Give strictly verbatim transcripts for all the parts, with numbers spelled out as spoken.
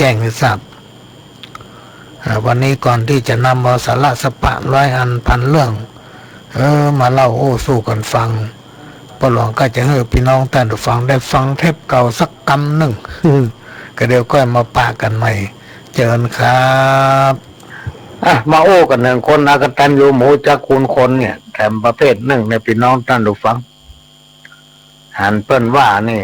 แจ้งหื้อทราบ อ่า วันนี้ก่อนตี้จะนำเอาสาระสักปะร้อยอันพันเรื่อง เออ มาเล่าโอ้สู้กั๋นฟัง ป้อหลวงก็จะหื้อปี้น้องต้านผู้ฟังได้ฟังเทปเก่าสักกำนึ่ง ก็เดี๋ยวก้อยมาปะกั๋นใหม่ เจิญครับ อ่ะ มาโอ้กั๋นเถิงคนอกตัญญูบ่ฮู้จักคุณคนเนี่ย แถมประเภทนึ่งเนี่ย ปี้น้องต้านผู้ฟัง หันเปิ้นว่านี่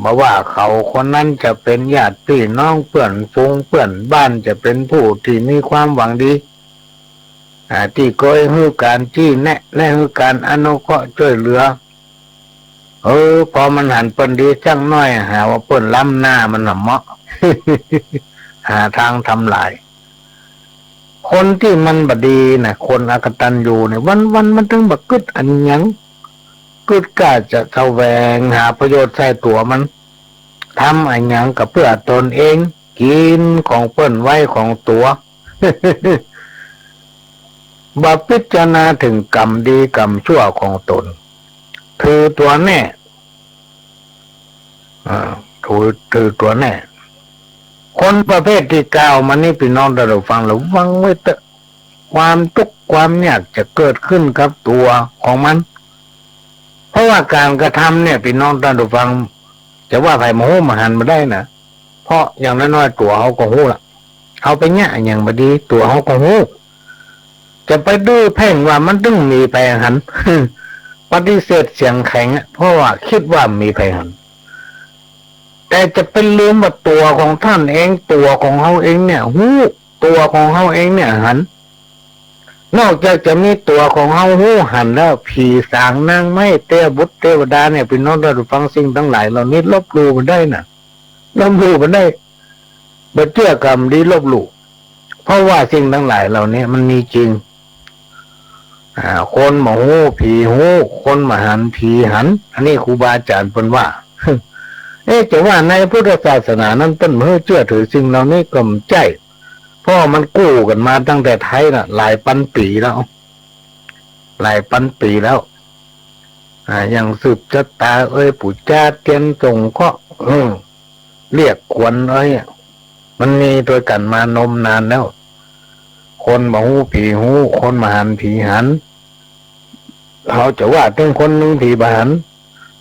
บ่ว่าเขาคนนั้นจะเป๋นญาติปี้น้องเปื้อนฝูงเปื้อนบ้าน จะเป๋นผู้ตี้มีความหวังดี อ่า ตี้เกยหื้อก๋านจี้แนะ และหื้อก๋านอนุเคราะห์จ้วยเหลือ เออ ปอมันหันเปิ้นดีสักหน้อย หาว่าเปิ้นล้ำหน้ามันน่ะเมาะ หาตางทำลาย คนตี้มันบ่ดีน่ะ คนอกตัญญูเนี่ย วันๆ มันตึงบ่กึ๊ดอะหยัง กึ๊ดก้าจะแสวงหาประโยชน์ใส่ตั๋วมัน ทำอะหยังก็เปื้อตนเอง กิ๋นของเปิ้นไว้ของตั๋ว บ่พิจารณาเถิงกรรมดีกรรมชั่วของตน ถือตั๋วแน่ อ่า ถือ ถือตั๋วแน่ คนประเภทตี้กล่าวมานี่ ปี้น้องต้านผู้ฟังระวังไว้เต๊อะ ความตุ๊กข์ความยากจะเกิดขึ้นกับตั๋วของมัน เพราะว่าก๋านกระทำเนี่ย ปี้น้องต้านผู้ฟัง จะว่าใผบ่ฮู้บ่หันบ่ได้น่ะ เพราะอย่างน้อยๆ ตั๋วเฮาก็ฮู้ละ เฮาไปเยียะอะหยังบ่ดี ตั๋วเฮาก็ฮู้ จะไปดื้อเพ่งว่ามันตึงมีใผหัน ปฏิเสธเสียงแข็งอะ เพราะว่ากึ๊ดว่าบ่มีใผหัน แต่จะไปลืมว่าตั๋วของต้านเอง ตั๋วของเฮาเองเนี่ยฮู้ ตั๋วของเฮาเองเนี่ยหัน นอกจากจะมีตั๋วของเฮาฮู้หันแล้ว ผีสางนางไม้ เตวบุตรเตวดาเนี่ย ปี้น้องต้านผู้ฟัง สิ่งตังหลายเหล่านี้ลบหลู่บ่ได้น่ะ ลบหลู่บ่ได้ บ่เจื้อก็บ่ดีลบหลู่ เพราะว่าสิ่งตังหลายเหล่านี้มันมีจริง อ่า คนบ่ฮู้ผีฮู้ คนบ่หันผีหัน อันนี้ครูบาอาจ๋ารย์เปิ้นว่า เอ๊ะ จะว่าในพุทธศาสนานั้นเปิ้นบ่หื้อเจื้อถือสิ่งเหล่านี้ก็บ่ใจ้ เพราะมันกู้กั๋นมาตั้งแต่ไทยน่ะ หลายปันปี๋แล้ว หลายปันปี๋แล้ว อ่า อย่างสืบจะต๋าเอย ปู๋จาเตียนส่งเคราะห์ เออ เรียกขวัญเอย มันมีตวยกั๋นมานมนานแล้ว คนบ่ฮู้ผีฮู้ คนบ่หันผีหัน เฮาจะว่าเถิงคนนึ่งผีบ่หัน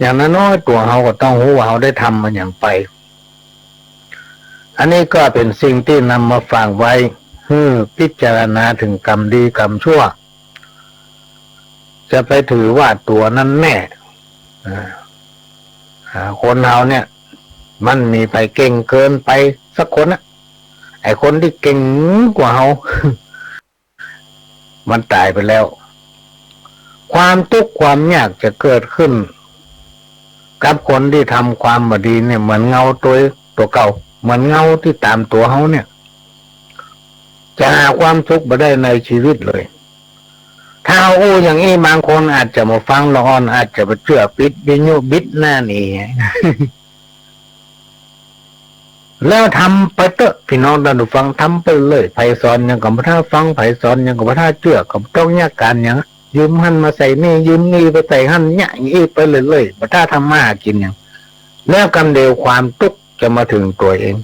อย่างน้อยๆ ตั๋วเฮาก็ต้องฮู้ว่าเฮาได้ทำมาหยังไป อันนี้ก็เป๋นสิ่งตี้นำมาฝากไว้ หื้อพิจารณาเถิงกรรมดีกรรมชั่ว จะไปถือว่าตั๋วนั้นแน่ อ่า อ่า คนเฮาเนี่ย มันมีใผเก่งเกินไปสักคนน่ะ ไอ้คนตี้เก่งกว่าเฮา มันต๋ายไปแล้ว ความตุ๊กข์ความยากจะเกิดขึ้น กับคนตี้ทำความบ่ดีเนี่ย เหมือนเงาตั๋ว ตั๋วเก่า เหมือนเงาตี้ต๋ามตั๋วเฮาเนี่ย จะหาความสุขบ่ได้ในชีวิตเลย ถ้าเฮาอู้อย่างอี้ บางคนอาจจะบ่ฟังละอ่อน อาจจะบ่เจื้อ ปิดวิทยุบิดหน้าหนี แล้วทำไปเต๊อะ ปี้น้องต้านผู้ฟัง ทำไปเลย ใผสอนหยังก็บ่ท่าฟัง ใผสอนหยังก็บ่ท่าเจื้อ ก็บ่ต้องเยียะก๋านหยัง ยืมหั้นมาใส่นี่ ยืมนี่ไปใส่หั้น เยียะอี้ไปเลยๆ บ่ท่าทำมาหากิ๋นหยัง แล้วกำเดียวความตุ๊กข์จะมาเถิงตั๋วเอง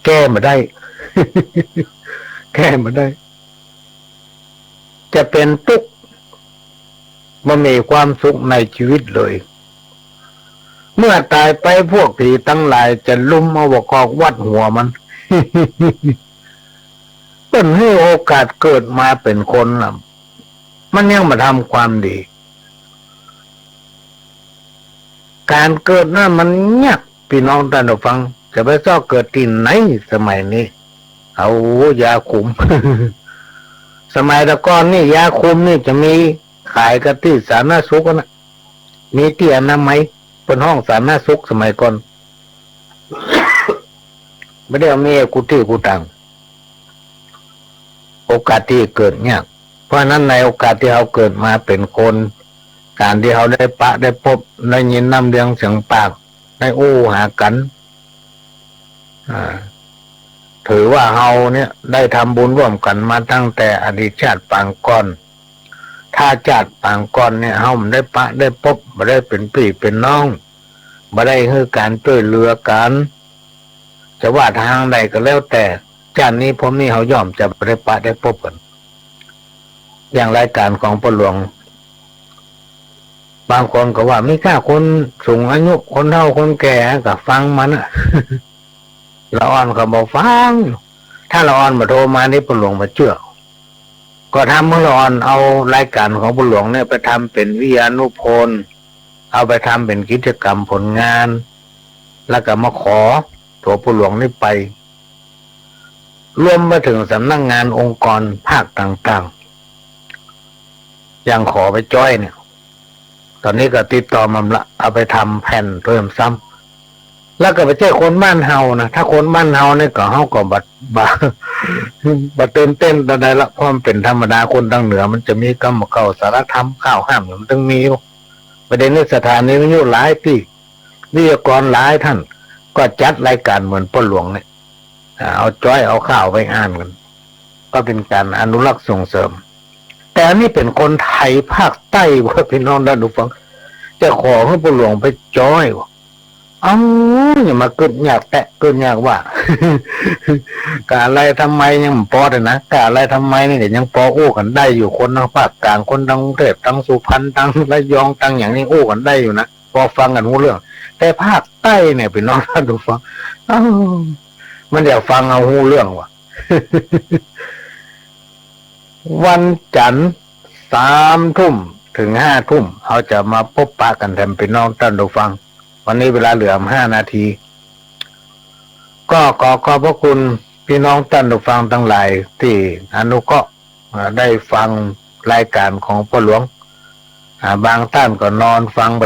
แก้บ่ได้ แก้บ่ได้ จะเป๋นตุ๊กข์ บ่มีความสุขในชีวิตเลย เมื่อต๋ายไปพวกผีตังหลายจะลุมเอาบ่ากอกวัดหัวมัน เปิ้นหื้อโอกาสเกิดมาเป๋นคนน่ะ มันยังบ่ทำความดี ก๋านเกิดนั้นมันยาก ปี้น้องต้านผู้ฟัง จะไปเซาะเกิดตี้ไหนสมัยนี้ เอายาคุม สมัยแต่ก่อนนี่ยาคุมนี่จะมีขายกั๋นตี้สาธารณสุขน่ะ มีตี้อนามัย เปิ้นฮ้องสาธารณสุขสมัยก่อน บ่ได้เอามีกู้ตี้กู้ตาง โอกาสตี้เกิดยาก เพราะฉะนั้นในโอกาสตี้เฮาเกิดมาเป๋นคน ก๋านตี้เฮาได้ปะได้ปบ ได้ยินน้ำเลียงเสียงปาก ได้อู้หากั๋น อ่า ถือว่าเฮาเนี่ยได้ทำบุญร่วมกั๋นมาตั้งแต่อดีตชาติปางก่อน ถ้าชาติปางก่อนเนี่ย เฮาบ่ได้ปะได้ปบ บ่ได้เป๋นปี้เป๋นน้อง บ่ได้หื้อก๋านจ้วยเหลือกั๋น จะว่าตางใดก็แล้วแต่ จ้าดนี้ภพนี้เฮาย่อมจะบ่ได้ปะได้ปบกั๋น อย่างรายก๋านของป้อหลวง บางคนก็ว่ามีก้าคนสูงอายุ คนเฒ่าคนแก่ก็ฟังมันน่ะ ละอ่อนก็บ่ฟัง ถ้าละอ่อนบ่โทรมานี่ป้อหลวงบ่เจื้อ ก็ทำหื้อละอ่อนเอารายก๋านของป้อหลวงเนี่ยไปทำเป๋นวิทยานุพนธ์ เอาไปทำเป๋นกิจกรรมผลงาน แล้วก็มาขอตั๋วป้อหลวงนี่ไป รวมไปเถิงสำนักงานองค์กรภาคต่างๆ อย่างขอไปจ๊อยเนี่ย ต๋อนนี้ก็ติดต่อมาละ เอาไปทำแผ่นเพิ่มซ้ำ แล้วก็บ่ใจ้คนบ้านเฮานะ ถ้าคนบ้านเฮาเนี่ยก็เฮาก็บ่ บ่ บ่ตื่นเต้นเต้นตางใดละ เพราะมันเป๋นธรรมดา คนตางเหนือมันจะมีก๋รรมเก่า สารธรรม ข้าวห้าม มันตึงมีอยู่ ประเด็นนี้สถานีวิทยุหลายตี้ วิทยากรหลายต้านก็จัดรายก๋านเหมือนป้อหลวงเนี่ย อ่า เอาจ๊อยเอาข้าวไปอ่านกั๋น ก็เป๋นก๋านอนุรักษ์ส่งเสริม แต่อันนี้เป๋นคนไทยภาคใต้เว้ย พี่น้องต้านผู้ฟัง จะขอหื้อป้อหลวงไปจ๊อยเว้ย เอ้า อย่ามากึ๊ดยากแต๊กึ๊ดยากว่า กาอะไรทำไมยังบ่ปอเต๊อะนะ กาอะไรทำไมนี่ก็ยังปออู้กั๋นได้อยู่ คนตางภาคก๋าง คนตางกรุงเทพฯ ตางสุพรรณ ตางระยอง ตางหยังนี่อู้กั๋นได้อยู่นะ ปอฟังกั๋นฮู้เรื่อง แต่ภาคใต้เนี่ย พี่น้องต้านผู้ฟัง เอ้า มันจะฟังเอาฮู้เรื่องวะ วันจันทร์ สามทุ่มเถิงห้าทุ่ม เฮาจะมาปบปะกั๋นแถม พี่น้องต้านผู้ฟัง วันนี้เวลาเหลือห้านาที ก็ขอขอบพระคุณพี่น้องต้านผู้ฟังตังหลายตี้อนุเคราะห์ อ่า ได้ฟังรายก๋านของป้อหลวง อ่า บางต้านก็นอนฟังไป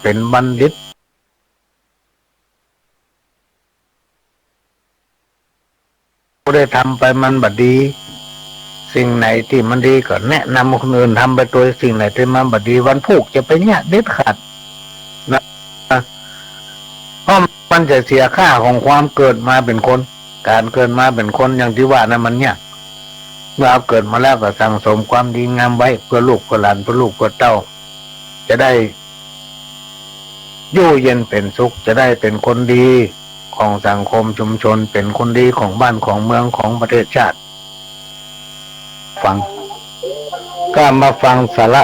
เป๋นบัณฑิต ผู้ใดทำไปมันบ่ดี สิ่งไหนตี้มันดีก็แนะนำคนอื่นทำไปตวย สิ่งไหนตี้มันบ่ดี วันพูกจะไปเยียะเด็ดขาดนะ เพราะมันจะเสียค่าของความเกิดมาเป๋นคน ก๋านเกิดมาเป๋นคนอย่างตี้ว่านั้นมันยาก เมื่อเฮาเกิดมาแล้วก็สั่งสมความดีงามไว้ เปื้อลูกเปื้อหลาน เปื้อลูกเปื้อเต้า จะได้ อยู่เย็นเป๋นสุข จะได้เป๋นคนดีของสังคมชุมชน เป๋นคนดีของบ้านของเมืองของประเทศชาติ ฟัง ก็มาฟังสาระ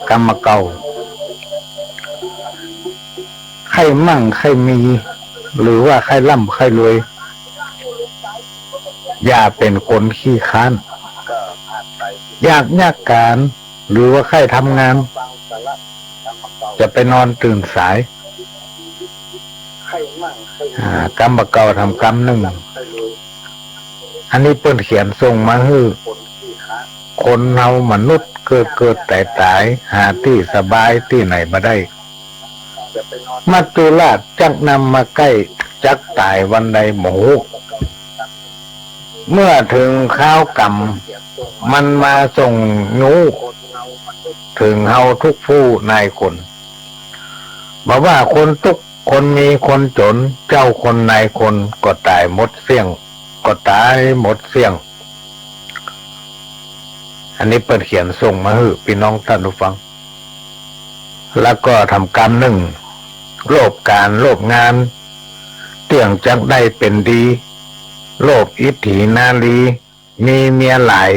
กำเก่า ใค่มั่งใค่มี หรือว่าใค่ร่ำใค่รวย อย่าเป๋นคนขี้คร้าน อยากเยียะก๋าน หรือว่าใค่ทำงาน จะไปนอนตื่นสาย อ่า กำบ่าเก่าทำกำนึ่ง อันนี้เปิ้นเขียนส่งมาหื้อ คนเฮามนุษย์เกิดเกิดต๋ายต๋าย หาตี้สบายตี้ไหนบ่ได้ มัจจุราชจักนำมาใก้ จักต๋ายวันใดบ่ฮู้ เมื่อเถิงคราวกรรม มันมาส่งยู้ เถิงเฮาทุกผู้นายคน บ่ว่าคนตุ๊กข์ คนมีคนจ๋น เจ้าคนนายคน ก็ต๋ายหมดเสี้ยง ก็ต๋ายหมดเสี้ยง อันนี้เปิ้นเขียนส่งมาหื้อปี้น้องต้านผู้ฟัง แล้วก็ถามกำนึ่ง โลภก๋านโลภงาน เตี้ยงจักได้เป๋นดี โลภอิทธินารี มีเมียหลาย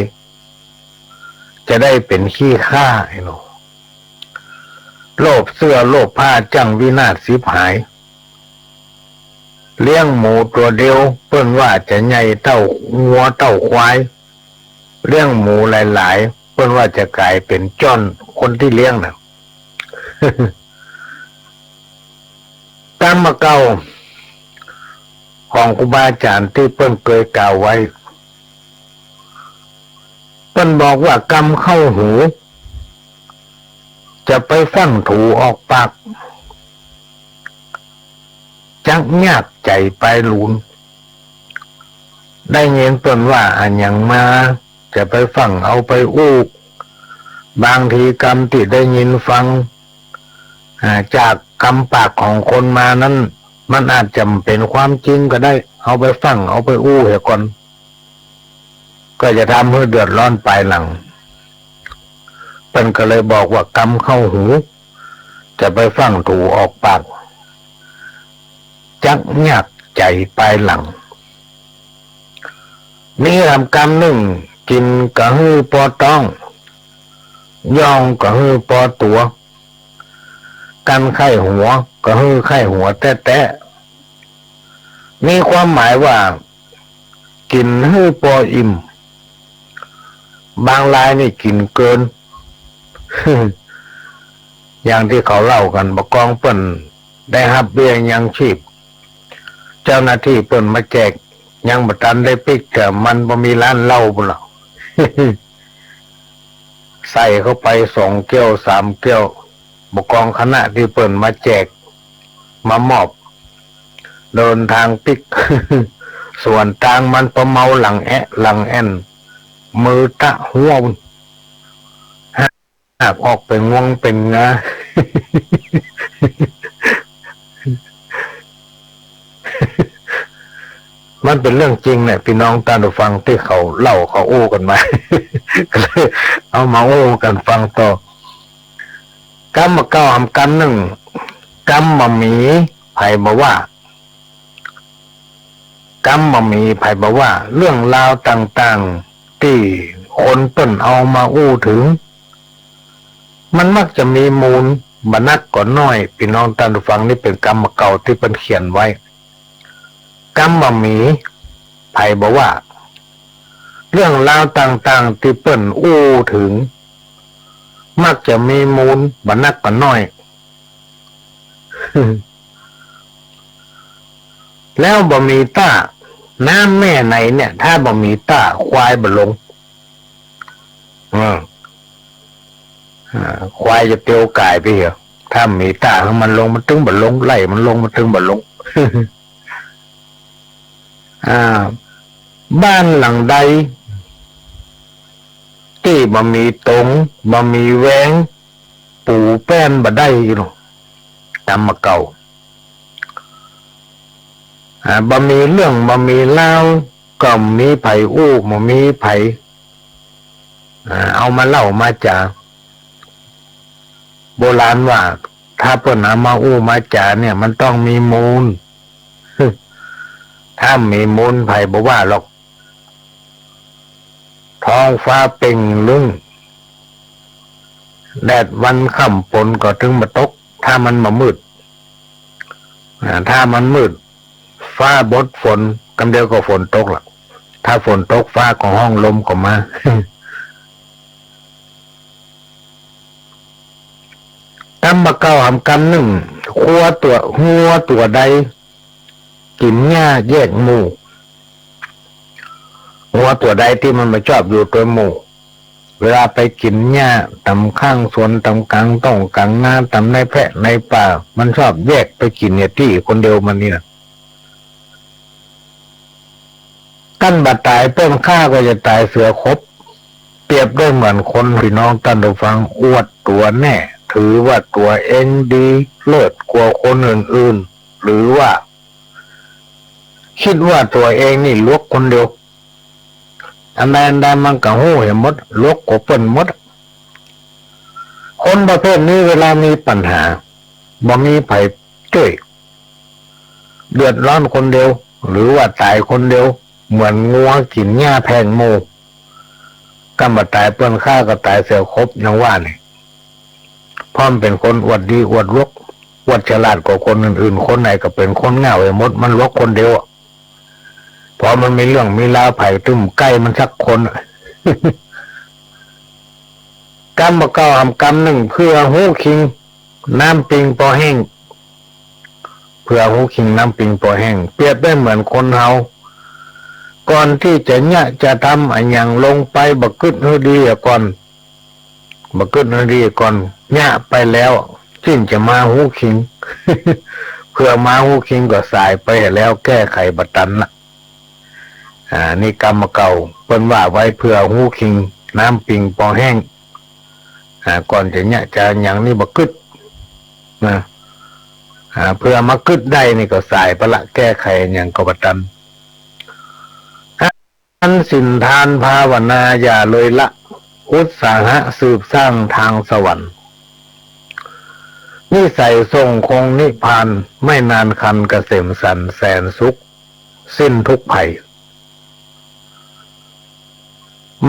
จะได้เป๋นขี้ข้า ไอ้หนอ โลภเสื้อโลภผ้าจั้งวินาศฉิบหาย เลี้ยงหมูตั๋วเดียว เปิ้นว่าจะใหญ่เต้างัวเต้าควาย เลี้ยงหมูหลายๆ เปิ้นว่าจะก๋ายเป๋นจ้อนคนตี้เลี้ยงน่ะ กำบ่าเก่า ของครูบาอาจ๋ารย์ตี้เปิ้นเกยกล่าวไว้ เปิ้นบอกว่ากำเข้าหู จะไปฟั่งถูออกปาก จักยากใจ๋ปายหลูน ได้ยินเปิ้นว่าอะหยังมา จะไปฟั่งเอาไปอู้ บางทีกำตี้ได้ยินฟัง อ่า จากกำปากของคนมานั้น มันอาจจะเป๋นความจริงก็ได้ เอาไปฟั่งเอาไปอู้เหียก่อน ก็จะทำหื้อเดือดร้อนปายหลัง เปิ้นก็เลยบอกว่ากำเข้าหู จะไปฟั่งถูออกปาก จักยากใจ๋ปายหลัง มีถามกำนึ่ง กิ๋นก็หื้อปอต๊อง ย่องก็หื้อปอตั๋ว กั้นใค่หัวก็หื้อใค่หัวแต๊ๆ มีความหมายว่า กิ๋นหื้อปออิ่ม บางรายนี่กิ๋นเกิน อย่างตี้เขาเล่ากั๋น บ่ากองเปิ้นได้ฮับเบี้ยยังชีพ เจ้าหน้าตี้เปิ้นมาแจก ยังบ่ตันได้ปิ๊ก แต่มันบ่มีร้านเหล้าปู้นละ ใส่เข้าไปสองแก้วสามแก้ว บ่ากองคณะตี้เปิ้นมาแจก มามอบ เดินตางปิ๊ก ส่วนตางมันปะเมาหลังแอะหลังแอ่น มือตะหัว หากออกเป๋นงวงเป๋นงา มันเป๋นเรื่องจริงแหละ ปี้น้องต้านผู้ฟังตี้เขาเล่าเขาอู้กั๋นมา ก็เลยเอามาอู้กั๋นฟังต่อ กำบ่าเก่าถามกำนึ่ง กำบ่าหมีใผบ่ว่า กำบ่าหมีใผบ่ว่า เรื่องราวต่างๆ ตี้คนเปิ้นเอามาอู้เถิง มันมักจะมีมูล บ่นักก็น้อย ปี้น้องต้านผู้ฟัง นี่เป๋นกำบ่าเก่าตี้เปิ้นเขียนไว้ กำบ่าหมีใผบ่ว่า เรื่องราวต่างๆ ตี้เปิ้นอู้เถิง มักจะมีมูล บ่นักก็น้อย แล้วบ่มีต้า น้ำแม่ไหนเนี่ย ถ้าบ่มีต้า ควายบ่ลง อืม อ่า ควายจะเตียวก่ายไปเหรอ ถ้าบ่มีต้า หื้อมันลง มันตึงบ่ลง ไล่มันลง มันตึงบ่ลง อ่า บ้านหลังใด ตี้บ่มีตง บ่มีแวง ปูแป้นบ่ได้อยู่หรอก กำบ่าเก่า อ่า บ่มีเรื่อง บ่มีราว ก็บ่มีใผอู้ บ่มีใผ อ่า เอามาเล่ามาจ๋า โบราณว่า ถ้าเปิ้นเอามาอู้มาจ๋าเนี่ย มันต้องมีมูล ถ้าบ่มีมูล ใผบ่ว่าหรอก ท้องฟ้าเป่งลึ้ง แดดวันค่ำฝนก็ตึงบ่ตก ถ้ามันบ่มืด อ่า ถ้ามันมืด ฟ้าบดฝน กำเดียวก็ฝนตกละ ถ้าฝนตก ฟ้าก็ฮ้อง ลมก็มา กำบ่าเก่าถามกำนึ่ง งัวตั๋ว งัวตั๋วใด กิ๋นหญ้าแยกหมู่ งัวตั๋วใดตี้มันบ่ชอบอยู่ตวยหมู่ เวลาไปกิ๋นหญ้าต๋ามข้างสวน ต๋ามก๋างต้งก๋างนา ต๋ามในแพะในป่า มันชอบแยกไปกิ๋นเนี่ยตี้คนเดียวมันนี่นะ กั้นบ่ต๋ายเปิ้นฆ่าก็จะต๋ายเสือขบ เปรียบได้เหมือนคน พี่น้องต้านผู้ฟัง อวดตั๋วแน่ ถือว่าตั๋วเองดีเลิศกว่าคนอื่นๆ หรือว่า กึ๊ดว่าตั๋วเองนี่หลวกคนเดียว อันใดอันใดมันก็ฮู้แหมหมด หลวกกว่าเปิ้นหมด คนประเภทนี้เวลามีปัญหา บ่มีใผจ้วย เดือดร้อนคนเดียว หรือว่าต๋ายคนเดียว เหมือนงัวกิ๋นหญ้าแผงหมู่ ก้ำบ่ต๋ายเปิ้นฆ่าก็ต๋ายเสือขบอย่างว่านี่ เพราะมันเป๋นคนอวดดีอวดหลวก อวดฉลาดกว่าคนอื่นๆ คนไหนก็เป๋นคนเหง้าไปหมด มันหลวกคนเดียวอะ พอมันมีเรื่องมีราว ใผตึงใก้มันสักคนอะ กำบ่เก่าหำกำนึ่ง เผื่อฮู้คิง น้ำปิงปอแห้ง เผื่อฮู้คิง น้ำปิงปอแห้ง เปรียบได้เหมือนคนเฮา ก่อนตี้จะเยียะจะทำอะหยังลงไป บ่กึ๊ดหื้อดีอะก่อน บ่กึ๊ดหื้อดีอะก่อน เยียะไปแล้ว จึ่งจะมาฮู้คิง เผื่อมาฮู้คิงก็สายไปแล้ว แก้ไขบ่ตันละ อ่า นี่กำบ่เก่า เปิ้นว่าไว้ เผื่อฮู้คิง น้ำปิงปอแห้ง อ่า ก่อนจะเยียะจะหยังนี่บ่กึ๊ดนะ อ่า เผื่อมากึ๊ดได้นี่ก็สายไปละ แก้ไขหยังก็บ่ตัน อันศีลทานภาวนาอย่าเลยละ อุตสาหะสืบสร้างทางสวรรค์ นิสัยส่งคงนิพพาน ไม่นานคันเกษมสันต์แสนสุข สิ้นทุกข์ภัย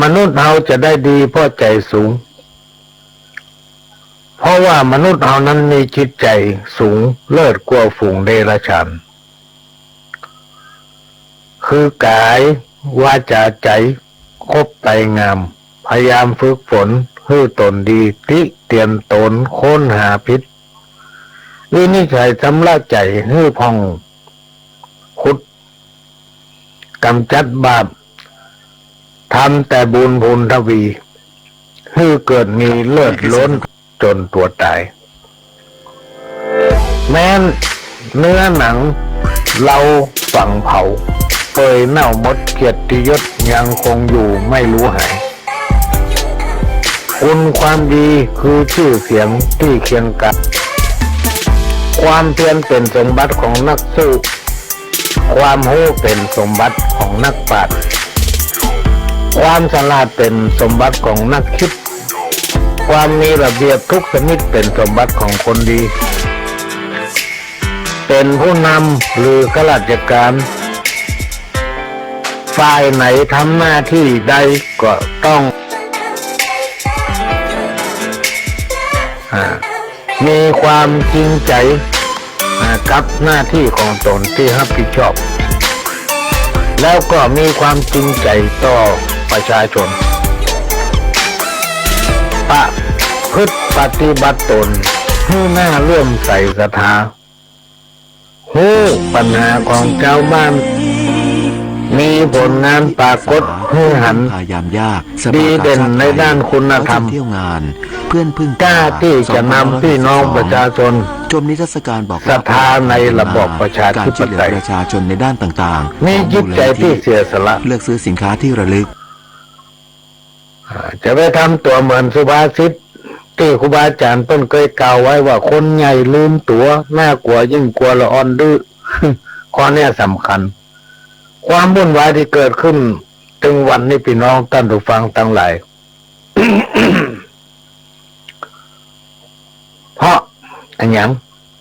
มนุษย์เฮาจะได้ดีเพราะใจ๋สูง เพราะว่ามนุษย์เฮานั้นมีจิตใจ๋สูงเลิศกว่าฝูงเดรัจฉาน คือกายวาจาใจ๋ครบไตรงาม พยายามฝึกฝนหื้อต๋นดี ติเตียนต๋น ค้นหาผิด วินิจฉัยชำระใจ๋หื้อผ่อง ขุด ก๋ำจัดบาป ทำแต่บุญพูนทวี หื้อเกิดมีเลิศล้นจ๋นตั๋วต๋าย แม้นเนื้อหนังเฮาฝังเผา เปื่อยเน่าหมด เกียรติยศยังคงอยู่ไม่รู้หาย คุณความดีคือชื่อเสียงตี้เคียงก๋าย ความเพียรเป๋นสมบัติของนักสู้ ความฮู้เป๋นสมบัติของนักปราชญ์ ความฉลาดเป๋นสมบัติของนักกึ๊ด ความมีระเบียบทุกชนิดเป๋นสมบัติของคนดี เป๋นผู้นำหรือข้าราชก๋าน ฝ่ายไหนทำหน้าตี้ใดก็ต้อง อ่า มีความจริงใจ๋ อ่า กับหน้าตี้ของต๋นตี้ฮับผิดชอบ แล้วก็มีความจริงใจ๋ต่อประชาชน ประพฤติปฏิบัติต๋นหื้อน่าเลื่อมใสศรัทธา ฮู้ปัญหาของจาวบ้าน มีผลงานปรากฏหื้อหัน พายามยาก ดีเด่นในด้านคุณธรรม เที่ยวงาน เพื่อนพึ่งพา กล้าตี้จะนำพี่น้องประชาชน ชมนิทรรศการบอกเล่า ศรัทธาในระบอบประชาธิปไตย การช่วยเหลือประชาชนในด้านต่างๆ มีจิตใจ๋ตี้เสียสละ เลือกซื้อสินค้าที่ระลึก อ่า จะไปทำตั๋วเหมือนสุภาษิตตี้ครูบาอาจ๋ารย์เปิ้นเกยกล่าวไว้ว่า คนใหญ่ลืมตั๋ว น่ากลัวยิ่งกว่าละอ่อนดื้อ ข้อเนี้ยสำคัญ ความวุ่นวายตี้เกิดขึ้นตึงวันนี้ ปี้น้องต้านผู้ฟังตังหลาย เพราะอะหยัง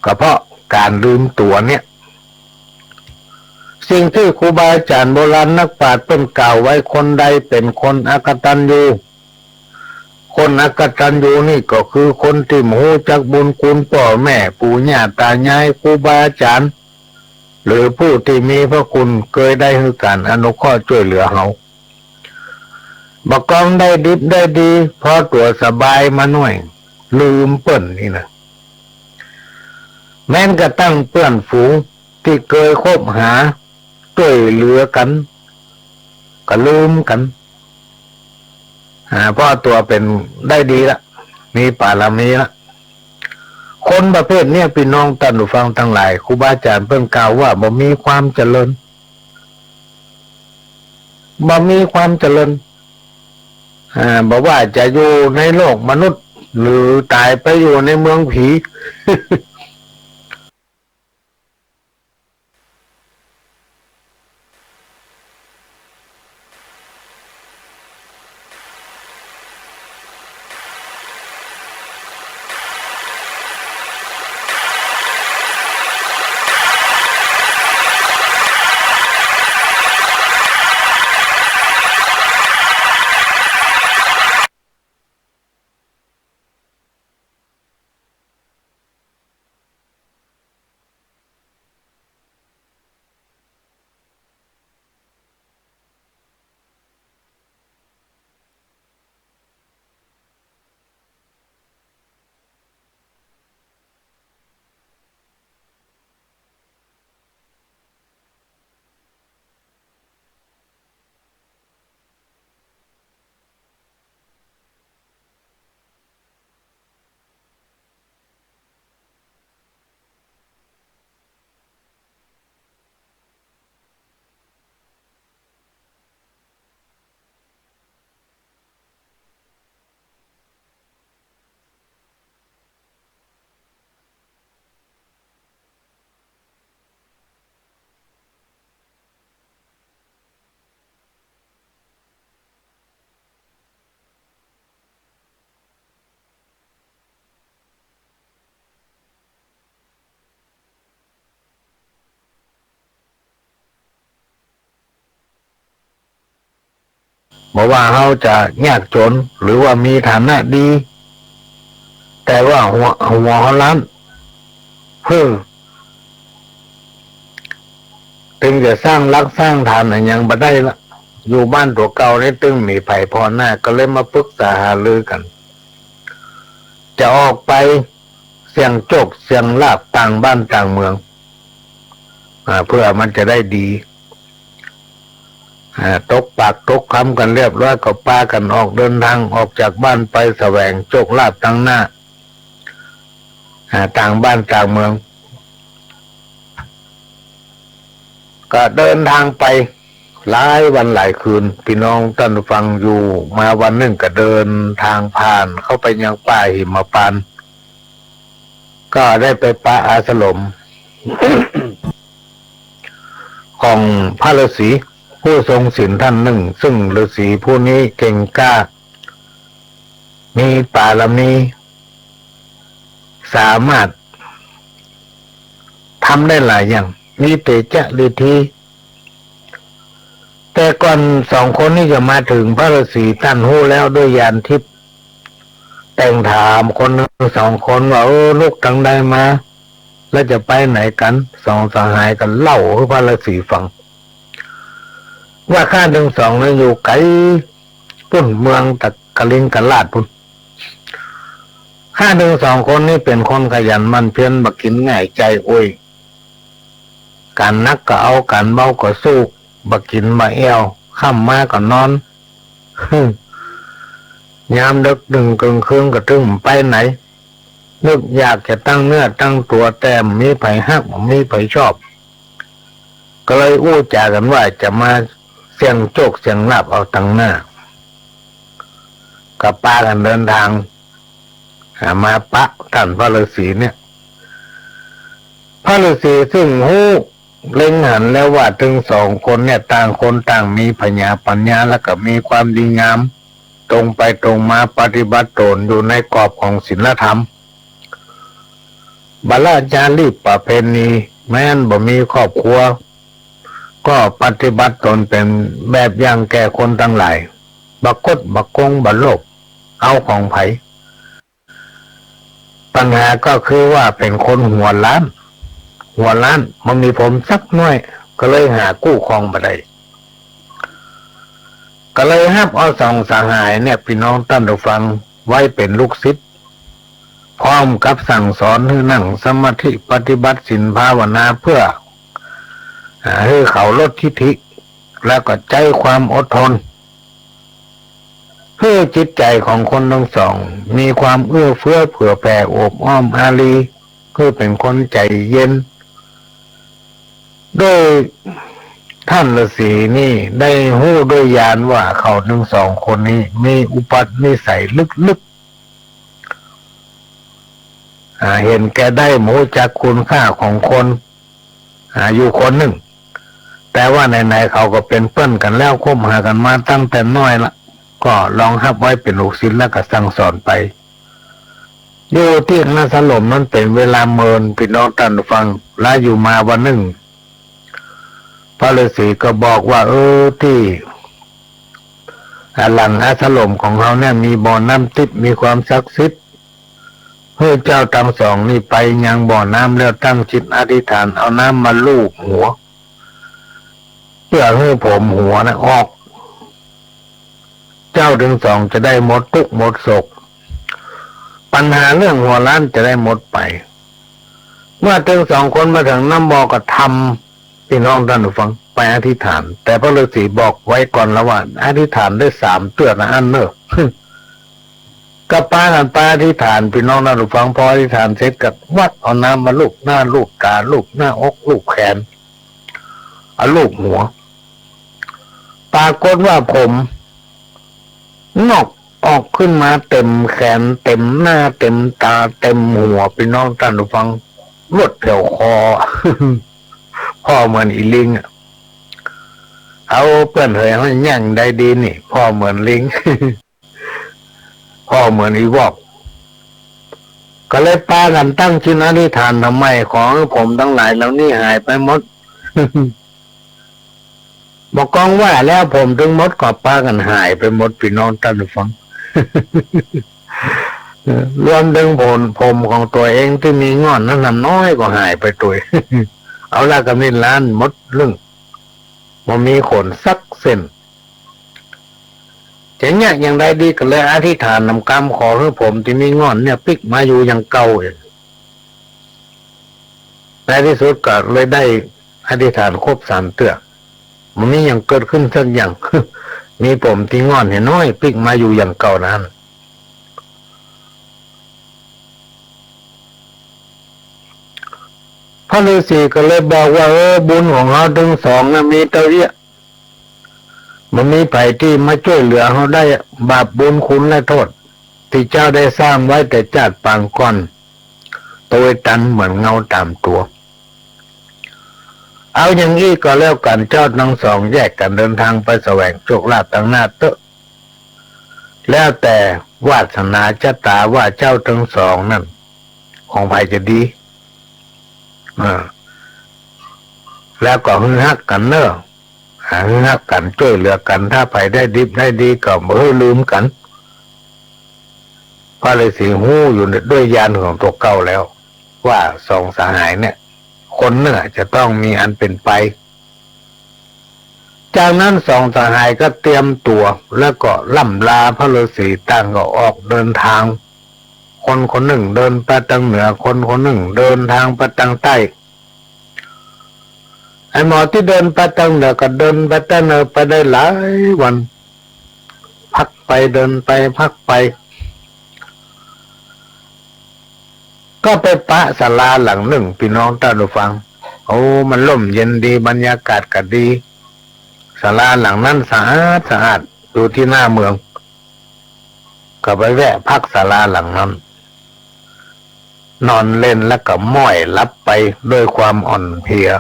ก็เพราะก๋านลืมตั๋วเนี่ย สิ่งตี้ครูบาอาจ๋ารย์โบราณนักปราชญ์เปิ้นกล่าวไว้ คนใดเป๋นคนอกตัญญู คนอกตัญญูนี่ก็คือคนตี้บ่ฮู้จักบุญคุณป้อแม่ ปู่ย่าต๋ายาย ครูบาอาจ๋ารย์ หรือผู้ตี้มีพระคุณเกยได้หื้อก๋านอนุเคราะห์จ้วยเหลือเฮา บ่กองได้ดิบได้ดี พอตั๋วสบายมาหน้อย ลืมเปิ้นนี่นะ แม้นกระทั่งเปื้อนฝูงตี้เกยคบหาจ้วยเหลือกั๋น ก็ลืมกั๋น อ่า เพราะตั๋วเป๋นได้ดีละ มีปารมีละ คนประเภทเนี้ย ปี้น้องต้านผู้ฟังตังหลาย ครูบาอาจ๋ารย์เปิ้นกล่าวว่าบ่มีความเจริญ บ่มีความเจริญ อ่า บ่ว่าจะอยู่ในโลกมนุษย์ หรือต๋ายไปอยู่ในเมืองผี บ่ว่าเฮาจะยากจ๋น หรือว่ามีฐานะดี แต่ว่าหัว หัวเฮาล้าน เฮ้อ ตึงจะสร้างรากสร้างฐานอะหยังบ่ได้ละ อยู่บ้านตั๋วเก่านี่ตึงบ่มีใผผ่อหน้า ก็เลยมาปรึกษาหารือกั๋น จะออกไปเสี่ยงโจคเสี่ยงลาภต่างบ้านต่างเมือง อ่า เพื่อมันจะได้ดี อ่า ตกปากตกคำกั๋นเรียบร้อย ก็ปากั๋นออกเดินทาง ออกจากบ้านไปแสวงโจคลาภตังหน้า อ่า ต่างบ้านต่างเมือง ก็เดินทางไปหลายวันหลายคืน ปี้น้องต้านผู้ฟัง อยู่มาวันนึ่งก็เดินทางผ่านเข้าไปยังป่าหิมพานต์ ก็ได้ไปปะอาสรม ของพระฤๅษีผู้ทรงศีลต้านนึ่ง ซึ่งฤๅษีผู้นี้เก่งกล้า มีปารมี สามารถทำได้หลายอย่าง มีเตจะฤทธิ แต่ก่อนสองคนนี้จะมาเถิง พระฤๅษีต้านฮู้แล้วด้วยญาณทิพย์ แต่งถามคนตึงสองคนว่า เออ ลุกตังใดมา แล้วจะไปไหนกั๋น สองสหายก็เล่าหื้อพระฤๅษีฟัง ว่าข้าตึงสองนั้นอยู่ไก๋ปุ้น เมืองตะกลิงกราชปุ้น ข้าตึงสองคนนี้เป๋นคนขยันหมั่นเพียร บ่กิ๋นง่ายใจ๋อวย ก๋านหนักก็เอา ก๋านเบาก็สู้ บ่กิ๋นบ่แอ่ว ค่ำมาก็นอน ยามเดิ็กเถิงเกิ่งคืนก็ตึงบ่ไปไหน นึกอยากจะตั้งเนื้อตั้งตั๋ว แต่บ่มีใผฮัก บ่มีใผชอบ ก็เลยอู้จ๋ากั๋นว่าจะมาเสี่ยงโจคเสี่ยงลาภเอาตังหน้า ก็ปากั๋นเดินทาง อ่า มาปะต้านพระฤๅษีเนี่ย พระฤๅษีซึ่งฮู้เล็งหันแล้วว่าตึงสองคนเนี่ย ต่างคนต่างมีผญาปัญญา แล้วก็มีความดีงาม ตรงไปตรงมา ปฏิบัติต๋นอยู่ในกรอบของศีลธรรม บ่ละจารีตประเพณี แม้นบ่มีครอบครัว ก็ปฏิบัติต๋นเป๋นแบบอย่างแก่คนตังหลาย บ่คดบ่โกง บ่โลภเอาของใผ ปัญหาก็คือว่าเป๋นคนหัวล้าน หัวล้าน บ่มีผมสักหน้อย ก็เลยหากู้ครองบ่ได้ ก็เลยฮับเอาสองสหายเนี่ย ปี้น้องต้านผู้ฟัง ไว้เป๋นลูกศิษย์ พร้อมกับสั่งสอนหื้อนั่งสมาธิปฏิบัติศีลภาวนา เพื่อ อ่า หื้อเขาลดทิฐิ แล้วก็ใจ๊ความอดทน หื้อจิตใจ๋ของคนตึงสองมีความเอื้อเฟื้อเผื่อแผ่โอบอ้อมอารี หื้อเป๋นคนใจ๋เย็น โดยต้านฤๅษีนี่ได้ฮู้โดยญาณว่าเขาตึงสองคนนี้มีอุปนิสัยลึกๆ อ่า หันแก่ได้ บ่ฮู้จักคุณค่าของคน อ่า อยู่คนนึ่ง แต่ว่าไหนๆ เขาก็เป๋นเปื้อนกั๋นแล้ว คบหากั๋นมาตั้งแต่น้อยละ ก็รองฮับไว้เป๋นลูกศิษย์แล้วก็สั่งสอนไป อยู่ตี้อาสรมนั้นเป๋นเวลาเมิน ปี้น้องต้านฟัง ละอยู่มาวันนึ่ง พระฤๅษีก็บอกว่า เออ ตี้ อ่า หลังอาสรมของเฮาเนี่ยมีบ่อน้ำติ๊บ มีความศักดิ์สิทธิ์ หื้อเจ้าตึงสองนี่ไปยังบ่อน้ำแล้วตั้งจิตอธิษฐานเอาน้ำมาลูบหัว เปื้อหื้อผมหัวนะออก เจ้าตึงสองจะได้หมดตุ๊กข์หมดโศก ปัญหาเรื่องหัวล้านจะได้หมดไป เมื่อตึงสองคนมาเถิงน้ำบ่อก็ทำ ปี้น้องต้านฟัง ไปอธิษฐาน แต่พระฤๅษีบอกไว้ก่อนแล้วว่า อธิษฐานได้สามเตื้อนะอั้นเน่อ ก็ปากั๋นไปอธิษฐาน ปี้น้องต้านฟัง พออธิษฐานเสร็จก็วัดเอาน้ำมาลูบหน้าลูบต๋า ลูบหน้าอก ลูบแขน เอาลูบหัว ปรากฏว่าผมงอกออกขึ้นมาเต็มแขน เต็มหน้า เต็มต๋า เต็มหัว ปี้น้องต้านฟัง ฮอดแถวคอ ผ่อเหมือนอี่ลิงอะ เอาเปื้อนเหย เฮาแหย่งได้ดีนี่ ผ่อเหมือนลิง ผ่อเหมือนอี่วอก ก็เลยปากั๋นตั้งจิตอธิษฐานตามใหม่ ขอหื้อผมตังหลายเหล่านี้หายไปหมด บ่กองว่าแล้วผมตึงหมด ก็ปากั๋นหายไปหมด ปี้น้องต้านฟัง รวมเถิงผม ผมของตั๋วเองตี้มีง่อนนั้นนำน้อยก็หายไปตวย เอาละ ก็มีล้านหมดเรื่อง บ่มีขนสักเส้น จะเยียะอย่างใดดี ก็เลยอธิษฐานนำกำ ขอหื้อผมตี้มีง่อนเนี่ยปิ๊กมาอยู่อย่างเก่าเอง ในตี้สุดก็เลยได้อธิษฐานครบสามเตื้อ บ่มีหยังเกิดขึ้นสักอย่าง มีผมตี้ง่อนเหียน้อยปิ๊กมาอยู่อย่างเก่านั้น พระฤๅษีก็เลยบอกว่า เออ บุญของเฮาตึงสองนะมีเต้าเยียะ บ่มีใผตี้มาจ้วยเหลือเฮาได้ บาปบุญคุณและโต้ษ ตี้เจ้าได้สร้างไว้แต่จาติปางก่อน ตวยตันเหมือนเงาต๋ามตั๋ว เอาอย่างอี้ก็แล้วกั๋น เจ้าตึงสองแยกกั๋นเดินทางไปแสวงโชคลาภตางหน้าเต๊อะ แล้วแต่วาสนาชะตาว่าเจ้าตึงสองนั้น ของใผจะดี อ่า แล้วก็หื้อฮักกั๋นเน่อ อ่า หื้อฮักกั๋น จ้วยเหลือกั๋น ถ้าใผได้ดิบได้ดีก็บ่หื้อลืมกั๋น พระฤๅษีฮู้อยู่ด้วยญาณของตั๋วเก่าแล้ว ว่าสองสหายเนี่ย คนเนื้อจะต้องมีอันเป๋นไป จากนั้นสองสหายก็เตรียมตั๋ว แล้วก็ร่ำลาพระฤๅษี ต่างก็ออกเดินทาง คนคนนึ่งเดินไปตางเหนือ คนคนนึ่งเดินทางไปตางใต้ ไอ้หมอตี้เดินไปตางเหนือก็เดินไปตางเหนือไปได้หลายวัน พักไปเดินไปพักไป ก็ไปปะศาลาหลังนึ่ง ปี้น้องต้านฟัง โอ้ มันร่มเย็นดี บรรยากาศก็ดี ศาลาหลังนั้นสะอาดสะอาด อยู่ตี้หน้าเมือง ก็ไปแวะพักศาลาหลังนั้น นอนเล่นแล้วก็ม้อยหลับไปด้วยความอ่อนเพลีย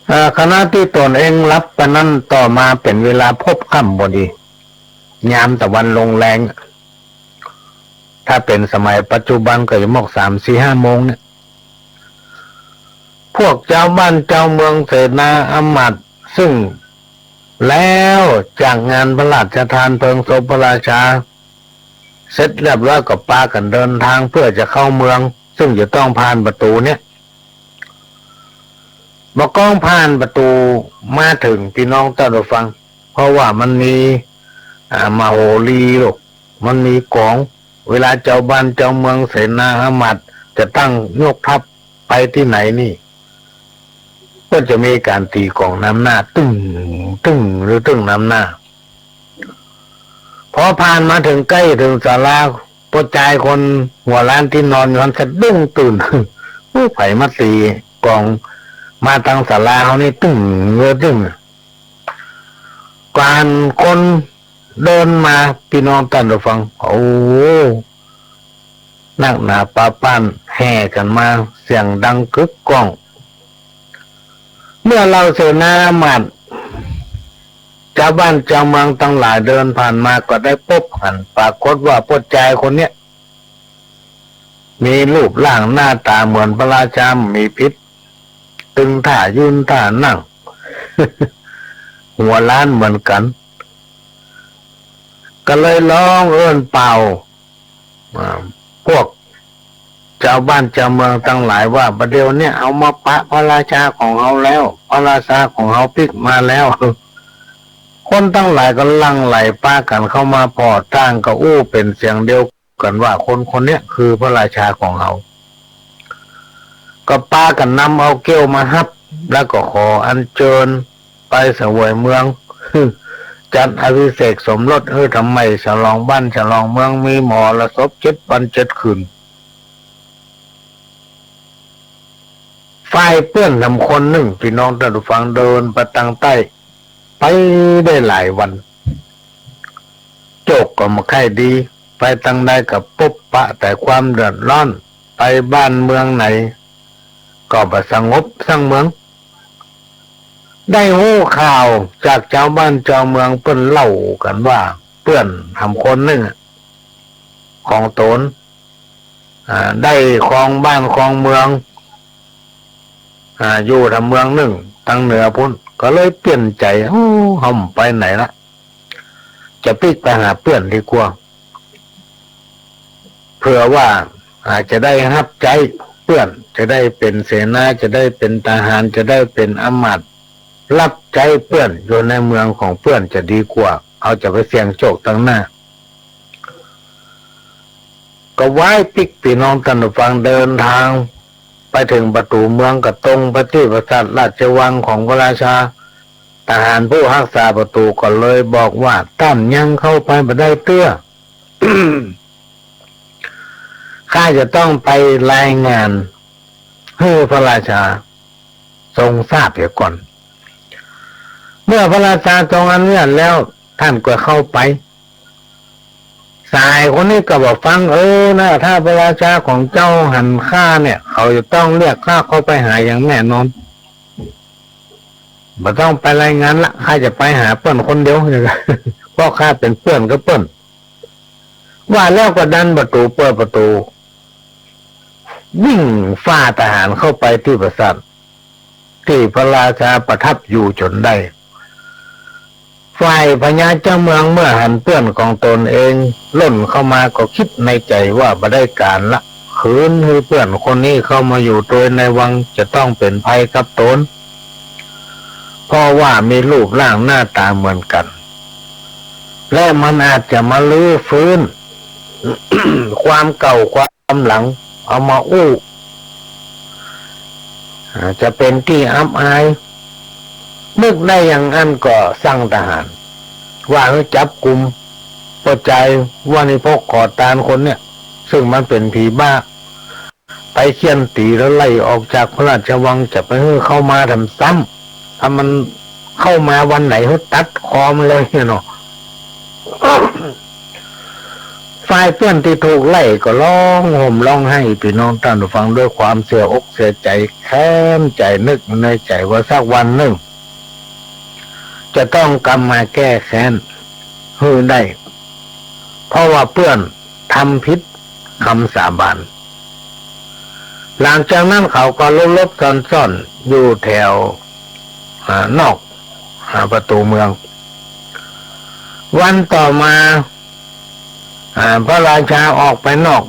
เอ่อ ขณะตี้ตนเองหลับไปนั้น ต่อมาเป๋นเวลาพลบค่ำพอดี ยามตะวันลงแลง ถ้าเป๋นสมัยปัจจุบันก็จะมอกสามสี่ห้าโมงเนี่ย พวกจาวบ้านจาวเมืองเสนาอำมาตย์ ซึ่งแล้วจากงานพระราชทานเพลิงศพพระราชา เสร็จเรียบร้อยก็ปากั๋นเดินทางเพื่อจะเข้าเมือง ซึ่งจะต้องผ่านประตู๋เนี่ย บ่ก้องผ่านประตู๋มาเถิง ปี้น้องต้านฟัง เพราะว่ามันมี อ่า มโหรีลูก มันมีก๋อง เวลาจาวบ้านจาวเมืองเสนาอามาตย์จะตั้งยกทัพไปตี้ไหนนี่ ก็จะมีก๋านตี๋กลองนำหน้า ตึ้ง ตึ้ง หรือตึ้งนำหน้า พอผ่านมาเถิงใก้เถิงศาลา ป้อจายคนหัวล้านตี้นอนอยู่หั้นสะดุ้งตื่น อู้ ใผมาตี๋กลองมาตังศาลาเฮานี่ ตึ้ง เออ ตึ้ง ก็หันคนเดินมา ปี้น้องต้านผู้ฟัง โอ้ นักหนาปาป้านแห่กั๋นมา เสียงดังกึกก้อง เมื่อเหล่าเสนาอามาตย์ จาวบ้านจาวเมืองตังหลายเดินผ่านมาก็ได้ปบหัน ปรากฏว่าป้อจายคนเนี้ย มีรูปร่างหน้าต๋าเหมือนพระราชา มีผิด ตึงท่ายืนท่านั่ง หัวล้านเหมือนกั๋น ก็เลยฮ้องเอิ้นเป่า อ่า พวกจาวบ้านจาวเมืองตังหลายว่า บ่าเดี่ยวเนี้ยเฮามาปะพระราชาของเฮาแล้ว พระราชาของเฮาปิ๊กมาแล้ว คนตังหลายก็หลั่งไหลปากั๋นเข้ามา ผ่อต่างก็อู้เป๋นเสียงเดียวกั๋นว่า คนคนเนี้ยคือพระราชาของเฮา ก็ปากั๋นนำเอาเกี้ยวมาฮับ แล้วก็ขออัญเจิญไปเสวยเมือง จัดอภิเษกสมรสหื้อทำใหม่ ฉลองบ้านฉลองเมือง มีมหรสพเจ็ดวันเจ็ดคืน ฝ่ายเปื้อนหนำคนนึ่ง ปี้น้องต้านผู้ฟัง เดินไปตังใต้ ไปได้หลายวัน โจคก็บ่ใค่ดี ไปตังใดก็ปบปะแต่ความเดือดร้อน ไปบ้านเมืองไหนก็บ่สงบสักเมือง ได้ฮู้ข่าวจากจาวบ้านจาวเมือง เปิ้นเล่ากั๋นว่า เปื้อนหนำคนนึ่งอะ ของต๋น อ่า ได้ครองบ้านครองเมือง อ่า อยู่ตางเมืองนึ่งตางเหนือปู้น ก็เลยเปลี่ยนใจ๋ โอ้ เฮาบ่ไปไหนละ จะปิ๊กไปหาเปื้อนดีกว่า เผื่อว่า อ่า จะได้ฮับใจ๊เปื้อน จะได้เป๋นเสนา จะได้เป๋นทหาร จะได้เป๋นอามาตย์ ฮับใจ๊เปื้อน อยู่ในเมืองของเปื้อนจะดีกว่า เฮาจะไปเสี่ยงโจคตางหน้า ก็ว้ายปิ๊ก ปี้น้องต้านผู้ฟัง เดินตางไปเถิงประตู๋เมือง ก็ตรงไปตี้ปราสาทราชวังของพระราชา ทหารผู้ฮักษาประตู๋ก็เลยบอกว่า ต้านยังเข้าไปบ่ได้เตื้อ ข้าจะต้องไปรายงานหื้อพระราชาทรงทราบเสียก่อน เมื่อพระราชาทรงอนุญาตแล้ว ต้านก็เข้าไป สหายคนนี้ก็บ่ฟัง เออนะ ถ้าพระราชาของเจ้าหันข้าเนี่ย เขาจะต้องเรียกข้าเข้าไปหาอย่างแน่นอน บ่ต้องไปรายงานละ ข้าจะไปหาเปิ้นคนเดียว เพราะข้าเป๋นเปื้อนกับเปิ้น ว่าแล้วก็ดันประตู๋ เปิดประตู๋ วิ่งฝ่าทหารเข้าไปตี้ปราสาท ตี้พระราชาประทับอยู่จ๋นได้ ฝ่ายพญาเจ้าเมืองเมื่อหันเปื้อนของต๋นเองล่นเข้ามาก็กึ๊ดในใจ๋ว่าบ่ได้ก๋านละ ขืนหื้อเปื้อนคนนี้เข้ามาอยู่ตวยในวังจะต้องเป๋นภัยกับต๋น เพราะว่ามีรูปร่างหน้าต๋าเหมือนกั๋น และมันอาจจะมารื้อฟื้น ความเก่าความหลังเอามาอู้ อ่า จะเป๋นตี้อับอาย นึกได้อย่างอั้นก็สั่งทหาร ว่าหื้อจับกุมป้อจายว่านิพกขอตานคนเนี่ย ซึ่งมันเป๋นผีบ้า ไปเฆี่ยนตี๋แล้วไล่ออกจากพระราชวัง จะไปหื้อเข้ามาแถมซ้ำ ถ้ามันเข้ามาวันไหนหื้อตัดคอมันเลยเนาะ ฝ่ายเปื้อนตี้ถูกไล่ก็ฮ้องห่มฮ้องไห้ ปี้น้องต้านผู้ฟัง ด้วยความเสียอกเสียใจ๋ แค้นใจ๋ นึกในใจ๋ว่าสักวันนึ่ง จะต้องกลับมาแก้แค้นหื้อได้ เพราะว่าเปื้อนทำผิดกำสาบาน หลังจากนั้นเขาก็หลบๆซ่อนๆ อยู่แถว อ่า นอก อ่า ประตู๋เมือง วันต่อมา อ่า พระราชาออกไปนอก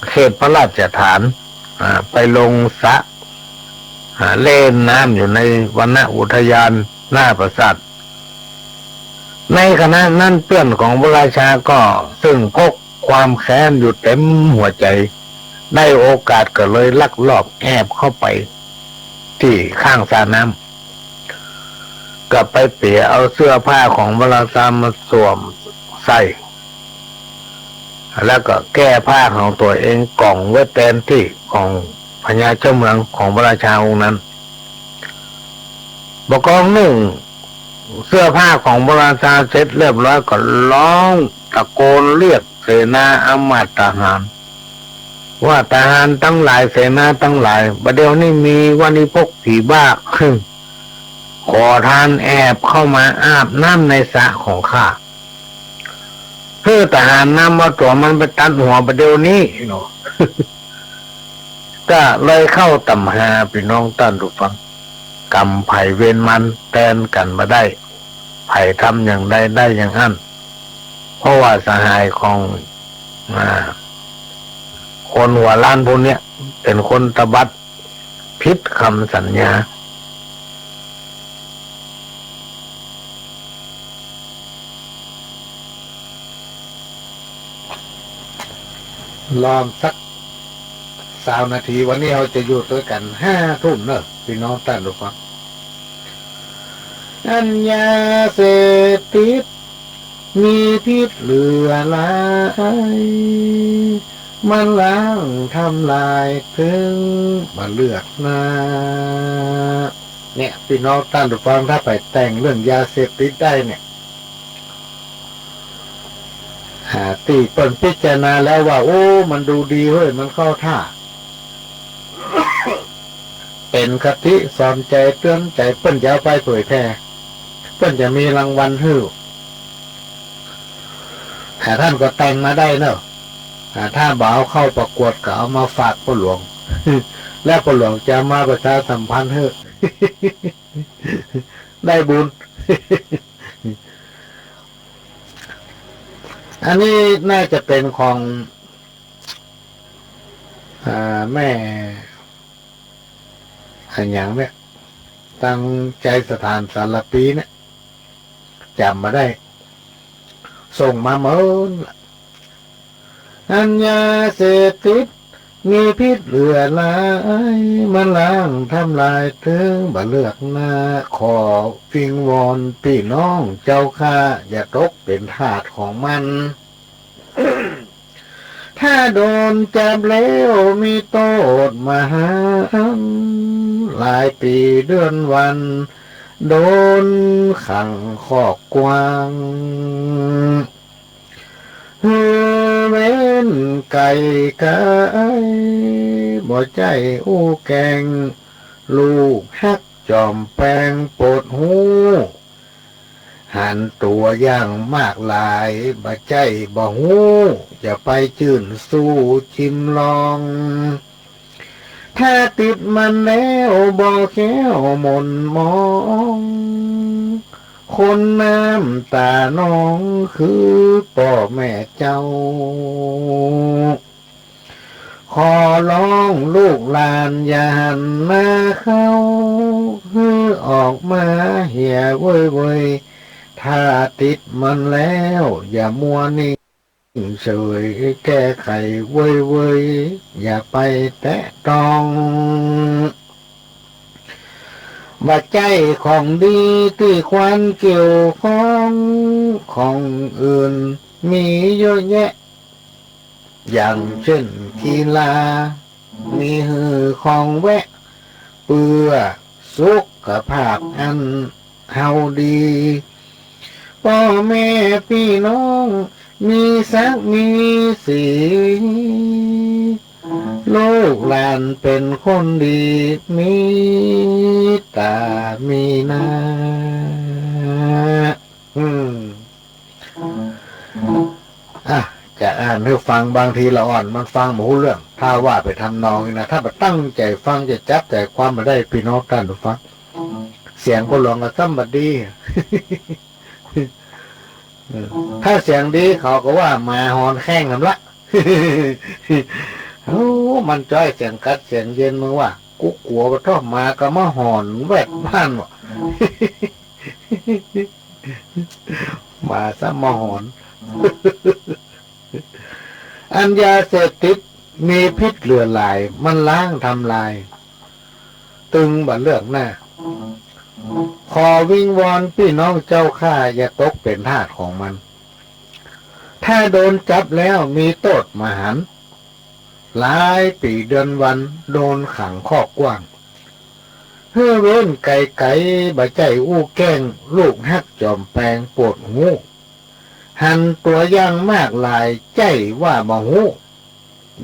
เขตพระราชฐาน อ่า ไปลงสระ อ่า เล่นน้ำอยู่ในวนอุทยานหน้าปราสาท ในขณะนั้นเปื้อนของพระราชาก็ซึ่งพก ความแค้นอยู่เต็มหัวใจ๋ ได้โอกาสก็เลยลักลอบแอบเข้าไปตี้ข้างสระน้ำ ก็ไปเปียเอาเสื้อผ้าของพระราชามาสวมใส่ แล้วก็แก้ผ้าของตั๋วเองก่องไว้แตนตี้ของพญาเจ้าเมืองของพระราชาองค์นั้น บ่ากองนุ่งเสื้อผ้าของพระราชาเสร็จเรียบร้อยก็ฮ้องตะโกนเรียกเสนาอามาตย์ทหาร ว่าทหารตังหลาย เสนาตังหลาย บ่าเดี่ยวนี้มีวานิพกผีบ้า ขอต้านแอบเข้ามาอาบน้ำในสระของข้า หื้อทหารนำเอาตั๋วมันไปตัดหัวบ่าเดี่ยวนี้เนาะ ก็เลยเข้าต๋ำหา ปี้น้องต้านผู้ฟัง กรรมใผเวรมันแตนกั๋นบ่ได้ ใผทำอย่างใดได้อย่างอั้น เพราะว่าสหายของ อ่า คนหัวล้านผู้เนี้ย เป๋นคนตบัด ผิดกำสัญญา รอสักซาวนาที วันนี้เฮาจะอยู่ตวยกั๋นห้าทุ่มเนาะ ปี้น้องต้านผู้ฟัง อันยาเสพติด มีพิษเหลือหลาย มันล้างทำลายเถิงบ่เลือกหน้า เนี่ย ปี้น้องต้านผู้ฟัง ถ้าใผแต่งเรื่องยาเสพติดได้เนี่ย อ่า ตี้เปิ้นพิจารณาแล้วว่า โอ้ มันดูดีเฮ้ย มันเข้าท่า เป๋นคติสอนใจ๋เตื๋อนใจ๋ เปิ้นจะเอาไปเผยแผ่ เปิ้นจะมีรางวัลหื้อ อ่า ต้านก็แต่งมาได้เนาะ อ่า ถ้าบ่เอาเข้าประกวดก็เอามาฝากป้อหลวง แล้วป้อหลวงจะเอามาประชาสัมพันธ์หื้อ ได้บุญ อันนี้น่าจะเป๋นของ อ่า แม่ อะหยังเนี่ย ตังใจ๋สถานสารภีเนี่ย จ๋ำบ่ได้ ส่งมาเมินละ อันยาเสพติด มีพิษเหลือหลาย มันล้างทำลายเถิงบ่เลือกหน้า ขอวิงวอนปี้น้องเจ้าข้า อย่าตกเป๋นทาสของมัน ถ้าโดนจับแล้วมีโต้ษมหันต์ หลายปี๋เดือนวัน โดนขังคอกกว้าง หื้อเว้นไก๋ไก๋ บ่ใจ้อู้แก๋ง ลูกฮักจ๋อมแปงโปรดฮู้ หันตั๋วอย่างมากหลาย บ่ใจ้บ่ฮู้ อย่าไปจื้นสู้จิมลอง ถ้าติดมันแล้วบ่แคล้วหม่นหมอง คนน้ำต๋านองคือป้อแม่เจ้า ขอร้องลูกหลานอย่าหันหน้าเข้า หื้อออกมาเหียเว่ยเว่ย ถ้าติดมันแล้วอย่ามัวนิ่งเฉย แก้ไขเว่ยเว่ย อย่าไปแตะต้อง บ่ใจ้ของดีตี้ควรเกี่ยวข้อง ของอื่นมีเยอะแยะ อย่างเช่นกีฬา มีหื้อของแวะ เปื้อสุขภาพอันเฮาดี ป้อแม่ปี้น้องมีศักดิ์มีศรี ลูกหลานเป๋นคนดี มีต๋ามีหน้า อืม อ่ะ จะอ่านหื้อฟัง บางทีละอ่อนมันฟังบ่ฮู้เรื่อง ถ้าว่าไปทำนองนี้นะ ถ้าบ่ตั้งใจ๋ฟังจะจับใจ๋ความบ่ได้ ปี้น้องต้านผู้ฟัง เสียงป้อหลวงก็ซ้ำบ่ดี เออ ถ้าเสียงดีเขาก็ว่าหมาหอนแข้งหั้นละ โอ้ มันจ้อยเสียงกั๊ดเสียงเย็น มึงว่า กูกั๋วบ่าถ้อหมาก็มาหอนแวดบ้านว่ะ หมาซ้ำมาหอน อันยาเสพติดมีพิษเหลือหลาย มันล้างทำลาย ตึงบ่เลือกหน้า ขอวิงวอนปี้น้องเจ้าข้า อย่าตกเป๋นทาสของมัน ถ้าโดนจับแล้วมีโต้ษมหันต์ หลายปี๋เดือนวัน โดนขังคอกกว้าง หื้อเว้นไก๋ๆ บ่ใจ้อู้แก้ง ลูกฮักจ๋อมแปงโปรดฮู้ หันตั๋วอย่างมากหลาย ใจ้ว่าบ่ฮู้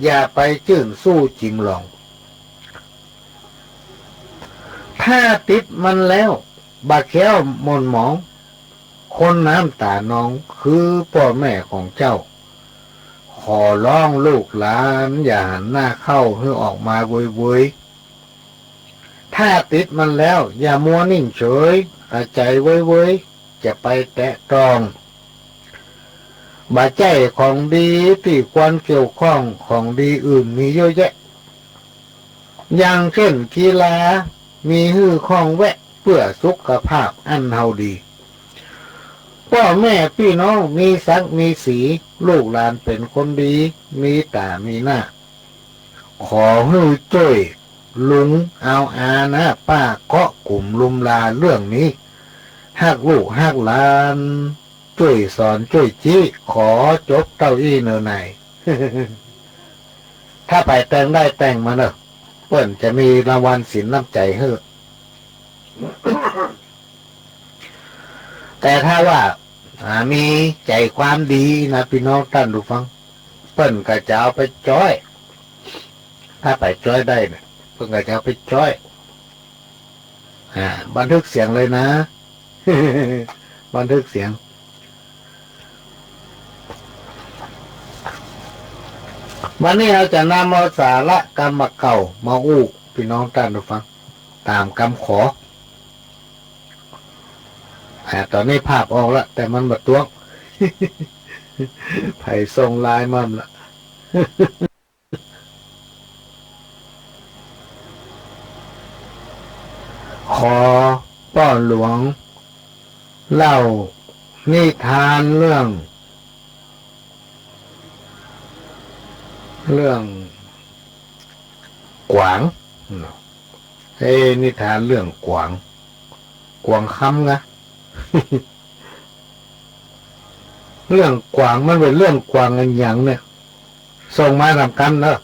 อย่าไปจื้นสู้จิงหลอง ถ้าติดมันแล้ว บ่แคล้วหม่นหมอง คนน้ำต๋านอง คือป้อแม่ของเจ้า ขอร้องลูกหลาน อย่าหันหน้าเข้า หื้อออกมาเวยๆ ถ้าติดมันแล้ว อย่ามัวนิ่งเฉย เอาใจ๋เวยๆ จะไปแตะต้อง บ่ใจ้ของดีตี้ควรเกี่ยวข้อง ของดีอื่นมีเยอะแยะ อย่างเช่นกีฬา มีหื้อคล่องแวะ เปื้อสุขภาพอันเฮาดี ป้อแม่ปี้น้องมีศักดิ์มีศรี ลูกหลานเป๋นคนดี มีต๋ามีหน้า ขอหื้อจ้วยลุงเอาอานะป้า เกาะกุ๋มลุมลาเรื่องนี้ ฮักลูกฮักหลาน จ้วยสอนจ้วยจี้ ขอจบเต้าอี้เน่อใน ถ้าใผแต่งได้แต่งมาเน่อ เปิ้นจะมีรางวัลสินน้ำใจ๋หื้อ แต่ถ้าว่า อ่า มีใจ๋ความดีนะ ปี้น้องต้านผู้ฟัง เปิ้นก็จะเอาไปจ๊อย ถ้าใผจ๊อยได้นะ เปิ้นก็จะเอาไปจ๊อย อ่า บันทึกเสียงเลยนะ บันทึกเสียง วันนี้เฮาจะนำเอาสาระกำบ่าเก่ามาอู้ ปี้น้องต้านผู้ฟัง ต๋ามกำขอ อ่า ต๋อนนี้ภาพออกละ แต่มันบ่ตวง ใผส่งไลน์มาละ ขอป้อหลวงเล่านิทานเรื่อง เรื่องกวาง เอ๊ะ นิทานเรื่องกวาง กวางคำนะ เรื่องกวางมันเป๋นเรื่องกวางอันหยังเนี่ย ส่งมาต๋ามกำเน่อ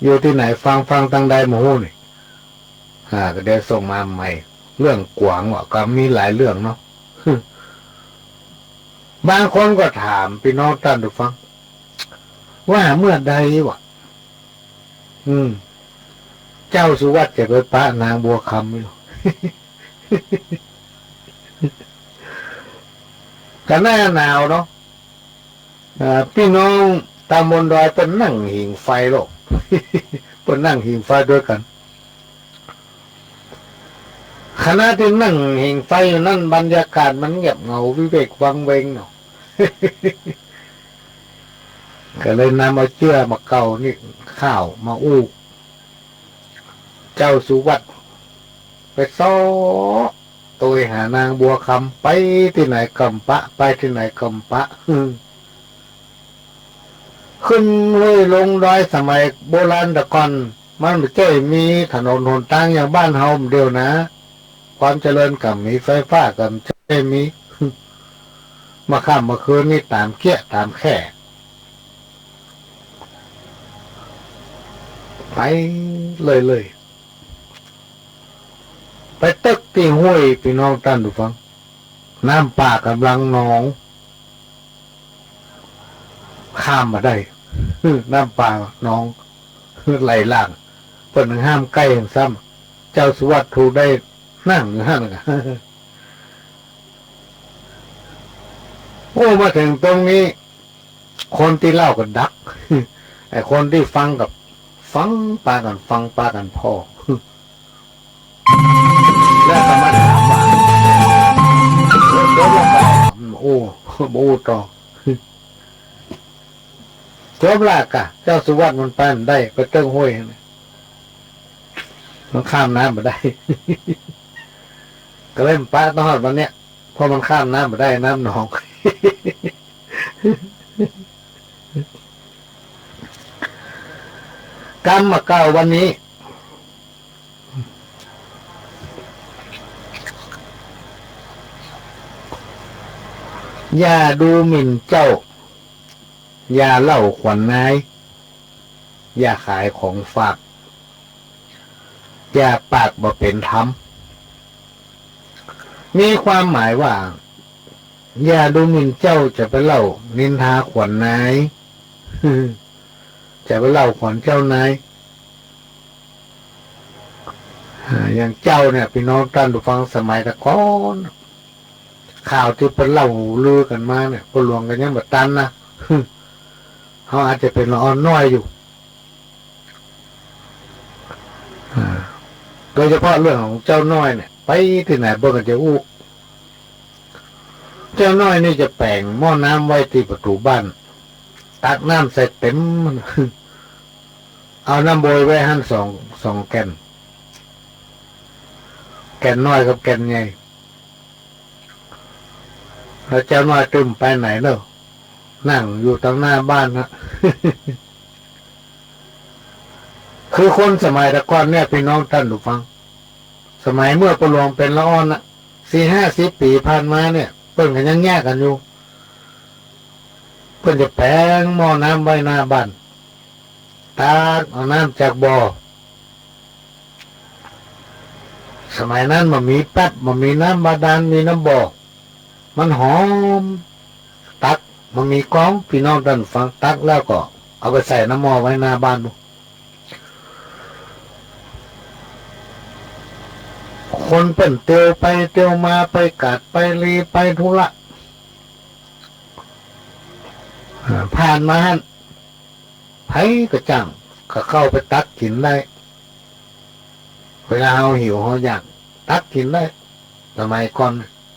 อยู่ตี้ไหน ฟัง ฟังตางใดบ่ฮู้นี่ อ่า ก็เดี๋ยวส่งมาใหม่ เรื่องกวางว่ะ ก็มีหลายเรื่องเนาะ บางคนก็ถามปี้น้องต้านผู้ฟัง ว่าเมื่อใดวะ อืม เจ้าสุวัตจะไปปะนางบัวคำอยู่ ก็หน้าหนาวเนาะ อ่า ปี้น้องต๋ามบนดอยเปิ้นนั่งหิงไฟโลก เปิ้นนั่งหิงไฟตวยกั๋น ขณะตี้นั่งหิงไฟอยู่นั้น บรรยากาศมันเงียบเหงาวิเวกวังเวงเนาะ ก็เลยนำเอาเจื้อบ่าเก่านี้ ข้าวมาอู้ เจ้าสุวัตไปเซาะโตยหานางบัวคำ ไปตี้ไหนก็บ่ปะ ไปตี้ไหนก็บ่ปะ ขึ้นห้วยลงดอย สมัยโบราณแต่ก่อน มันบ่ใจ้มีถนนหนตางอย่างบ้านเฮาเดี๋ยวนะ ความเจริญก็บ่มี ไฟฟ้าก็บ่ใจ้มี มาค่ำมาคืนนี่ต๋ามเก๊ะต๋ามแค่ ไปเลยเลย ไปตึกตี้ห้วย ปี้น้องต้านผู้ฟัง น้ำป่าก่ำลังนอง ข้ามบ่ได้ น้ำป่านอง ไหลหลาก เปิ้นห้ามใก้ซ้ำ เจ้าสุวัตถูกได้นั่งอยู่หั้นกะ โอ้ มาเถิงตรงนี้ คนตี้เล่าก็ดัก ไอ้คนตี้ฟังก็ฟังปากั๋น ฟังปากั๋นผ่อ แล้วก็มาถามว่า โอ้ บ่อู้ต่อ จบละกะ เจ้าสุวัตมันไปบ่ได้ ไปตึกห้วย มันข้ามน้ำบ่ได้ ก็เลยบ่ปะ ต้องฮอดวันเนี้ย เพราะมันข้ามน้ำบ่ได้ น้ำหนอง เ กำมาเก้าวันนี้ อย่าดูหมิ่นเจ้า อย่าเล่าขวัญนาย อย่าขายของฝาก อย่าปากบ่เป๋นธรรม มีความหมายว่า อย่าดูหมิ่นเจ้า จะไปเล่านินทาขวัญนาย จะไปเล่าขวัญเจ้านาย อ่า อย่างเจ้าเนี่ย ปี้น้องต้านผู้ฟัง สมัยตะก่อน ข่าวตี้เปิ้นเล่าลือกั๋นมาเนี่ย ป้อหลวงก็ยังบ่ตันนะ เฮาอาจจะเป๋นละอ่อนน้อยอยู่ อ่า โดยเฉพาะเรื่องของเจ้าน้อยเนี่ย ไปตี้ไหนเปิ้นก็จะอู้ เจ้าน้อยนี่จะแป๋งหม้อน้ำไว้ตี้ประตู๋บ้าน ตักน้ำใส่เต๋ม เอาน้ำบวยไว้หั้นสอง สองแก่น แก่นน้อยกับแก่นใหญ่ แล้วเจ้าน้อยตึงไปไหนเนาะ นั่งอยู่ตังหน้าบ้านนะ คือคนสมัยตะก่อนเนี่ย ปี้น้องต้านผู้ฟัง สมัยเมื่อป้อหลวงเป๋นละอ่อนน่ะ สี่ห้าสิบปี๋ผ่านมาเนี่ย เปิ้นก็ยังแยกกั๋นอยู่ เปิ้นจะแป๋งหม้อน้ำไว้หน้าบ้าน ตักเอาน้ำจากบ่อ สมัยนั้นบ่มีแป๊บ บ่มีน้ำบาดาล มีน้ำบ่อ มันหอม ตัก บ่มีก๊อง ปี้น้องต้านฟัง ตักแล้วก็เอาไปใส่น้ำหม้อไว้หน้าบ้าน คนเปิ้นเตียวไปเตียวมา ไปกาดไปลี ไปธุระ อ่า ผ่านมาหั้น ใผก็จ้าง ก็เข้าไปตักกิ๋นได้ เวลาเฮาหิวเฮาอยาก ตักกิ๋นได้ สมัยก่อน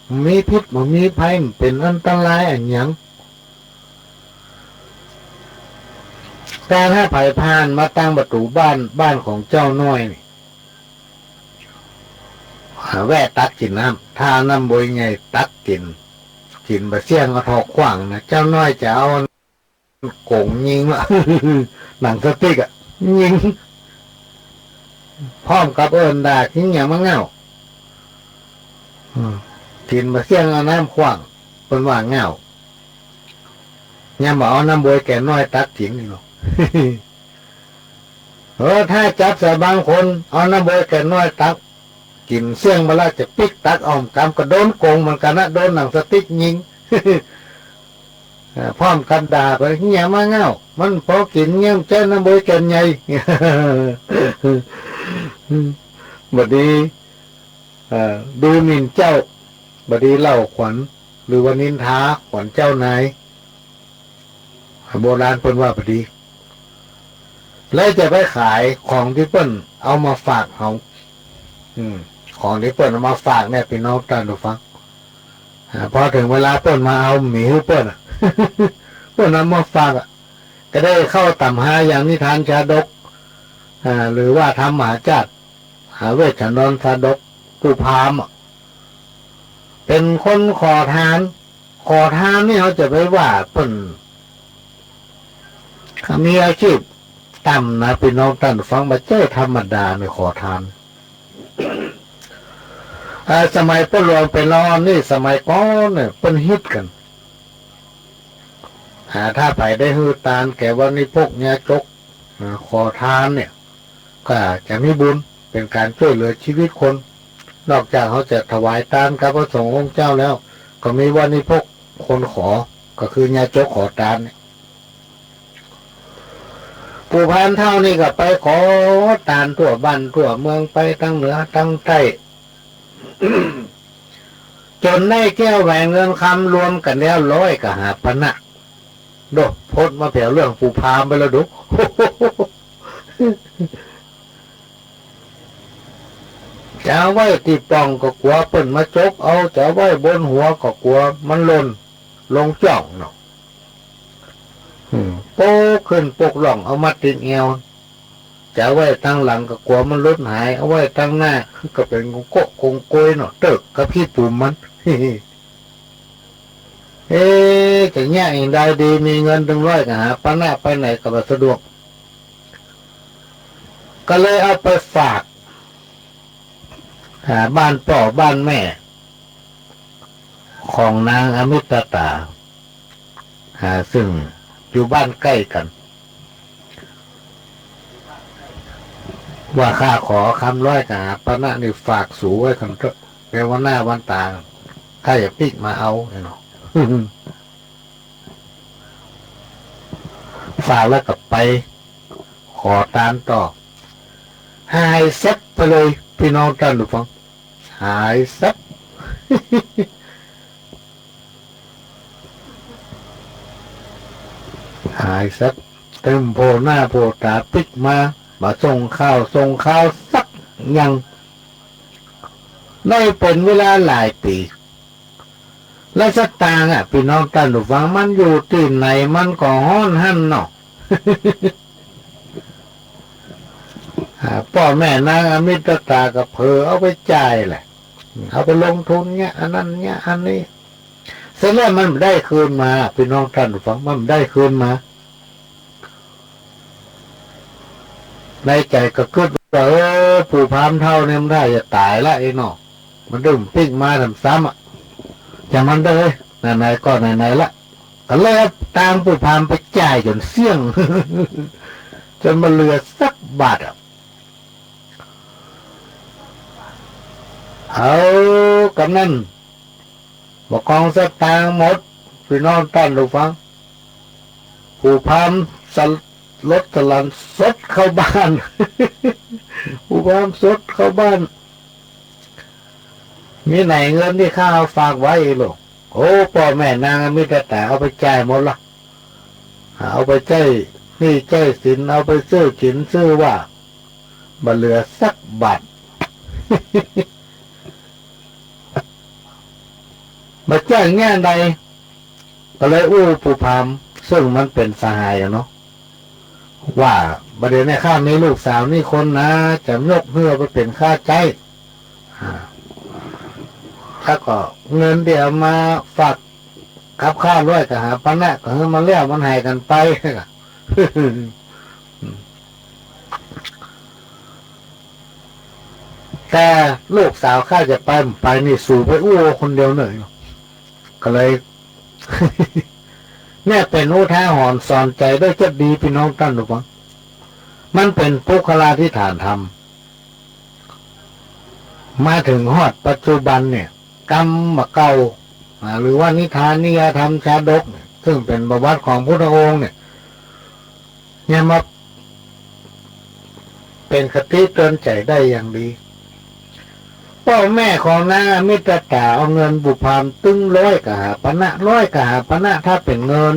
บ่มีพิษ บ่มีภัย บ่เป๋นอันตรายอะหยัง แต่ถ้าใผผ่านมาตางประตู๋บ้าน บ้านของเจ้าน้อยนี่ แวะตักกิ๋นน้ำ ถ้าเอาน้ำบวยใหญ่ตักกิ๋น กิ๋นบ่เสี้ยงเอาเทาะขว้างนะ เจ้าน้อยจะเอาก๋งยิงละ หนังสติ๊กอะ ยิง พร้อมกับเอิ้นด่า กิ๋นหยังมาเหง้า อืม กิ๋นบ่เสี้ยงเอาน้ำขว้าง เปิ้นว่าเหง้า ยังบ่เอาน้ำบวยแก่นน้อยตักกิ๋นอีกเนาะ เออ ถ้าจับใส่บางคน เอาน้ำบวยแก่นน้อยตักกิ๋นเสี้ยงบ่ละ จะปิ๊กตักเอากำ ก็โดนก๋งเหมือนกั๋นนะ โดนหนังสติ๊กยิง เอ่อ พร้อมกับด่าไป เหียมาเหง้า มันปอกิ๋นเยียะ บ่ใจ้น้ำบวยแก่นใหญ่ บ่ดี เอ่อ ดูหมิ่นเจ้า บ่ดีเล่าขวัญ หรือว่านินทาขวัญเจ้านาย โบราณเปิ้นว่าบ่ดี แล้วจะไปขายของตี้เปิ้นเอามาฝากเฮา อืม ของตี้เปิ้นเอามาฝากเนี่ย ปี้น้องต้านผู้ฟัง อ่า พอเถิงเวลาเปิ้นมาเอา บ่มีหื้อเปิ้นอะ เปิ้นเอามาฝากอะ ก็ได้เข้าต่ำหาอย่างนิทานชาดก อ่า หรือว่าธรรมมหาชาติ หาเวชชนนชาดก ปู่พราหมณ์อะ เป๋นคนขอทาน ขอทานนี่เฮาจะไปว่าเปิ้น มีอาชีพต่ำนะ ปี้น้องต้านฟัง บ่ใจ้ธรรมดาเนี่ย ขอทาน อ่า สมัยป้อหลวงเป๋นละอ่อนนี่ สมัยก่อนเนี่ย เปิ้นฮิตกั๋น อ่า ถ้าใผได้หื้อตานแก่วานิพก ญาจก อ่า ขอทานเนี่ย ก็จะมีบุญ เป๋นก๋านจ้วยเหลือจีวิตคน นอกจากเฮาจะถวายตานกับพระสงฆ์องค์เจ้าแล้ว ก็มีวานิพก คนขอ ก็คือญาจกขอตานเนี่ย ปู่พานเฒ่านี่ก็ไปขอตานทั่วบ้านทั่วเมือง ไปตางเหนือตางใต้ จ๋นได้แก้วแหวนเงินคำรวมกั๋นแล้วร้อยกว่าหาปณะ โด พ้นมาแผวเรื่องปู่พราหมณ์ไปแล้วดู จะเอาไว้ตี้ป่องก็กั๋วเปิ้นมาจกเอา จะเอาไว้บนหัวก็กั๋วมันหล่นลงจ้องเนาะ อืม ปกขึ้นปกล่องเอามาติดแอว จะเอาไว้ตางหลังก็กั๋วมันหลุดหาย เอาไว้ตางหน้าก็เป๋นกงโก้กงโกยเนาะ เติ๊กกับขี้ปุ๋มมัน เอ๊ะ จะเยียะอย่างใดดี มีเงินตึงร้อยกว่าหาปณะ ไปไหนก็บ่สะดวก ก็เลยเอาไปฝาก อ่า บ้านป้อบ้านแม่ ของนางอมิตตา อ่า ซึ่งอยู่บ้านใก้กั๋น ว่าข้าขอคำร้อยกหาปณะนี่ฝากสูไว้ก่อนเต๊อะ เดี๋ยววันหน้าวันต๋าข้าจะปิ๊กมาเอาเนาะ ฝากแล้วก็ไปขอตานต่อ หายแซ็บไปเลย ปี้น้องต้านผู้ฟัง หายแซ็บ หายแซ็บ เต็มโผหน้าโผต๋าปิ๊กมา บ่ส่งข่าวส่งคาวสักอย่าง ได้เป๋นเวลาหลายปี๋ และสตางค์อะ ปี้น้องต้านผู้ฟัง มันอยู่ตี้ไหนมันก็ฮ้อนหั้นเนาะ อ่า ป้อแม่นางอมิตตาก็เผลอเอาไปจ่ายแหละ เอาไปลงทุนเนี่ย อันนั้นเนี่ย อันนี้ เสร็จแล้วมันบ่ได้คืนมา ปี้น้องต้านผู้ฟัง มันบ่ได้คืนมา ในใจ๋ก็กึ๊ดว่า เออ ปู่พราหมณ์เฒ่าเนี่ยมันได้จะต๋ายละไอ้เนาะ มันดึงปิ๊กมาซ้ำๆ อะ อย่างมันเด้อ ไหนๆ ก็ไหนๆ ละ ก็เลยเอาตางค์ปู่พราหมณ์ไปจ่ายจ๋นเสี้ยง จ๋นบ่เหลือสักบาทอะ เอา กำนั้น บ่กองสตางค์หมด ปี้น้องต้านผู้ฟัง ปู่พราหมณ์สลดสลันสดเข้าบ้าน ปู่พราหมณ์สดเข้าบ้าน มีไหนเงินตี้ข้าเอาฝากไว้อีกลูก โอ้ ป้อแม่นางอมิตตาเอาไปจ่ายหมดละ เอาไปใจ๊หนี้ใจ๊สิน เอาไปซื้อกิ๋นซื้อว่า บ่เหลือสักบาท บ่แจ้งแง่ใด ก็เลยอู้ปู่พราหมณ์ ซึ่งมันเป๋นสหายอะเนาะ ว่าบ่าเดี่ยวนี้ข้ามีลูกสาวนี่คนนะ จะยกหื้อไปเป๋นข้าใจ๊ อ่า แล้วก็เงินตี้เอามาฝากกับข้าร้อยกหาปณะ ก็หื้อมันแล้วมันหายกั๋นไป แต่ลูกสาวข้าจะไปบ่ไปนี่ สูไปอู้คนเดียวเน่อ ก็เลย เนี่ยเป๋นอุทาหรณ์สอนใจ๋ได้จะดี ปี้น้องต้านผู้ฟัง มันเป๋นปุคคลาธิฐานธรรม มาเถิงฮอดปัจจุบันเนี่ย กำบ่าเก่า อ่า หรือว่านิทานนิยายธรรมชาดกเนี่ย ซึ่งเป๋นประวัติของพุทธองค์เนี่ย เนี่ยมาเป๋นคติเตือนใจ๋ได้อย่างดี ป้อแม่ของนางอมิตตาเอาเงินปู่พราหมณ์ตึงร้อยกหาปณะ ร้อยกหาปณะ ถ้าเป๋นเงิน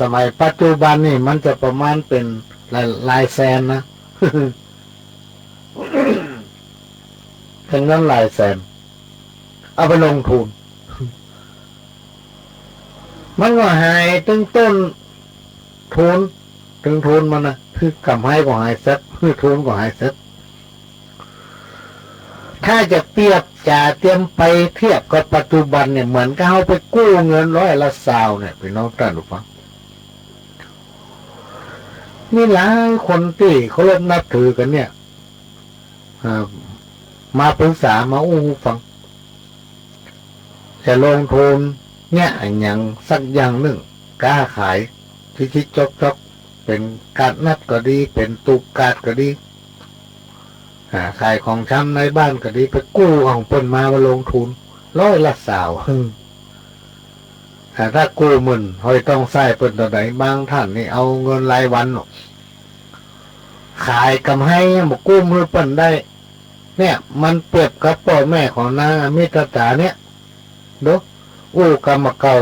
สมัยปัจจุบันนี่มันจะประมาณเป๋นหลาย หลายแสนนะ เป๋นเงินหลายแสน เอาไปลงทุน มันก็หายตึงต้นทุน ตึงทุนมันนะ คือกำไรก็หายสัก ทุนก็หายสัก ถ้าจะเปรียบจ๋าเตียมไปเทียบกับปัจจุบันเนี่ย เหมือนกับเฮาไปกู้เงินร้อยละซาวเนี่ย ปี้น้องต้านผู้ฟัง มีหลายคนตี้เคารพนับถือกั๋นเนี่ย อ่า มาปรึกษา มาอู้ฟัง จะลงทุนเนี่ยอะหยังสักอย่างนึ่ง ก๊าขาย จิ๊กๆ จ๊อกๆ เป๋นก๊าดนัดก็ดี เป๋นตูบก๊าดก็ดี อ่า ขายของชำในบ้านก็ดี ไปกู้ของเปิ้นมา มาลงทุน ร้อยละซาว อ่า ถ้ากู้หมื่น ห้อยต้องใส้เปิ้นเต้าใด บางต้านนี่เอาเงินรายวันเนาะ ขายกำไรยังบ่กู้หื้อเปิ้นได้ เนี่ย มันเปรียบกับป้อแม่ของนางอมิตตาเนี่ย ดู อู้กำบ่าเก่า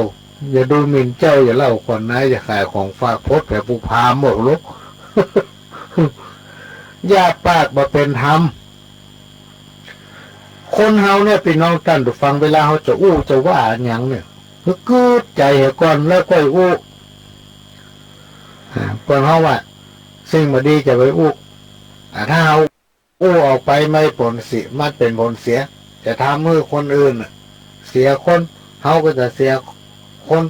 อย่าดูหมิ่นเจ้า อย่าเล่าขวัญนาย อย่าขายของฝาก โผดแผลปู่พราหมณ์หมดลูก อย่าปากบ่เป๋นธรรม คนเฮาเนี่ย ปี้น้องต้านผู้ฟัง เวลาเฮาจะอู้จะว่าอะหยังเนี่ย คือกึ๊ดใจ๋เหียก่อนแล้วค่อยอู้ อ่า เปิ้นฮ้องว่า สิ่งบ่ดีจะไปอู้ อ่า ถ้าเฮาอู้ออกไปมันผลเสีย มันเป๋นผลเสีย จะทำหื้อคนอื่นน่ะเสียคน เฮาก็จะเสียคน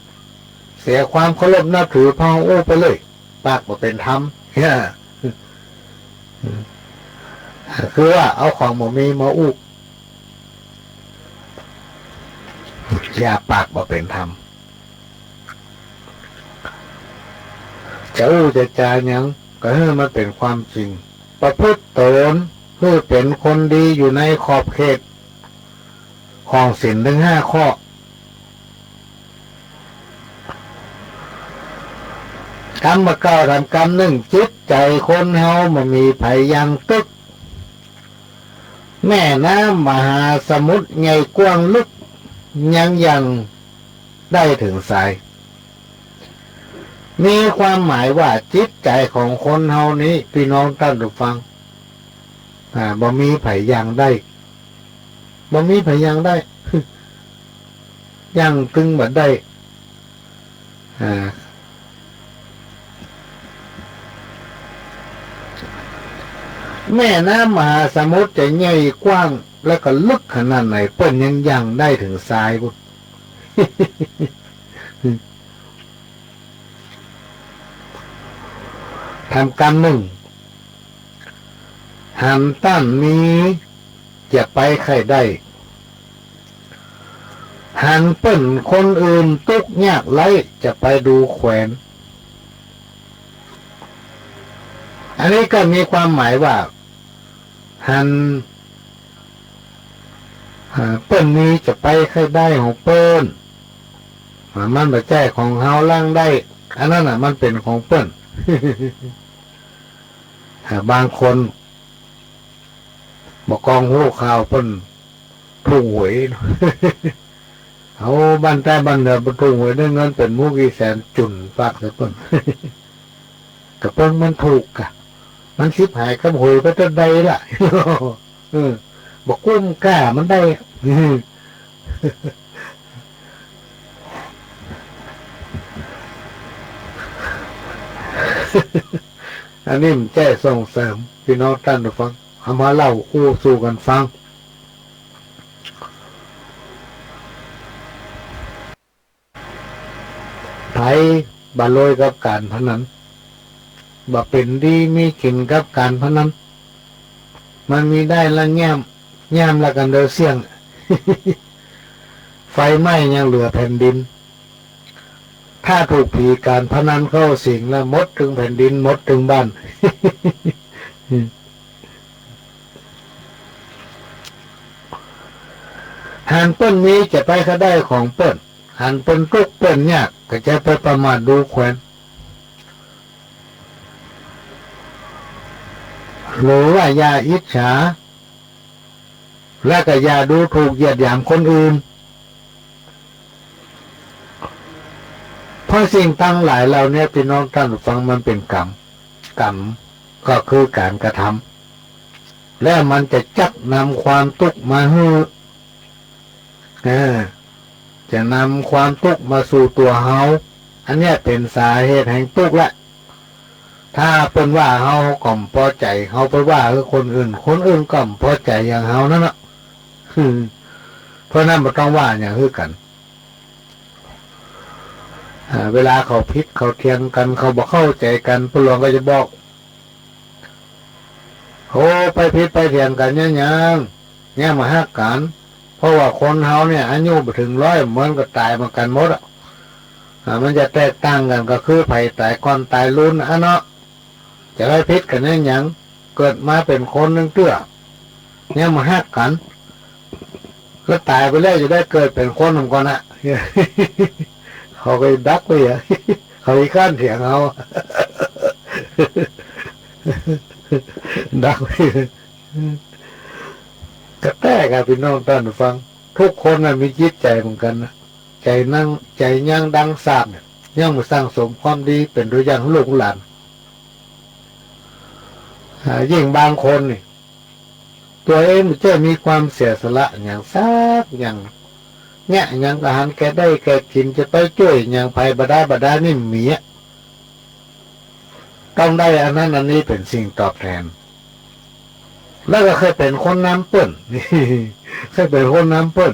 เสียความเคารพนับถือ เพราะอู้ไปเลย ปากบ่เป๋นธรรม เนี่ย อืม คือว่าเอาของบ่มีมาอู้ อย่าปากบ่เป๋นธรรม จะอู้จะจ๋าหยังก็หื้อมันเป๋นความจริง ประพฤติตนหื้อเป๋นคนดีอยู่ในขอบเขตของศีลตึงห้าข้อ กำบ่าเก้าถามกำนึ่ง จิตใจ๋คนเฮาบ่มีใผยังตึก แม่น้ำมหาสมุทรใหญ่กว้างลึก ยังยังได้เถิงสาย มีความหมายว่าจิตใจ๋ของคนเฮานี้ ปี้น้องต้านผู้ฟัง อ่า บ่มีใผยังได้ บ่มีใผยังได้ ยังตึงบ่ได้ อ่า แม่น้ำมหาสมุทรจะใหญ่กว้าง แล้วก็ลึกขนาดไหน เปิ้นยังยังได้เถิงสายปู้น ถามกำนึ่ง หันต้านมีจะไปใค่ได้ หันเปิ้นคนอื่นตุ๊กข์ยากไร้จะไปดูแขวน อันนี้ก็มีความหมายว่า หัน อ่า เปิ้นมีจะไปใค่ได้ของเปิ้น อ่า มันบ่ใจ้ของเฮาล่างได้ อันนั้นน่ะ มันเป๋นของเปิ้น อ่า บางคน บ่กองฮู้ข่าวเปิ้นถูกหวย เอาบ้านใต้บ้านเหนือบ่ถูกหวยได้เงินเป๋นหมู่กี่แสนจุ่นปากใส่เปิ้น กะเปิ้นมันถูกกะ มันฉิบหายกับหวยไปเต้าใดล่ะ เออ บ่กุ้มก้ามันได้ อันนี้มันแจ้ส่งเสริมปี้น้องต้านผู้ฟัง เอามาเล่าอู้สู่กั๋นฟัง ใผบ่รวยกับก๋านพนัน บ่เป๋นดีมีกิ๋นกับก๋านพนัน มันมีได้ละแง้ม แง้มละกั๋นเดียวเสี้ยง ไฟไหม้ยังเหลือแผ่นดิน ถ้าถูกผีก๋านพนันเข้าสิงแล้วหมดตึงแผ่นดินหมดตึงบ้าน หันเปิ้นมีจะไปใค่ได้ของเปิ้น หันเปิ้นตุ๊กข์เปิ้นยากก็จะไปประมาทดูแขวน หรือว่าอย่าอิจฉา และก็อย่าดูถูกเหยียดหยามคนอื่น เพราะสิ่งตังหลายเหล่านี้ปี้น้องต้านผู้ฟังมันเป๋นกรรม กรรมก็คือก๋านกระทำ และมันจะจักนำความตุ๊กข์มาหื้อ เออ จะนำความตุ๊กข์มาสู่ตั๋วเฮา อันเนี้ยเป๋นสาเหตุแห่งตุ๊กข์ละ ถ้าเปิ้นว่าเฮา เฮาก็บ่ปอใจ๋ เฮาไปว่าหื้อคนอื่น คนอื่นก็บ่ปอใจ๋อย่างเฮานั่นน่ะ เพราะนั้นบ่ต้องว่าหยังหื้อกั๋น อ่า เวลาเขาผิดเขาเถียงกั๋น เขาบ่เข้าใจ๋กั๋น เปิ้นหลวงก็จะบอก โอ้ ไปผิดไปเถียงกั๋นยัง ยัง ยังบ่ฮักกั๋น เพราะว่าคนเฮาเนี่ยอายุบ่เถิงร้อย มันก็ต๋ายเหมือนกั๋นหมดอะ อ่า มันจะแตกต่างกั๋นก็คือไผต๋ายก่อนต๋ายลุนอะเนาะ จะไปผิดกั๋นยัง เกิดมาเป๋นคนนึ่งเตื้อ ยังบ่ฮักกั๋น แล้วต๋ายไปแล้วจะได้เกิดเป๋นคนนำก่อนอะ เขาก็ดักไว้อะ เขาอีกคันเถียงเอา ดักไว้ กระแตกอะ ปี้น้องต้านผู้ฟัง ทุกคนน่ะมีจิตใจ๋เหมือนกั๋นนะ ใจ๋นั่ง ใจ๋ยังดังสาบเนี่ย ยังบ่สั่งสมความดีเป๋นตั๋วอย่างหื้อลูกหื้อหลาน อ่า ยิ่งบางคนนี่ ตั๋วเองบ่ใจ้มีความเสียสละหยังสักอย่าง เยียะหยังก็หันแก่ได้แก่กิ๋น จะไปจ้วยหยังใผบ่ดาบ่ดานี่บ่มีอะ ต้องได้อันนั้นอันนี้เป๋นสิ่งตอบแตน แล้วก็เคยเป๋นคนนำเปิ้น เคยเป๋นคนนำเปิ้น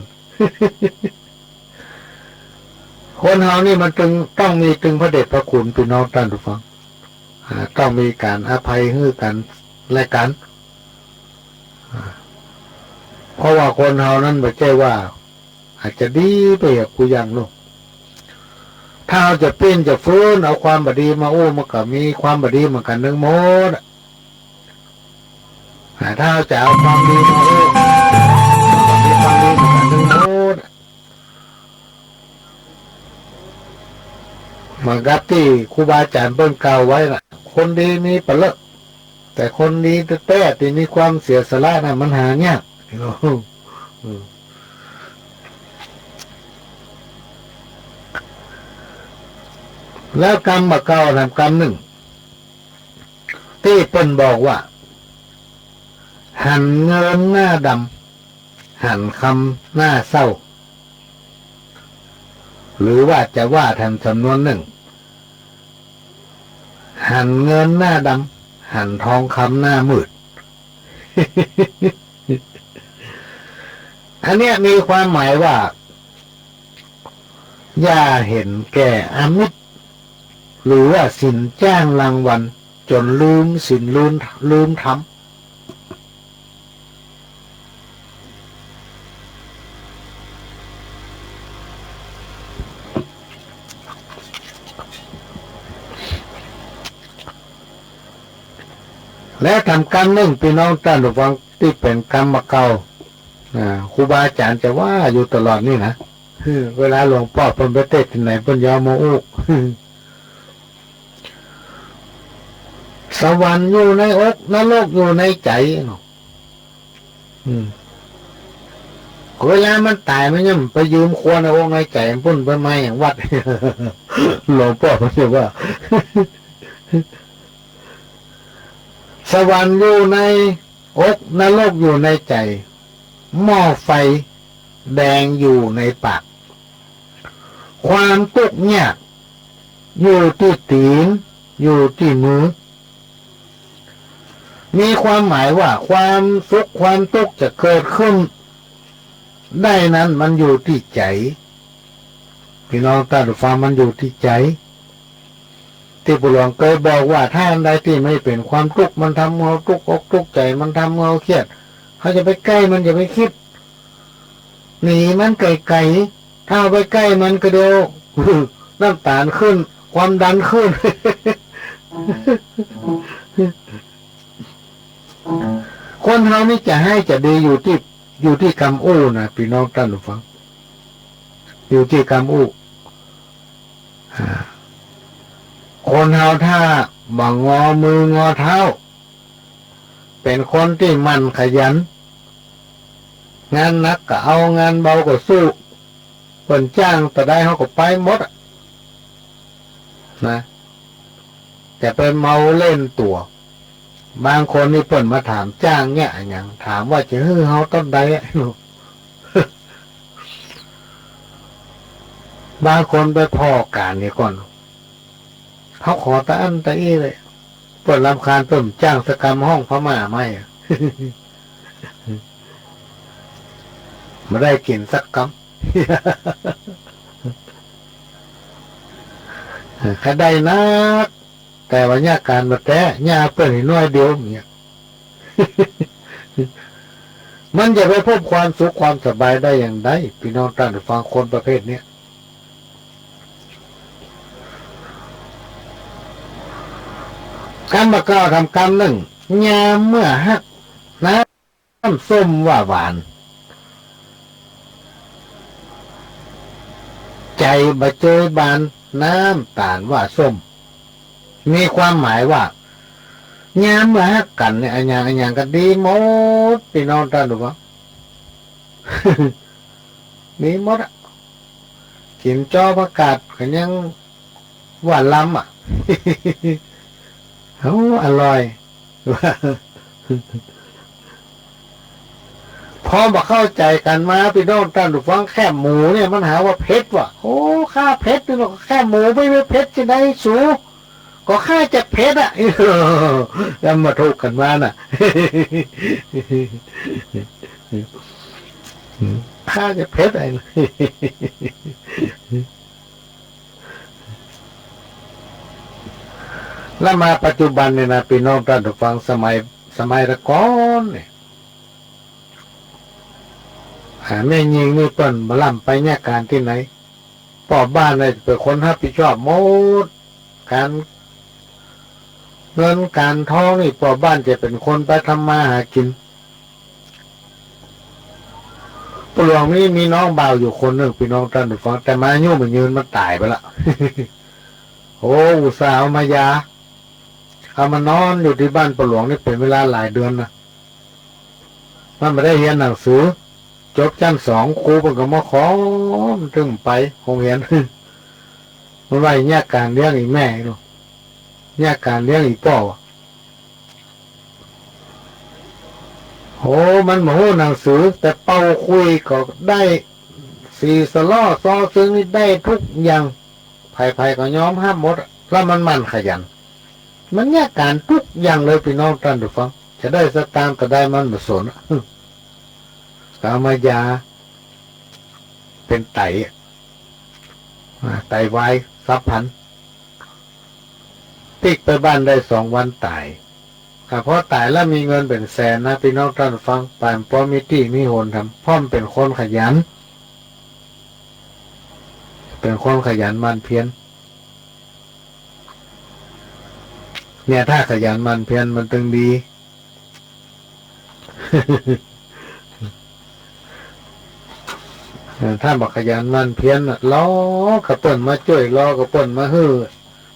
คนเฮานี่มันตึง ต้องมีตึงพระเดชพระคุณ ปี้น้องต้านผู้ฟัง อ่า ต้องมีก๋านอภัยหื้อกั๋นและกั๋น เพราะว่าคนเฮานั้นบ่ใจ้ว่า อาจจะดีไปอะ กูยังเนาะ ถ้าเฮาจะปิ้นจะฟื้นเอาความบ่ดีมาอู้ มันก็มีความบ่ดีเหมือนกั๋นตึงหมดอะ อ่า ถ้าเฮาจะเอาความดีมาอู้ มันก็มีความดีเหมือนกั๋นตึงหมดอะ เหมือนกับตี้ครูบาอาจ๋ารย์เปิ้นกล่าวไว้น่ะ คนดีมีบ่เลิก แต่คนดีแต๊ๆ ตี้มีความเสียสละน่ะ มันหายาก อืม แล้วกำบ่าเก่าแถมกำนึ่ง ตี้เปิ้นบอกว่า หันเงินหน้าดำ หันคำหน้าเศร้า หรือว่าจะว่าแถมสำนวนนึ่ง หันเงินหน้าดำ หันทองคำหน้ามืด อันเนี้ยมีความหมายว่า อย่าเห็นแก่อมิตร หรือว่าสินจ้างรางวัล จ๋นลืมศีลลืม ลืมธรรม และแถมกำนึ่ง ปี้น้องต้านผู้ฟัง ตี้เป๋นกำบ่าเก่า อ่า ครูบาอาจ๋ารย์จะว่าอยู่ตลอดนี่นะ เวลาหลวงป้อเปิ้นไปเตสน์ตี้ไหน เปิ้นยอมมาอู้ สวรรค์อยู่ในอก นรกอยู่ในใจ๋เนาะ อืม เวลามันต๋ายมันยังไปยืมครัวในอกในใจ๋ปุ้นไปมาอย่างวัด หลวงป้อเปิ้นจะว่า สวรรค์อยู่ในอก นรกอยู่ในใจ๋ หม้อไฟแดงอยู่ในปาก ความตุ๊กข์ยากอยู่ตี้ตี๋น อยู่ตี้มือ มีความหมายว่าความสุขความตุ๊กข์จะเกิดขึ้นได้นั้นมันอยู่ตี้ใจ๋ ปี้น้องต้านผู้ฟัง มันอยู่ตี้ใจ๋ ตี้ปู่หลวงเกยบอกว่า ถ้าอันใดตี้ไม่เป๋นความตุ๊กข์ มันทำหื้อเฮาตุ๊กข์อกตุ๊กข์ใจ๋ มันทำหื้อเฮาเครียด เฮาจะไปใก้มัน อย่าไปกึ๊ด หนีมันไก๋ๆ ถ้าเฮาไปใก้มันก็เดี๋ยว น้ำต๋าลขึ้น ความดันขึ้น คนเฮานี่จะฮ้ายจะดีอยู่ตี้ อยู่ตี้กำอู้นะ ปี้น้องต้านผู้ฟัง อยู่ตี้กำอู้ อ่า คนเฮาถ้าบ่งอมืองอเท้า เป๋นคนตี้หมั่นขยัน งานหนักก็เอา งานเบาก็สู้ เปิ้นจ้างเต้าใดเฮาก็ไปหมดอะ นะ จะไปเมาเล่นตั๋ว บางคนนี่เปิ้นมาถามจ้างเนี่ยอะหยัง ถามว่าจะหื้อเฮาเต้าใดอะ บางคนไปผ่อก๋านนี่ก่อน เฮาขอตะอั้นตะอี้เลย เปิ้นรำคาญ เปิ้นจ้างสักกำ ฮ้องพม่าไหมอะ บ่ได้กิ๋นสักกำ ใค่ได้นัก แต่ว่าเยียะก๋านบ่แต๊ เยียะเปิ้นอีกหน้อยเดียวเนี่ย มันจะไปพบความสุขความสบายได้อย่างใด ปี้น้องต้านผู้ฟัง คนประเภทเนี้ย กำบ่าเก่าแถมกำนึ่ง ยามเมื่อฮัก น้ำส้มว่าหวาน ใจ๋บ่เจยบาน น้ำต๋าลว่าส้ม มีความหมายว่า ยามเมื่อฮักกั๋นเนี่ย อะหยังอะหยังก็ดีหมด ปี้น้องต้านผู้ฟัง ดีหมดอะ กิ๋นจ้อผักกาดก็ยังว่าลำอะ โอ้ อร่อย พอบ่เข้าใจ๋กั๋นมา ปี้น้องต้านผู้ฟัง แคบหมูเนี่ยมันหาว่าเผ็ดว่ะ โอ้ ข้าเผ็ดนี่เนาะ แคบหมูไม่ ไม่เผ็ดจะได้สู ก็ข้าจะเผ็ดอะ แล้วมาถูกกั๋นมาน่ะ ข้าจะเผ็ดไอ้ แล้วมาปัจจุบันเนี่ยนะ ปี้น้องต้านผู้ฟัง สมัย สมัยตะก่อนเนี่ย อ่า แม่ญิงนี่เปิ้นบ่ล้ำไปเยียะก๋านตี้ไหน ป้อบ้านนี่เป๋นคนฮับผิดชอบหมด ก๋านเงินก๋านทองนี่ป้อบ้านจะเป๋นคนไปทำมาหากิ๋น ป้อหลวงนี่มีน้องบ่าวอยู่คนนึ่ง ปี้น้องต้านผู้ฟัง แต่มันอายุบ่ยืน มันต๋ายไปละ โอ้ อุตส่าห์เอามายา เอามานอนอยู่ตี้บ้านป้อหลวงนี่เป๋นเวลาหลายเดือนนะ มันบ่ได้เฮียนหนังสือ จบจั้นสอง ครูเปิ้นก็มาขอ มันจึงไปโฮงเฮียน มันว่าเยียะก๋านเลี้ยงอี่แม่เนาะ เยียะก๋านเลี้ยงอี่ป้อ โอ้ มันบ่ฮู้หนังสือ แต่เป่าขลุ่ยก็ได้ สีสะล้อซอซึงนี่ได้กู้อย่าง ใผๆ ก็ยอมฮับหมด แล้วมันหมั่นขยัน มันเยียะก๋านกู้อย่างเลย ปี้น้องต้านผู้ฟัง จะได้สตางค์ก็ได้ มันบ่สน เอามายา เป๋นไต อ่า ไตวายฉับพลัน ปิ๊กไปบ้านได้สองวันต๋าย อ่า พอต๋ายแล้วมีเงินเป๋นแสนนะ ปี้น้องต้านผู้ฟัง ป๋ายบ่มีตี้มีหนทำ เพราะมันเป๋นคนขยัน เป๋นคนขยันหมั่นเพียร เนี่ย ถ้าขยันหมั่นเพียรมันจึงดี เออ ถ้าบ่ขยันหมั่นเพียรน่ะ รอก็เปิ้นมาจ้วย รอก็เปิ้นมาหื้อ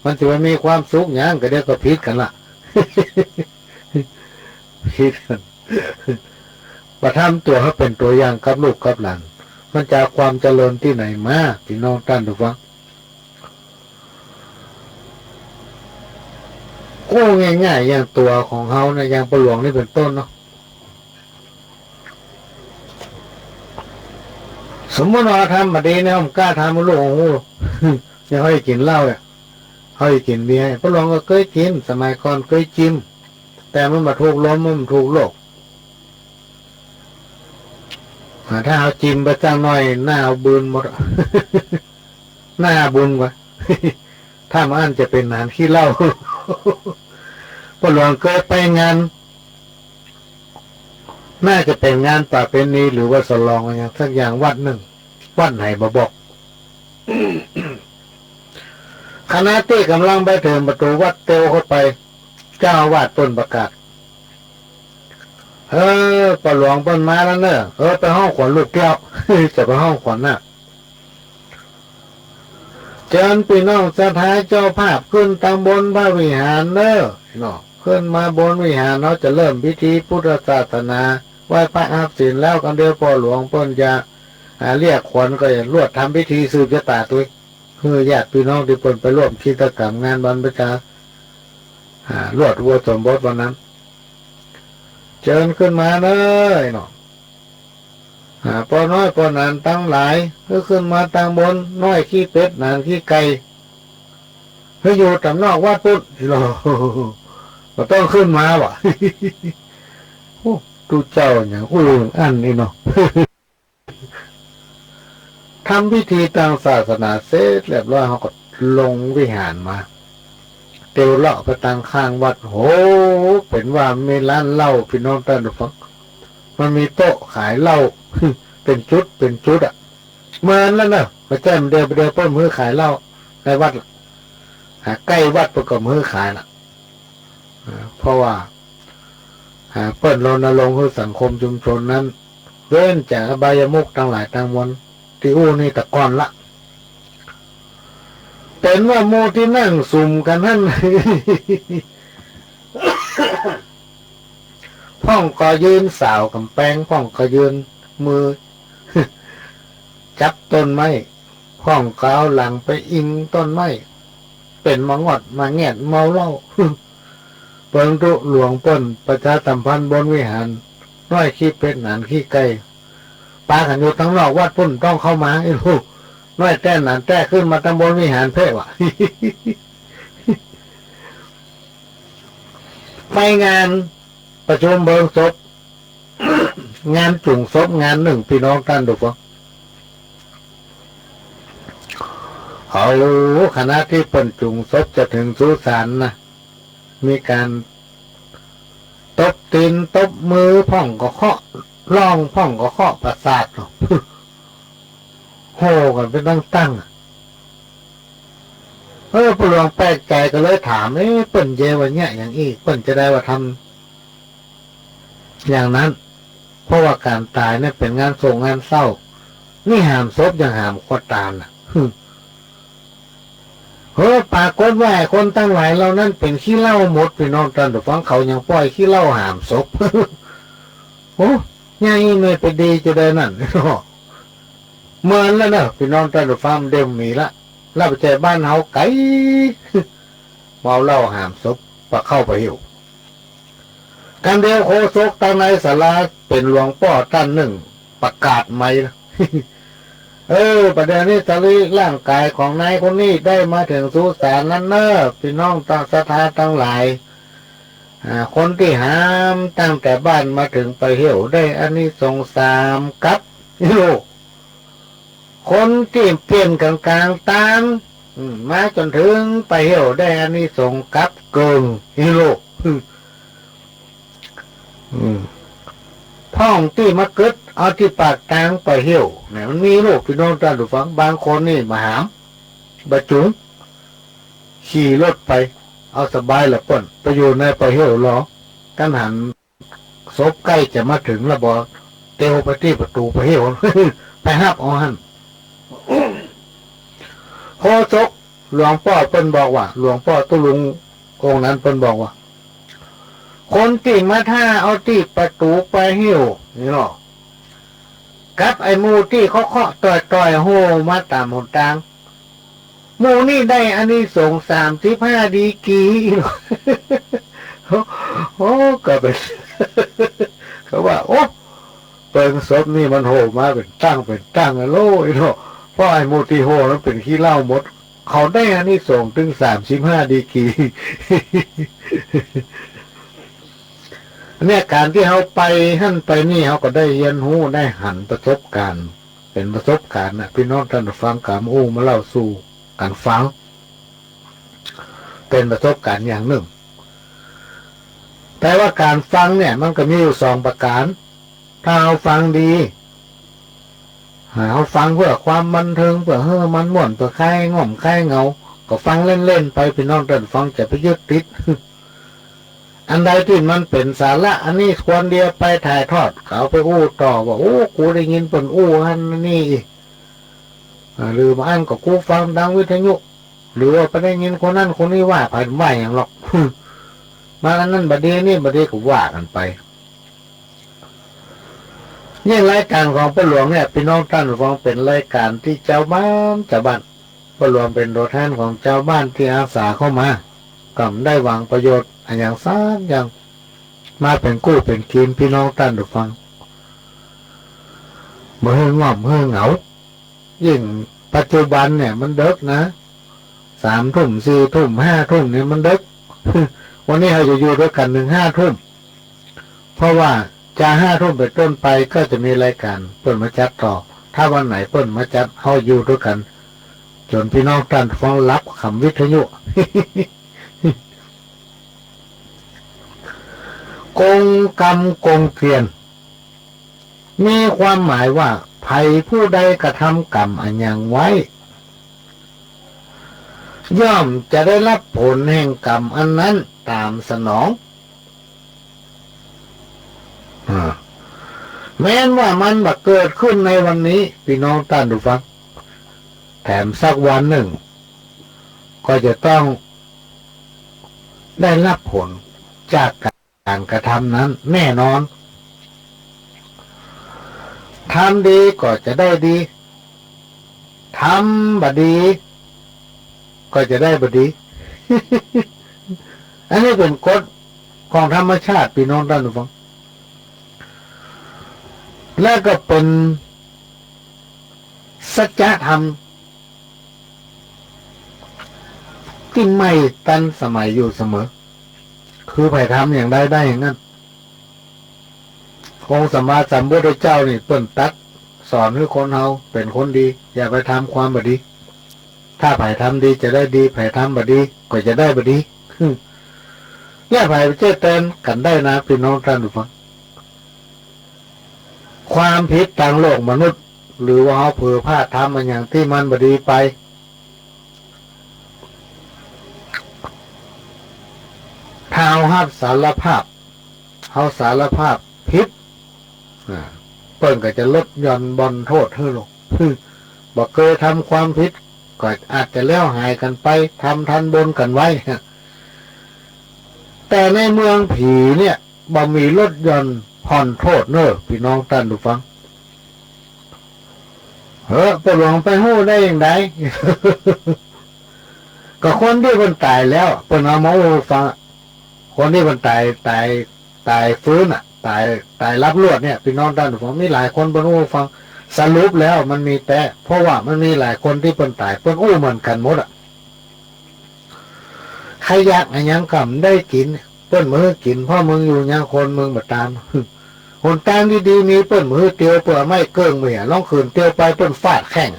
มันจะไปมีความสุขหยัง ก็เดี๋ยวก็ผิดกั๋นละ ผิดกั๋น บ่ทำตั๋วหื้อเป๋นตั๋วอย่างกับลูกกับหลาน มันจะเอาความเจริญตี้ไหนมา ปี้น้องต้านผู้ฟัง โอ้ ง่ายๆ อย่างตั๋วของเฮาเนี่ย อย่างป้อหลวงนี่เป๋นต้นเนาะ สมมุติว่าทำบ่ดีเนี่ย บ่กล้าทำหื้อลูกหื้อ เนี่ย เฮาจะกิ๋นเหล้าเนี่ย เฮาจะกิ๋นเบียร์ ป้อหลวงก็เกยกิ๋น สมัยก่อนเกยจิม แต่มันบ่ถูกลม มันบ่ถูกโลก อ่า ถ้าเฮาจิมไปสักหน้อย หน้าเฮาบืนหมด หน้าเฮาบืนกว่า ถ้าบ่อั้นจะเป๋นหนานขี้เหล้า ป้อหลวงเกยไปงาน น่าจะเป๋นงานประเพณีหรือว่าสลองอะหยังสักอย่างวัดนึ่ง วัดไหนบ่บอก ขณะตี้ก่ำลังไปเถิงประตู๋วัดเตียวเข้าไป เจ้าอาวาสเปิ้นประกาศ เออ ป้อหลวงเปิ้นมาแล้วเน่อ เออ ไปฮ้องขวัญลูกแก้ว จะไปฮ้องขวัญน่ะ เจิญปี้น้องศรัทธาเจ้าภาพขึ้นตังบนพระวิหารเน่อเนาะ ขึ้นมาบนวิหาร เฮาจะเริ่มพิธีพุทธศาสนา ไหว้พระฮับศีลแล้ว กำเดียวป้อหลวงเปิ้นจะ อ่า เรียกขวัญก็จะลวดทำพิธีสืบจะต๋าตวย หื้อญาติปี้น้องตี้เปิ้นไปร่วมกิจกรรมงานบรรพชา อ่า ลวดอุโบสถสมบทวันนั้น เจิญขึ้นมาเน่อเนาะ อ่า ป้อน้อยป้อหนานตังหลาย หื้อขึ้นมาตังบน น้อยขี้เป็ด หนานขี้ไก่ หื้ออยู่ต๋ามนอกวัดปุ้น บ่ต้องขึ้นมาว่ะ โอ้ ตุ๊เจ้าหยังอู้อั้นนี่เนาะ ทำพิธีตางศาสนาเสร็จเรียบร้อย เฮาก็ลงวิหารมา เตียวเลาะไปตางข้างวัด โห เป๋นว่ามีร้านเหล้า ปี้น้องต้านผู้ฟัง มันมีโต๊ะขายเหล้า เป๋นจุด เป๋นจุดอะ เหมือนแล้วเน่อ บ่ใจ้มื้อเดียว บ่เดียวเปิ้นบ่หื้อขายเหล้าในวัดละ อ่า ใก้วัดเปิ้นก็บ่หื้อขายละ อ่า เพราะว่า อ่า เปิ้นรณรงค์หื้อสังคมชุมชนนั้น เว้นจากอบายมุขตังหลายตังมวล ตี้อู้นี่แต่ก่อนละ เป๋นว่าหมู่ตี้นั่งสุมกั๋นหั้น พ่องก็ยืนสาวก๋ำแปง พ่องก็ยืนมือ จับต้นไม้ พ่องก็เอาหลังไปอิงต้นไม้ เป๋นมางอดมาแงดเมาเหล้า เปิงตุ๊หลวงเปิ้นประชาสัมพันธ์บนวิหาร น้อยขี้เป็ดหนานขี้ไก่ ปากั๋นอยู่ตางนอกวัดปุ้น ต้องเข้ามา ไอ้ลูก น้อยแต๊หนานแต๊ขึ้นมาตางบนวิหารเพ่วะ ไปงานประชุมเบิงศพ งานจุ่งศพงานนึ่ง ปี้น้องต้านผู้ฟัง เอา ขณะตี้เปิ้นจุ่งศพจะเถิงสุสานนะ มีก๋านตบตี๋นตบมือ พ่องก็เคาะ ร้อง พ่องก็เคาะประสาท โห่กั๋นเป๋นตั้งๆ อะ เออ ป้อหลวงแปลกใจ๋ก็เลยถาม เอ๊ะ เปิ้นเยียะว่าเยียะหยังอี้ เปิ้นจาใดว่าทำ อย่างนั้น เพราะว่าก๋านต๋ายเนี่ยเป๋นงานโศกงานเศร้า นี่หามศพยังหามคนต๋ายน่ะ เฮ้อ ปรากฏว่าไอ้คนตังหลายเหล่านั้นเป๋นขี้เหล้าหมด ปี้น้องต้านผู้ฟัง เขายังป้อยขี้เหล้าหามศพ โอ้ อย่างอี้แม่นไปดีจาใดนั้น เมินแล้วเนาะ ปี้น้องต้านผู้ฟัง เดี่ยวมีละ แล้วไปแจ๋บ้านเฮาไก๋ เมาเหล้าหามศพ ปะเข้าปะเหี่ยว กันเดียวโฆษกตังในศาลาเป๋นหลวงป้อต้านนึ่ง ประกาศใหม่นะ เออ บ่าเดี่ยวนี้สรีร่างก๋ายของนายคนนี้ได้มาเถิงสุสานนั้นเน่อ ปี้น้องตังศรัทธาตังหลาย อ่า คนตี้หามตั้งแต่บ้านมาเถิงป่าเหี่ยวได้อานิสงส์สามกัป โอ้ คนตี้เปลี่ยนก๋างๆ ตาง อืม มาจ๋นเถิงป่าเหี่ยวได้อานิสงส์กัปเกิ่ง อีโลก อืม อืม พ่องตี้มาเกิดเอาตี้ปากตางป่าเหี่ยวเนี่ย มันมีโลก ปี้น้องต้านผู้ฟัง บางคนนี่บ่หาม บ่จุ๋ง ขี่รถไป เอาสบายละเปิ้น ไปอยู่ในป่าเหี่ยวลอ กั๋นหัน ศพใก้จะมาเถิงแล้วบ่ เตียวไปตี้ประตู๋ป่าเหี่ยว ไปฮับเอาหั้น โฆษกหลวงป้อเปิ้นบอกว่า หลวงป้อตุ๊ลุงองค์นั้นเปิ้นบอกว่า คนตี้มาท่าเอาตี้ประตู๋ป่าเหี่ยวนี่เนาะ กับไอ้หมู่ตี้เคาะๆ ต่อยๆ โห่มาต๋ามหนตาง หมู่นี่ได้อานิสงส์สามสิบห้าดีกรี โอ้ ก็เป๋น เขาว่า โอ้ เปิงศพนี่มันโห่มาเป๋นตั้งเป๋นตั้งอะโลยเนาะ เพราะไอ้หมู่ตี้โห่นั้นเป๋นขี้เหล้าหมด เขาได้อานิสงส์ตึงสามสิบห้าดีกรี เนี่ย ก๋านตี้เฮาไปหั้นไปนี่ เฮาก็ได้เฮียนฮู้ ได้หันประสบก๋ารณ์ เป๋นประสบก๋ารณ์น่ะ ปี้น้องต้านผู้ฟัง ก๋านอู้มาเล่าสู่กั๋นฟัง เป๋นประสบก๋ารณ์อย่างนึ่ง แต่ว่าก๋านฟังเนี่ย มันก็มีอยู่สองประก๋าร ถ้าเฮาฟังดี เฮาฟังเปื้อความบันเทิง เปื้อหื้อมันม่วน เปื้อคลายง่วงคลายเหงา ก็ฟังเล่นๆ ไป ปี้น้องต้านผู้ฟัง จะไปยึดติด อันใดตี้มันเป๋นสาระ อันนี้ควรเดียไปถ่ายทอด ก็เอาไปอู้ต่อว่า โอ้ กูได้ยินเปิ้นอู้อันนี้ อ่า หรือบางอันก็กูฟังตางวิทยุ หรือว่าไปได้ยินคนนั้นคนนี้ว่า ใผว่าหยังหรอก มาอันนั้นบ่ดี นี่บ่ดี ก็ว่ากั๋นไป เนี่ย รายก๋านของป้อหลวงเนี่ย ปี้น้องต้านผู้ฟัง เป๋นรายก๋านตี้จาวบ้าน จาวบ้าน ป้อหลวงเป๋นตั๋วแตนของจาวบ้านตี้อาสาเข้ามา ก็บ่ได้หวังประโยชน์อะหยังสักอย่าง มาเป๋นกู้เป๋นกีน ปี้น้องต้านผู้ฟัง บ่หื้อง่วงหื้อเหงา ยิ่งปัจจุบันเนี่ยมันเดิ็กนะ สามทุ่ม สี่ทุ่ม ห้าทุ่มเนี่ยมันเดิ็ก วันนี้เฮาจะอยู่ตวยกั๋นเถิงห้าทุ่ม เพราะว่าจากห้าทุ่มเป๋นต้นไปก็จะมีรายก๋านเปิ้นมาจัดต่อ ถ้าวันไหนเปิ้นมาจัด เฮาอยู่ตวยกั๋นจ๋นปี้น้องต้านผู้ฟังหลับกำวิทยุ กงกำกงเกวียน มีความหมายว่า ใผผู้ใดกระทำกรรมอันหยังไว้ ย่อมจะได้รับผลแห่งกรรมอันนั้นตามสนอง อ่า แม้นว่ามันบ่เกิดขึ้นในวันนี้ ปี้น้องต้านผู้ฟัง แถมสักวันนึ่ง ก็จะต้องได้รับผลจากก๋านกระทำนั้นแน่นอน ทำดีก็จะได้ดี ทำบ่ดีก็จะได้บ่ดี อันนี้เป๋นกฎของธรรมชาติ ปี้น้องต้านผู้ฟัง และก็เป๋นสัจธรรมตี้ไม่ตันสมัยอยู่เสมอ คือใผทำอย่างใดได้อย่างนั้น องค์สัมมาสัมพุทธเจ้านี่เปิ้นตรัสสอนหื้อคนเฮาเป๋นคนดี อย่าไปทำความบ่ดี ถ้าใผทำดีจะได้ดี ใผทำบ่ดีก็จะได้บ่ดี และใผไปเจ้ยแตนกั๋นได้นะ ปี้น้องต้านผู้ฟัง ความผิดตางโลกมนุษย์ หรือว่าเฮาเผลอพลาดทำอะหยังตี้มันบ่ดีไป ถ้าเฮาฮับสารภาพ เฮาสารภาพผิด อ่า เปิ้นก็จะลดหย่อนบ่อนโต้ษหื้อลง บ่เกยทำความผิด ก็อาจจะแล้วหายกั๋นไป ทำทานบ่นกั๋นไว้ แต่ในเมืองผีเนี่ย บ่มีลดหย่อนผ่อนโต้ษเน่อ ปี้น้องต้านผู้ฟัง เฮ้อ ป้อหลวงไปฮู้ได้หยังใด ก็คนตี้เปิ้นต๋ายแล้ว เปิ้นเอามาอู้หื้อฟัง คนตี้เปิ้นต๋าย ต๋าย ต๋ายฟื้นอะ ต๋าย ต๋ายลับลวดเนี่ย ปี้น้องต้านผู้ฟัง มีหลายคนเปิ้นอู้หื้อฟัง สรุปแล้วมันมีแต๊ เพราะว่ามันมีหลายคนตี้เปิ้นต๋าย เปิ้นอู้เหมือนกั๋นหมดอะ ใค่อยากอะหยังก็บ่ได้กิ๋น เปิ้นบ่หื้อกิ๋น เพราะเมืองอยู่ยังคนเมืองบ่ต๋าม หนตางดีๆ มีเปิ้นบ่หื้อเตียว เปื้อไม้เกิ่งบ่เหีย ลองเขินเตียวไปเปิ้นฟาดแข้ง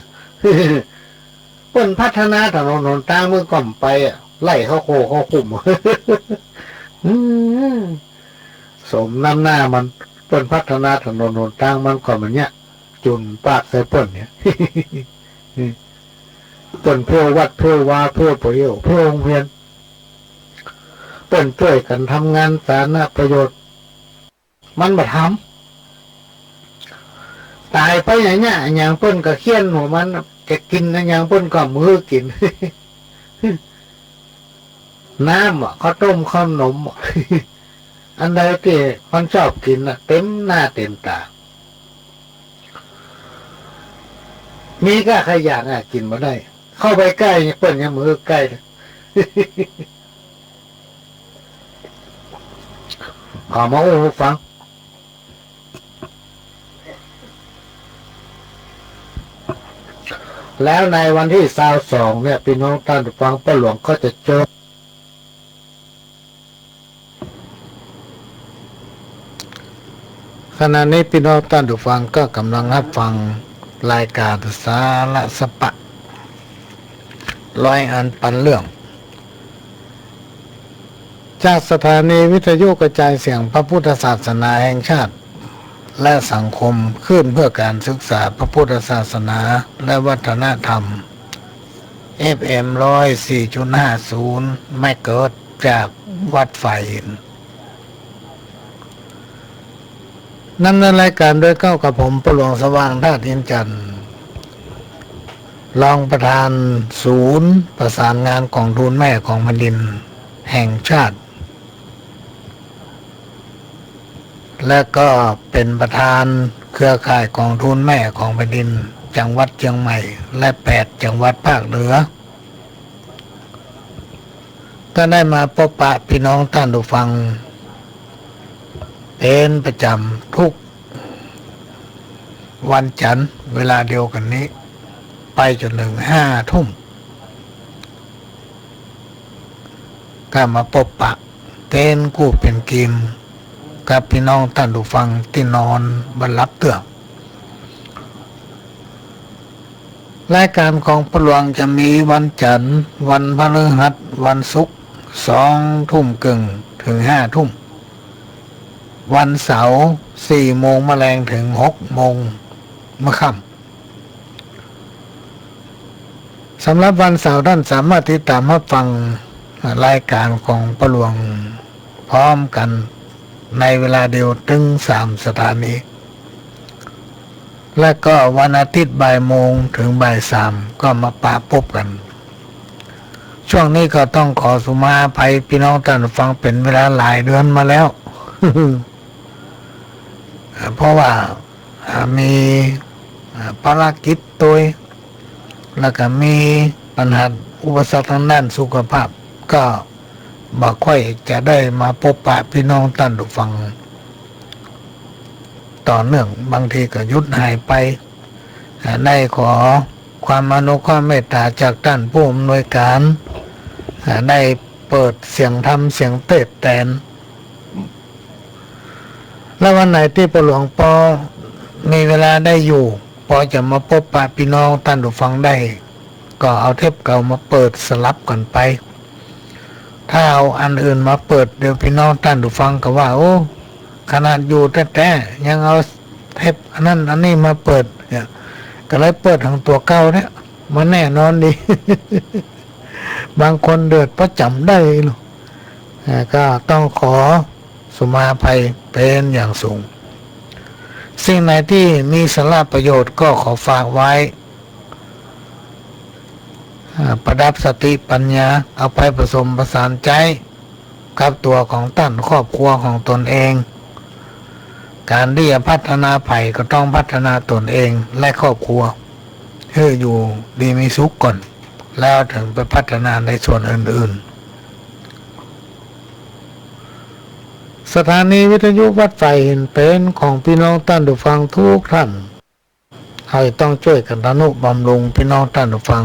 เปิ้นพัฒนาถนนหนตางเมืองก็บ่ไปอะ ไล่เข้าโคเข้าคุ้ม อืม สมน้ำหน้ามัน เปิ้นพัฒนาถนนหนตางมันก็บ่เยียะ จุ่นปากใส่เปิ้นเนี่ย เปิ้นเผี้ยววัดเผี้ยววา เผี้ยวเป๋าเหี่ยว เผี้ยวโฮงเฮียน เปิ้นจ้วยกั๋นทำงานสาธารณประโยชน์ มันบ่ทำ ต๋ายไปอย่างเนี้ย อะหยังเปิ้นก็เฆี่ยนหัวมัน จะกิ๋นอะหยังเปิ้นก็บ่หื้อกิ๋น น้ำอะ ข้าวต้มข้าวหนมอะ อันใดตี้มันชอบกิ๋นน่ะ เต็มหน้าเต็มต๋า มีก้าใค่อยากอะ กิ๋นบ่ได้ เข้าไปใก้เปิ้นยังบ่หื้อใก้เลย เอามาอู้หื้อฟัง แล้วในวันตี้ซาวสองเนี่ย ปี้น้องต้านผู้ฟัง ป้อหลวงก็จะเจิญ ขณะนี้ปี้น้องต้านผู้ฟังก็ก่ำลังฮับฟังรายก๋านสาระสะปะ ร้อยอันปันเรื่อง จากสถานีวิทยุกระจายเสียงพระพุทธศาสนาแห่งชาติ และสังคมคลื่นเพื่อการศึกษาพระพุทธศาสนาและวัฒนธรรม เอฟเอ็ม ร้อยสี่จุดห้าศูนย์ เมกะเฮิรตซ์ จากวัดฝายหิน ดำเนินรายก๋านโดยเก้ากับผม ป้อหลวงสว่าง ธาตุอินทร์จันทร์ รองประธานศูนย์ประสานงานกองทุนแม่ของแผ่นดินแห่งชาติ และก็เป๋นประธานเครือข่ายกองทุนแม่ของแผ่นดินจังหวัดเจียงใหม่ และแปดจังหวัดภาคเหนือ ก็ได้มาปบปะปี้น้องต้านผู้ฟังเป๋นประจ๋ำทุกวันจั๋นทร์เวลาเดียวกั๋นนี้ ไปจ๋นเถิงห้าทุ่ม ก็มาปบปะเป๋นกู้เป๋นกีมกับปี้น้องต้านผู้ฟังตี้นอนบ่หลับเตื้อ รายก๋านของป้อหลวงจะมีวันจั๋นทร์ วันพฤหัส วันศุกร์ สองทุ่มเกิ่งเถิงห้าทุ่ม วันเสาร์ สี่โมงมะแลงเถิงหกโมงมะค่ำ สำหรับวันเสาร์ต้านสามารถติดต๋ามฮับฟังรายก๋านของป้อหลวงพร้อมกั๋นในเวลาเดียวเถิงสามสถานี และก็วันอาทิตย์บ่ายโมงเถิงบ่ายสามก็มาปะปบกั๋น ช่วงนี้ก็ต้องขอสุมาอภัยปี้น้องต้านผู้ฟังเป๋นเวลาหลายเดือนมาแล้ว เพราะว่า อ่า มี อ่า ภารกิจตวย แล้วก็มีปัญหาอุปสรรคตางด้านสุขภาพ ก็บ่ค่อยจะได้มาปบปะปี้น้องต้านผู้ฟังต่อเนื่อง บางทีก็หยุดหายไป อ่า ได้ขอความอนุเคราะห์เมตต๋าจากต้านผู้อำนวยก๋าน อ่า ได้เปิดเสียงธรรมเสียงเตสน์แตน แล้ววันไหนตี้ป้อหลวงปอมีเวลาได้อยู่ ปอจะมาปบปะปี้น้องต้านผู้ฟังได้ ก็เอาเทปเก่ามาเปิดสลับกั๋นไป ถ้าเอาอันอื่นมาเปิด เดี๋ยวปี้น้องต้านผู้ฟังก็ว่า โอ้ ขนาดอยู่แต๊ๆ ยังเอาเทปอันนั้นอันนี้มาเปิด เนี่ย ก็เลยเปิดหังตั๋วเก่าเนี่ย มันแน่นอนดี บางคนเดือดเพราะจ๋ำได้ลูก อ่า ก็ต้องขอสุมาอภัยเป๋นอย่างสูง สิ่งไหนตี้มีสาระประโยชน์ก็ขอฝากไว้ อ่า ประดับสติปัญญา เอาไปผสมผสานใจ๊กับตั๋วของต้าน ครอบครัวของตนเอง ก๋านตี้จะพัฒนาใผก็ต้องพัฒนาตนเองและครอบครัว หื้ออยู่ดีมีสุขก่อน แล้วเถิงไปพัฒนาในส่วนอื่นๆ สถานีวิทยุวัดไผ่หินเป๋นของปี้น้องต้านผู้ฟังกู้ต้าน เฮาต้องจ้วยกั๋นทะนุบำรุงปี้น้องต้านผู้ฟัง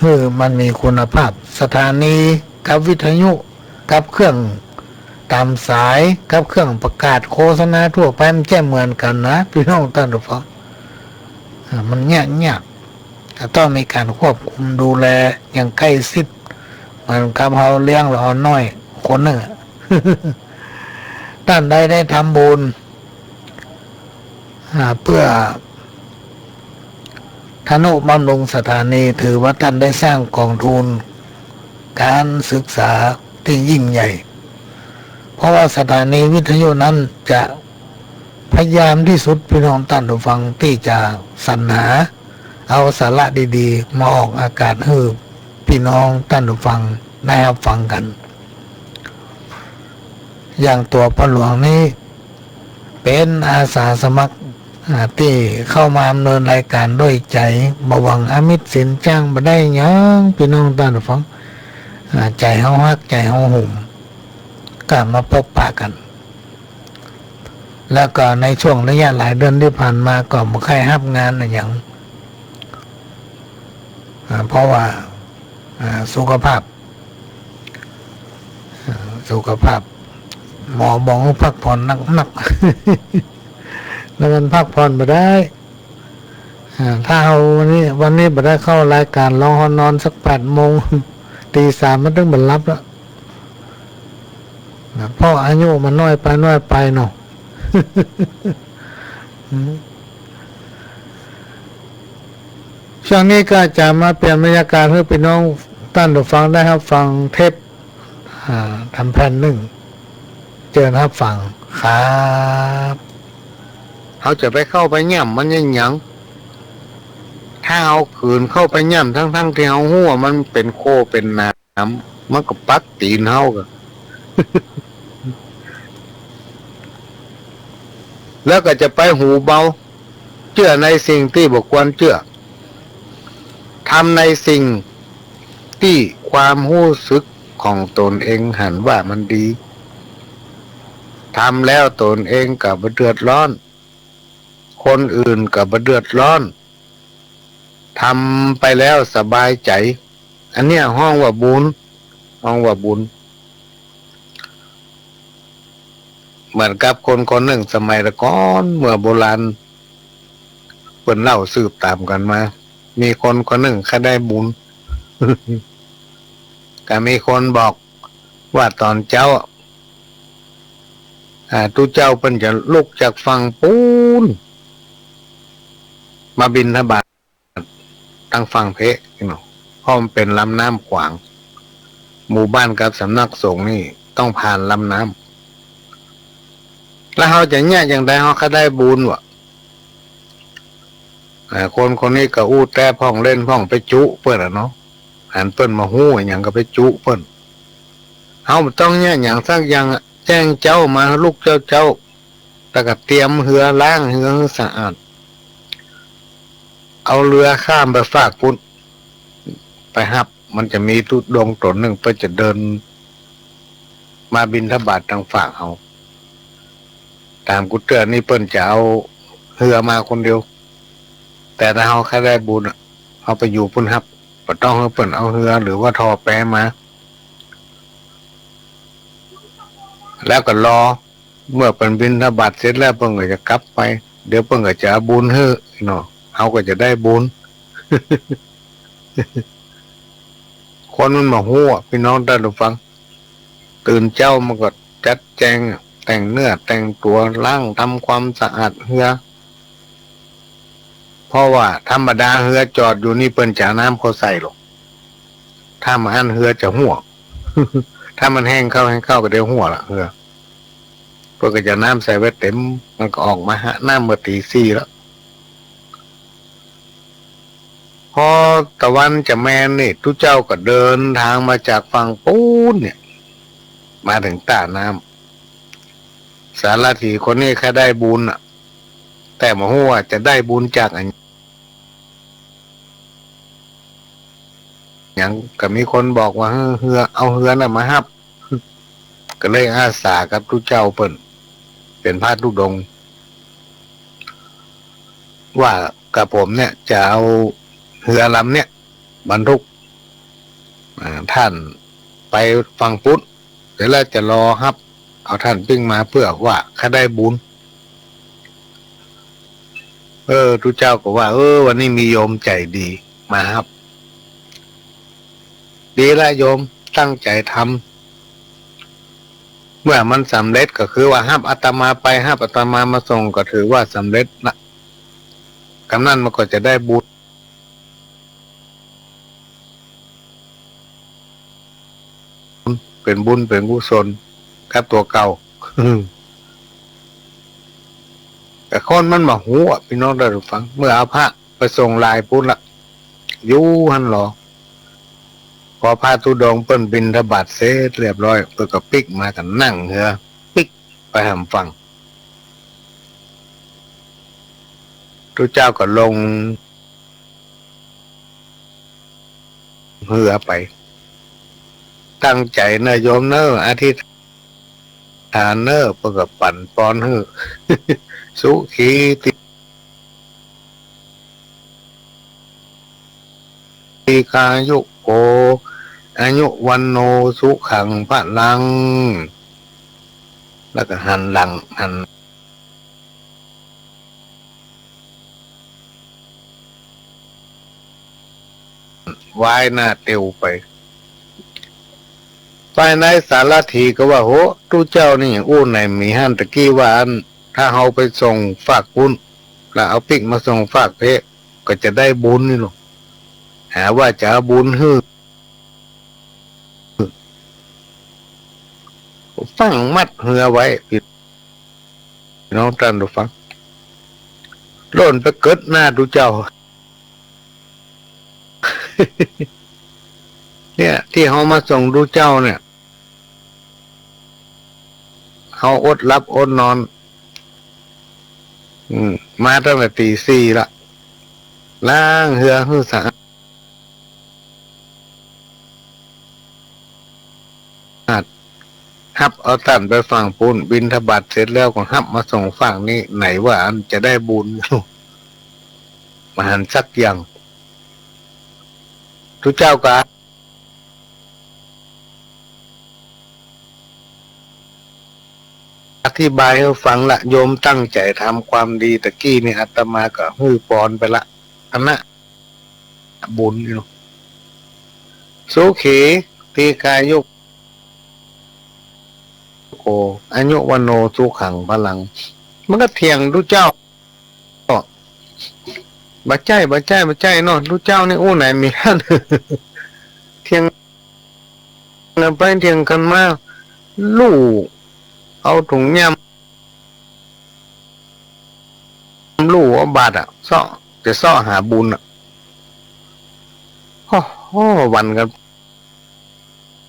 หื้อมันมีคุณภาพ สถานีกับวิทยุกับเครื่องต๋ามสายกับเครื่องประกาศโฆษณาทั่วไปมันจะเหมือนกั๋นนะ ปี้น้องต้านผู้ฟัง อ่า มันยากๆ ก็ต้องมีก๋านควบคุมดูแลอย่างใกล้ชิด เหมือนกับเฮาเลี้ยงหลานน้อยคนนึ่งอะ ต้านใดได้ทำบุญ อ่า เปื้อทะนุบำรุงสถานี ถือว่าต้านได้สร้างกองทุนก๋านศึกษาตี้ยิ่งใหญ่ เพราะว่าสถานีวิทยุนั้นจะพยายามตี้สุด ปี้น้องต้านผู้ฟัง ตี้จะสรรหาเอาสาระดีๆ มาออกอากาศหื้อปี้น้องต้านผู้ฟังได้ฮับฟังกั๋น อย่างตั๋วป้อหลวงนี้เป๋นอาสาสมัคร อ่า ตี้เข้ามาดำเนินรายก๋านด้วยใจ๋บ่หวังอามิสสินจ้าง บ่ได้หยัง ปี้น้องต้านผู้ฟัง อ่า ใจ๋เฮาฮัก ใจ๋เฮาหุม ก็มาปบปะกั๋น แล้วก็ในช่วงระยะหลายเดือนตี้ผ่านมาก็บ่ใค่ฮับงานอะหยัง อ่า เพราะว่า อ่า สุขภาพ อ่า สุขภาพ หมอบอกหื้อพักผ่อนนักๆ แล้วมันพักผ่อนบ่ได้ อ่า ถ้าเฮาวันนี้ วันนี้บ่ได้เข้ารายก๋าน ลองเฮานอนสักแปดโมง ตีสามมันตึงบ่หลับแล้ว นะ เพราะอายุมันน้อยไป น้อยไปเนาะ อืม ช่วงนี้ก็จะมาเปลี่ยนบรรยากาศหื้อปี้น้องต้านผู้ฟังได้ฮับฟังเทป อ่า ต๋ามแผ่นนึ่ง เจิญฮับฟังครับ เฮาจะไปเข้าไปย่ำมันอะหยัง ถ้าเฮาขืนเข้าไปย่ำ ทั้งๆ ตี้เฮาฮู้ว่ามันเป๋นโคเป๋นหนาม มันก็ปักตี๋นเฮาก่อ แล้วก็จะไปหูเบา เจื้อในสิ่งตี้บ่ควรเจื้อ ทำในสิ่งตี้ความฮู้สึกของตนเองหันว่ามันดี ทำแล้วตนเองก็บ่เดือดร้อน คนอื่นก็บ่เดือดร้อน ทำไปแล้วสบายใจ๋ อันเนี้ยฮ้องว่าบุญ ฮ้องว่าบุญ เหมือนกับคนคนนึ่งสมัยแต่ก่อนเมื่อโบราณ เปิ้นเล่าสืบต๋ามกั๋นมา มีคนคนนึ่งใค่ได้บุญ ก็มีคนบอกว่าต๋อนเจ๊า อ่า ตุ๊เจ้าเปิ้นจะลุกจากฝั่งปู๊น มาบิณฑบาต ตางฝั่งเพะเนาะ เพราะมันเป๋นลำน้ำขวาง หมู่บ้านกับสำนักสงฆ์นี่ต้องผ่านลำน้ำ แล้วเฮาจะเยียะอย่างใดเฮาค่อยได้บุญวะ อ่า คนคนนี้ก็อู้แต๊พ่องเล่นพ่องไปจุเปิ้นอะเนาะ หันเปิ้นมาฮู้อะหยังก็ไปจุเปิ้น เฮาบ่ต้องเยียะหยังสักอย่างอะ แจ้งเจ๊ามา ลุกเจ๊าๆ แล้วก็เตรียมเฮือ ล้างเฮือหื้อสะอาด เอาเฮือข้ามไปฟากปู๊น ไปฮับ มันจะมีธุดงค์ต๋นนึ่ง เปิ้นจะเดินมาบิณฑบาตตางฟากเฮา ต๋ามกูเตื้อนี่เปิ้นจะเอาเฮือมาคนเดียว แต่ถ้าเฮาใค่ได้บุญอะ เฮาไปอยู่ปู๊นฮับ บ่ต้องหื้อเปิ้นเอาเฮือหรือว่าถ่อแปมา แล้วก็รอ เมื่อเปิ้นบิณฑบาตเสร็จแล้วเปิ้นก็จะกลับไป เดี๋ยวเปิ้นก็จะเอาบุญหื้อเนาะ เฮาก็จะได้บุญ คนมันบ่ฮู้อะ ปี้น้องต้านผู้ฟัง ตื่นเจ๊ามาก็จัดแจง แต่งเนื้อแต่งตั๋ว ล้างทำความสะอาดเฮือ เพราะว่าธรรมดาเฮือจอดอยู่นี่เปิ้นจะเอาน้ำเข้าใส่ลอ ถ้าบ่อั้นเฮือจะฮั่ว ถ้ามันแห้งเข้าแห้งเข้าก็เดี๋ยวฮั่วละเฮือ เปิ้นก็จะเอาน้ำใส่ไว้เต็ม มันก็ออกมาหาน้ำเมื่อตี๋สี่แล้ว พอตะวันจะแมนนี่ ตุ๊เจ้าก็เดินตางมาจากฝั่งปู๊นเนี่ย มาเถิงต้าน้ำ สารถีคนนี้ใค่ได้บุญน่ะ แต่บ่ฮู้ว่าจะได้บุญจากอะหยัง ก็มีคนบอกว่า เออ เฮือ เอาเฮือน่ะมาฮับ ก็เลยอาสากับตุ๊เจ้าเปิ้น เป๋นพระธุดงค์ ว่ากระผมเนี่ยจะเอาเฮือลำเนี่ยบรรทุก อ่า ต้านไปฝั่งปู๊น เสร็จแล้วจะรอฮับเอาต้านปิ๊กมาเปื้อว่าข้าได้บุญ เออ ตุ๊เจ้าก็ว่า เออ วันนี้มีโยมใจ๋ดีมาฮับ ดีละโยม ตั้งใจ๋ทำ เมื่อมันสำเร็จก็คือว่าฮับอาตมาไป ฮับอาตมามาส่งก็ถือว่าสำเร็จละ กำนั้นมันก็จะได้บุญ เป๋นบุญเป๋นกุศลกับตั๋วเก่า แต่คนมันบ่ฮู้อะ ปี้น้องต้านผู้ฟัง เมื่อเอาพระไปส่งลายปู๊นละ อยู่หั้นลอ พอพระธุดงค์เปิ้นบิณฑบาตเสร็จเรียบร้อย เปิ้นก็ปิ๊กมาก็นั่งเฮือปิ๊กไปหำฝั่ง ตุ๊เจ้าก็ลง เฮือไป ตั้งใจ๋เน่อโยมเน่อ อธิษฐานเน่อ เปิ้นก็ปั๋นปอนหื้อ สุขีติ ติคายุโก อายุวัณโณ สุขัง พลัง แล้วก็หันหลัง หัน วายหน้าเตียวไป ฝ่ายนายสารถีก็ว่า โห ตุ๊เจ้านี่อู้ไหนมีหั้น ตะกี้ว่าอั้น ถ้าเฮาไปส่งฟากปู๊น แล้วเอาปิ๊กมาส่งฟากเพ ก็จะได้บุญนี่ลอ หาว่าจะเอาบุญหื้อ ฟั่งมัดเฮือไว้ ปี้น้องต้านผู้ฟัง ล่นไปเกิดหน้าตุ๊เจ้า เนี่ย ตี้เฮามาส่งตุ๊เจ้าเนี่ย เฮาอดหลับอดนอน อืม มาตั้งแต่ตี๋สี่ละ ล้างเฮือหื้อสะอาด ฮับเอาต้านไปฝั่งปู๊น บิณฑบาตเสร็จแล้วก็ฮับมาส่งฝั่งนี้ ไหนว่าอั้นจะได้บุญ บ่หันสักอย่าง ตุ๊เจ้าก็ อธิบายหื้อฟังละ โยมตั้งใจ๋ทำความดีตะกี้นี่ อาตมาก็หื้อปอนไปละ อันนะบุญอยู่ สุขีติคายุโก อายุวัณโณ สุขัง พลัง มันก็เถียงตุ๊เจ้า บ่ใจ้ บ่ใจ้ บ่ใจ้เนาะ ตุ๊เจ้านี่อู้ไหนมีหั้น เถียงกั๋นไปเถียงกั๋นมา ลู่เอาถุงหญ้า ลู่เอาบาตรอะ เซาะ จะเซาะหาบุญอะ โอ้โห หวั่นกั๋น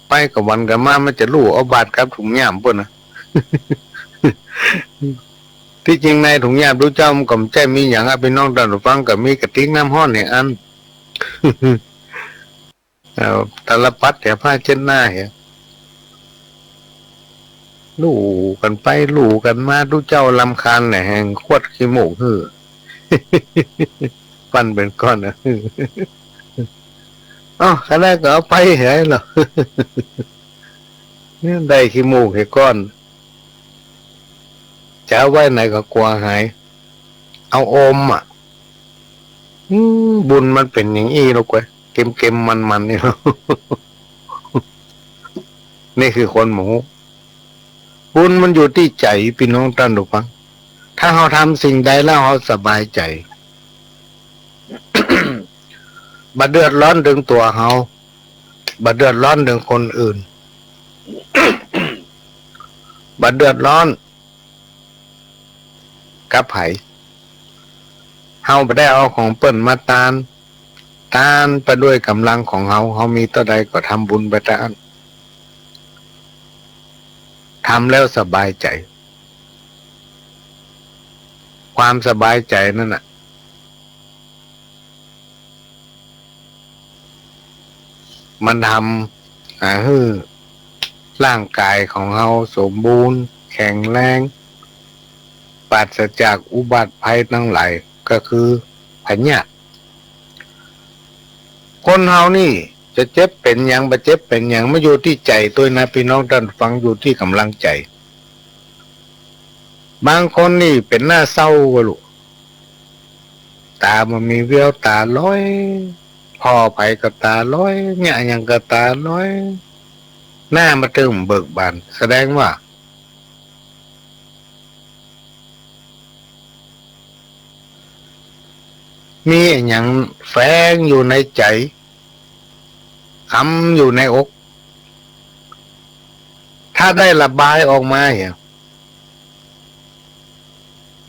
ไปก็หวั่นกั๋นมา มันจะลู่เอาบาตรกับถุงหญ้าเปิ้นนะ ตี้จริงในถุงหญ้าตุ๊เจ้ามันก็บ่ใจ้มีหยังอะ ปี้น้องต้านผู้ฟัง ก็มีกระติกน้ำฮ้อนเนี่ยอัน เอ่อ ตาลปัตร เหีย ผ้าเช็ดหน้า เหีย ลู่กั๋นไปลู่กั๋นมา ตุ๊เจ้ารำคาญแหละ แฮงขวดขี้มูกหื้อ ฟั่นเป๋นก้อนนะ อ้าว ใค่ได้ก็เอาไปเหียลอ เนี่ย ได้ขี้มูกเหียก้อน จะเอาไว้ไหนก็กั๋วหาย เอาอมอะ อืม บุญมันเป๋นอย่างอี้ลอเว้ย เก็มๆ มันๆ นี่ลอ นี่คือคนบ่ฮู้ บุญมันอยู่ตี้ใจ๋ ปี้น้องต้านผู้ฟัง ถ้าเฮาทำสิ่งใดแล้วเฮาสบายใจ๋ บ่เดือดร้อนเถิงตั๋วเฮา บ่เดือดร้อนเถิงคนอื่น บ่เดือดร้อนกับใผ เฮาบ่ได้เอาของเปิ้นมาตาน ตานไปด้วยก๋ำลังของเฮา เฮามีเต้าใดก็ทำบุญไปตามอั้น ทำแล้วสบายใจ๋ ความสบายใจ๋นั่นน่ะ มันทำ อ่า หื้อร่างก๋ายของเฮาสมบูรณ์ แข็งแรง ปราศจากอุบัติภัยตังหลาย ก็คือพยาธิ คนเฮานี่จะเจ็บเป๋นหยัง บ่เจ็บเป๋นหยัง มันอยู่ตี้ใจ๋ตวยนะ ปี้น้องต้านฟัง อยู่ตี้ก๋ำลังใจ๋ บางคนนี่เป๋นหน้าเศร้าก็ลูก ต๋าบ่มีแวว ต๋าหลอย ผ่อใผก็ต๋าหลอย เยียะหยังก็ต๋าหลอย หน้าบ่เติมเบิกบาน แสดงว่า มีอะหยังแฝงอยู่ในใจ๋ ขำอยู่ในอก ถ้าได้ระบายออกมาเนี่ย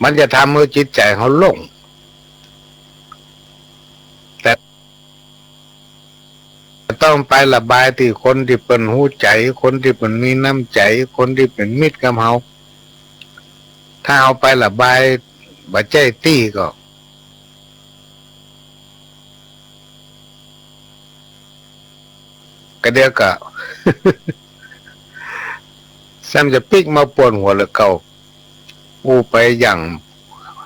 มันจะทำหื้อจิตใจ๋เฮาโล่ง แต่ ต้องไประบายตี้คนตี้เปิ้นฮู้ใจ๋ คนตี้เปิ้นมีน้ำใจ๋ คนตี้เป๋นมิตรกับเฮา ถ้าเฮาไประบายบ่ใจ้ตี้ก็ ก็เดี๋ยวก็ ซ้ำจะปิ๊กมาปวดหัวเหลือเก่า อู้ไปหยั่ง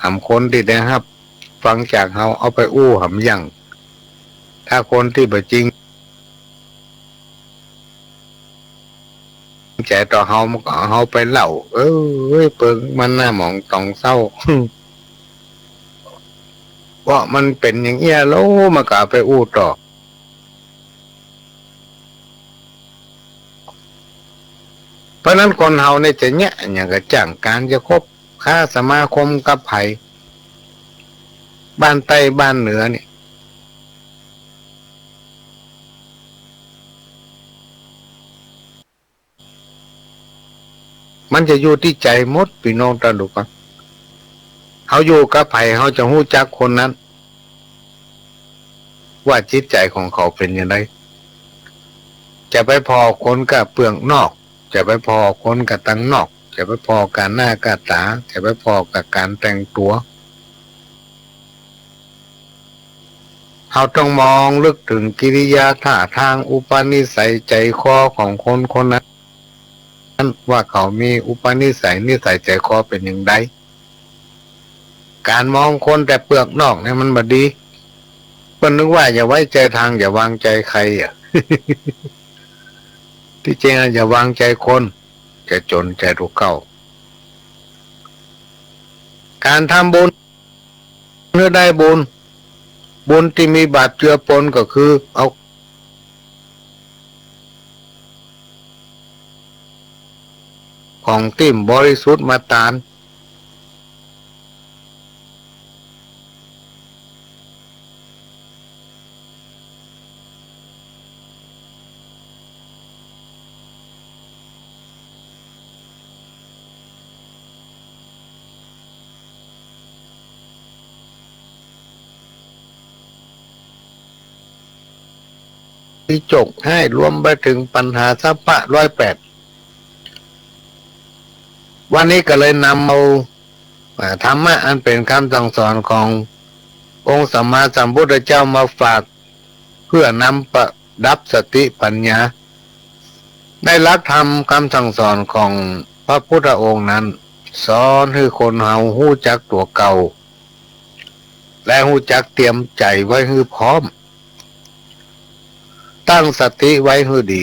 หำคนตี้ได้ฮับฟังจากเฮา เอาไปอู้หำหยั่ง ถ้าคนตี้บ่จริงใจ๋ต่อเฮา มันก็เอาเฮาไปเล่า เอ้ย เปิ้งมันหน้าหมองต๋องเศร้า เพราะมันเป๋นอย่างเอี้ยแล้ว มันก็เอาไปอู้ต่อ เพราะนั้นคนเฮาเนี่ยจะเยียะหยังก็จ้าง ก๋านจะคบค้าสมาคมกับใผ บ้านใต้บ้านเหนือเนี่ย มันจะอยู่ตี้ใจ๋หมด ปี้น้องต้านลูกฟัง เฮาอยู่กับใผ เฮาจะฮู้จักคนนั้น ว่าจิตใจ๋ของเขาเป๋นอย่างใด จะไปผ่อคนก้าเปื้องนอก จะไปผ่อคนก้าตังนอก จะไปผ่อก้าหน้าก้าต๋า จะไปผ่อก้าก๋านแต่งตั๋ว เฮาต้องมองลึกเถิงกิริยาท่าตาง อุปนิสัยใจ๋คอของคนคนนั้น ว่าเขามีอุปนิสัยนิสัยใจ๋คอเป๋นอย่างใด ก๋านมองคนแต่เปื้องนอกเนี่ยมันบ่ดี เปิ้นนึกว่าอย่าไว้ใจ๋ตาง อย่าวางใจ๋ใครอะ ตี้จริงอะอย่าวางใจ๋คน จะจ๋นใจ๋ลูกเก่า ก๋านทำบุญ หื้อได้บุญ บุญตี้มีบาปเจือปนก็คือเอาของตี้บ่บริสุทธิ์มาตาน ปิฎกห้า รวมไปเถิงปัญหาสัพพะร้อยแปด วันนี้ก็เลยนำเอา อ่า ธรรมะอันเป๋นกำสั่งสอนขององค์สัมมาสัมพุทธเจ้ามาฝาก เพื่อนำประดับสติปัญญา ในหลักธรรมกำสั่งสอนของพระพุทธองค์นั้น สอนหื้อคนเฮาฮู้จักตั๋วเก่า และฮู้จักเตรียมใจ๋ไว้หื้อพร้อม ตั้งสติไว้หื้อดี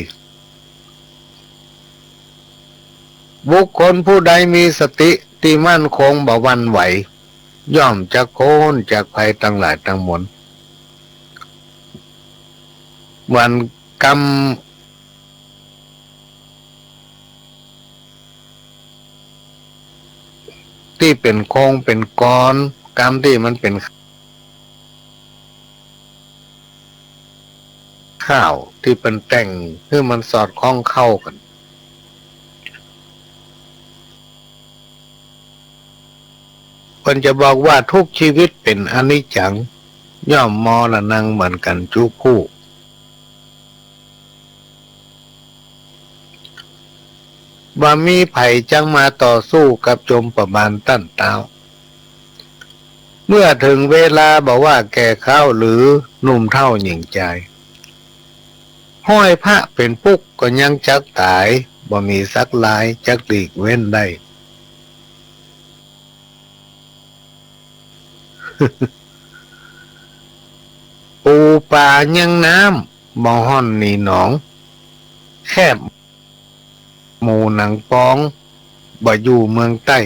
บุคคลผู้ใดมีสติตี้มั่นคงบ่หวั่นไหว ย่อมจะป๊นจากภัยตังหลายตังมวล เหมือนกำ ตี้เป๋นโครงเป๋นก้อน กำตี้มันเป๋น ข้าวตี้เปิ้นแต่งหื้อมันสอดคล้องเข้ากั๋น เปิ้นจะบอกว่าทุกชีวิตเป๋นอนิจจัง ย่อมมรณังเหมือนกั๋นจุผู้ บ่มีใผจักมาต่อสู้กับจมปบาลต้านต๊าว เมื่อเถิงเวลาบ่ว่าแก่ข้าวหรือหนุ่มเฒ่าหญิงจาย ห้อยพระเป๋นปุ๊กก็ยังจักต๋าย บ่มีสักลายจักหลีกเว้นได้ ปู๋ป๋ายังน้ำ บ่ฮ่อนหนีหนอง แคบหมู่หนังปอง บ่อยู่เมืองใต้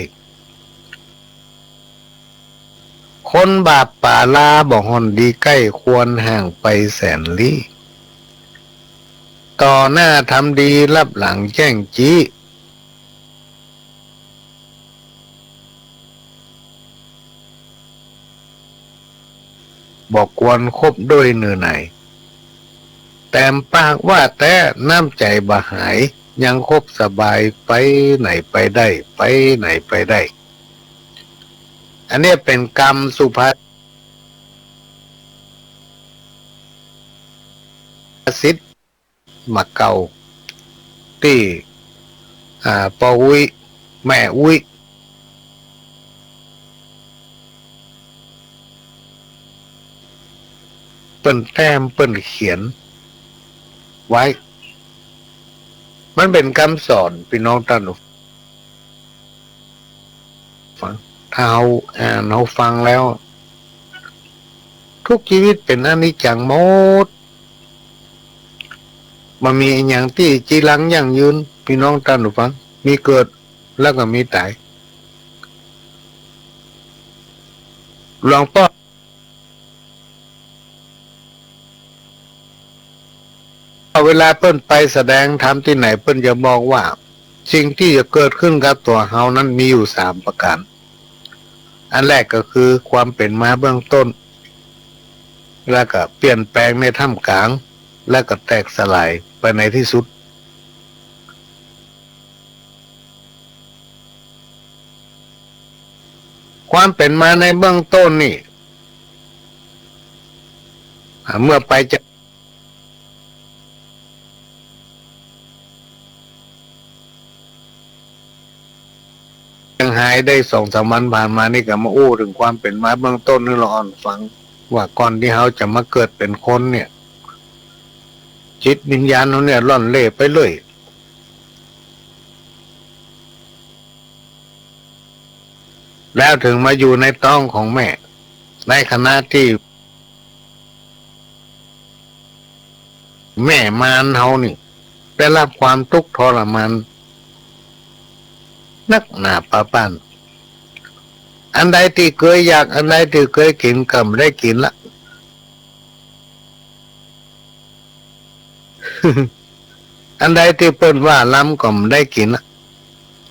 คนบาปป๋าลา บ่ฮ่อนดีใก้ ควรห่างไปแสนลี้ ต่อหน้าทำดี ลับหลังแจ้งจี๊ บ่ควรคบด้วยเน่อไหน แต้มปากว่าแต๊ น้ำใจ๋บ่หาย ยังคบสบาย ไปไหนไปได้ ไปไหนไปได้ อันเนี้ยเป๋นกำสุภาษิต บ่าเก่า ตี้ อ่า ป้ออุ๊ย แม่อุ๊ย เปิ้นแต้มเปิ้นเขียนไว้ มันเป๋นกำสอน ปี้น้องต้านผู้ฟัง ถ้าเฮาอ่านเฮาฟังแล้ว ทุกชีวิตเป๋นอนิจจังหมด บ่มีอะหยังตี้จีรังยั่งยืน ปี้น้องต้านผู้ฟัง มีเกิดแล้วก็มีต๋าย หลวงป้อ เวลาเปิ้นไปแสดงธรรมตี้ไหน เปิ้นจะบอกว่า สิ่งตี้จะเกิดขึ้นกับตั๋วเฮานั้นมีอยู่สามประก๋าน อันแรกก็คือความเป๋นมาเบื้องต้น แล้วก็เปลี่ยนแปลงในท่ามกลาง แล้วก็แตกสลายไปในตี้สุด ความเป๋นมาในเบื้องต้นนี่ อ่า เมื่อไปจะ เจียงฮายได้สองสามวันผ่านมานี่ก็มาอู้เถิงความเป๋นมาเบื้องต้นหื้อละอ่อนฟัง ว่าก่อนตี้เฮาจะมาเกิดเป๋นคนเนี่ย จิตวิญญาณเฮาเนี่ยล่อนเล่ไปเรื่อย แล้วเถิงมาอยู่ในต๊องของแม่ ในขณะตี้แม่มารเฮานี่ได้ฮับความตุ๊กข์ทรมานนักหนาปาปาน อันใดตี้เกยอยาก อันใดตี้เกยกิ๋นก็บ่ได้กิ๋นละ อันใดตี้เปิ้นว่าล้ำก็บ่ได้กิ๋นละ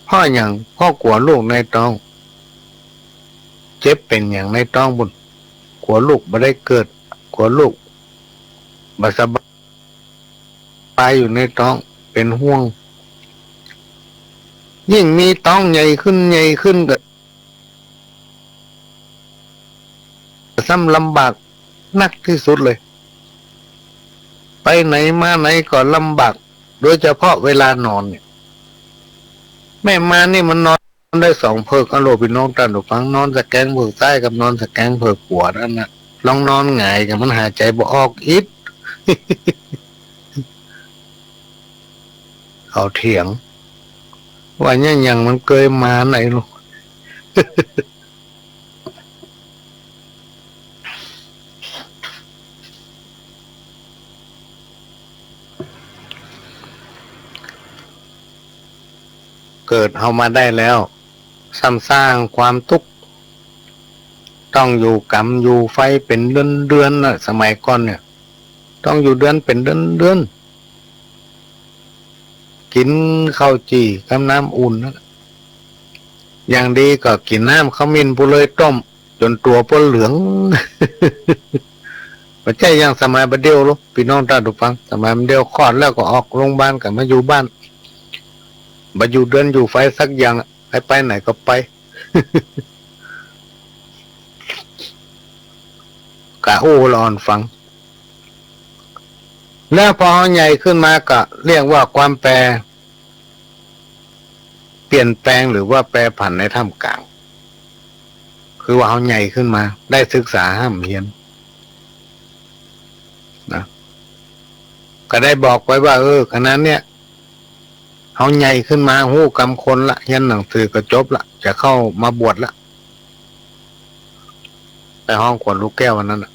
เพราะหยัง เพราะกั๋วลูกในต๊อง เจ็บเป๋นหยังในต๊องปู้น กั๋วลูกบ่ได้เกิด กั๋วลูกบ่สบายอยู่ในต๊อง เป๋นห่วง ยิ่งมีต๊องใหญ่ขึ้น ใหญ่ขึ้นก็ ซ้ำลำบากนักตี้สุดเลย ไปไหนมาไหนก็ลำบาก โดยเฉพาะเวลานอนเนี่ย แม่มารนี่มันนอนได้สองเผิก อะโหล ปี้น้องต้านผู้ฟัง นอนตะแกงเผิกซ้ายกับนอนตะแกงเผิกขวานั่นน่ะ ลองนอนหงายก็มันหายใจ๋บ่ออกอิด เขาเถียง ว่าเนี่ยหยังมันเกยมาไหนลูก เกิดเฮามาได้แล้ว ซ้ำสร้างความตุ๊กข์ ต้องอยู่ก๋ำอยู่ไฟเป๋นเดือนๆ น่ะ สมัยก่อนเนี่ย ต้องอยู่เดือนเป๋นเดือนๆ กิ๋นข้าวจี่กับน้ำอุ่นนะ อย่างดีก็กิ๋นน้ำขมิ้นปูเลยต้ม จ๋นตั๋วป้นเหลือง บ่ใจ้อย่างสมัยบ่าเดี่ยวหรอก ปี้น้องต้านผู้ฟัง สมัยบ่าเดี่ยวคลอดแล้วก็ออกโรงบาลก็มาอยู่บ้าน บ่อยู่เดือนอยู่ไฟสักอย่างอะ ใผไปไหนก็ไป กะอู้ละอ่อนฟัง แล้วปอเฮาใหญ่ขึ้นมาก็เรียกว่าความแปร เปลี่ยนแปลงหรือว่าแปรผันในท่ามกลาง คือว่าเฮาใหญ่ขึ้นมา ได้ศึกษาฮ่ำเฮียนนะ ก็ได้บอกไว้ว่า เออ ขนาดเนี้ย เฮาใหญ่ขึ้นมา ฮู้กำคนละ เฮียนหนังสือก็จบละ จะเข้ามาบวชละ ไปฮ้องขวัญลูกแก้ววันนั้นน่ะ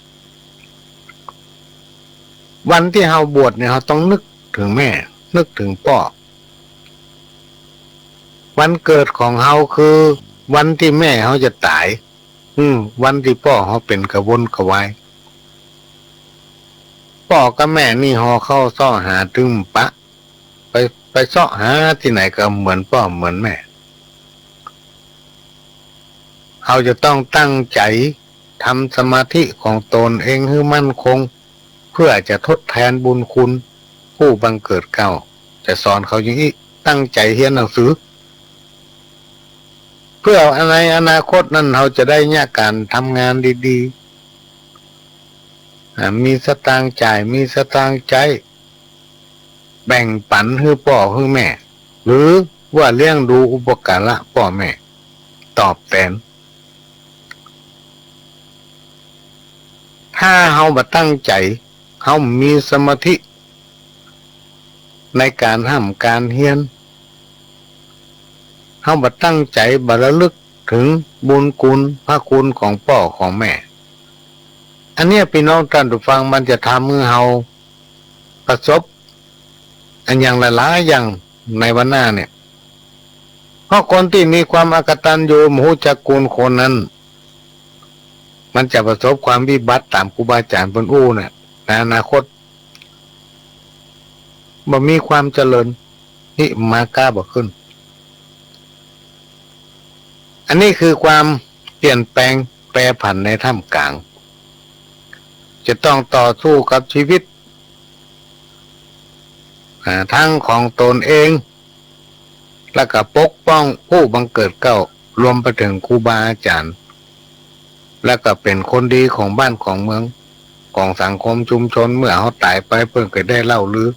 วันตี้เฮาบวชเนี่ย เฮาต้องนึกเถิงแม่ นึกเถิงป้อ วันเกิดของเฮาคือวันตี้แม่เฮาจะต๋าย อืม วันตี้ป้อเฮาเป๋นกระวนกระวาย ป้อกับแม่นี่ห่อข้าวเซ้าหาตึงปะ ไป ไปเซาะหาตี้ไหนก็เหมือนป้อเหมือนแม่ เฮาจะต้องตั้งใจ๋ทำสมาธิของตนเองหื้อมั่นคง เพื่อจะทดแทนบุญคุณผู้บังเกิดเกล้า จะสอนเขาอย่างอี้ ตั้งใจ๋เฮียนหนังสือ เพื่อในอนาคตนั้นเฮาจะได้เยียะก๋านทำงานดีๆ อ่า มีสตางค์จ่าย มีสตางค์ใจ๊ แบ่งปั๋นหื้อป้อหื้อแม่ หรือว่าเลี้ยงดูอุปการะป้อแม่ ตอบแตน ถ้าเฮาบ่ตั้งใจ๋ เฮาบ่มีสมาธิในก๋านฮ่ำก๋านเฮียน เฮาบ่ตั้งใจ๋ บ่ระลึกเถิงบุญคุณพระคุณของป้อของแม่ อันเนี้ย ปี้น้องต้านผู้ฟัง มันจะทำหื้อเฮาประสบอันอย่างหลายๆ อย่างในวันหน้าเนี่ย เพราะคนตี้มีความอกตัญญู บ่ฮู้จักคุณคนนั้น มันจะประสบความวิบัติต๋ามครูบาอาจ๋ารย์เปิ้นอู้น่ะ ในอนาคต บ่มีความเจริญ หิมาก้าบ่ขึ้น อันนี้คือความเปลี่ยนแปลงแปรผันในท่ามกลาง จะต้องต่อสู้กับชีวิต อ่า ทั้งของตนเอง แล้วก็ปกป้องผู้บังเกิดเกล้า รวมไปเถิงครูบาอาจ๋ารย์ แล้วก็เป๋นคนดีของบ้านของเมือง ของสังคมชุมชน เมื่อเฮาต๋ายไปเปิ้นก็ได้เล่าลือ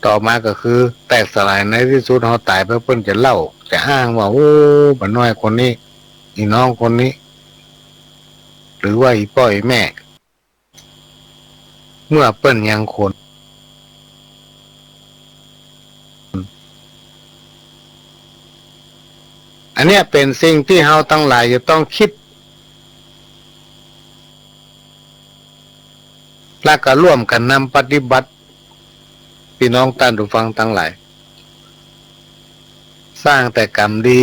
ต่อมาก็คือแตกสลาย ในตี้สุดเฮาต๋ายไปเปิ้นจะเล่า จะอ้างว่า โอ้ ป้าน้อยคนนี้ อี่น้องคนนี้ หรือว่าอี่ป้ออี่แม่ เมื่อเปิ้นยังคน อันเนี้ยเป๋นสิ่งตี้เฮาตังหลายจะต้องกึ๊ด แล้วก็ร่วมกั๋นนำปฏิบัติ ปี้น้องต้านผู้ฟังตังหลาย สร้างแต่กรรมดี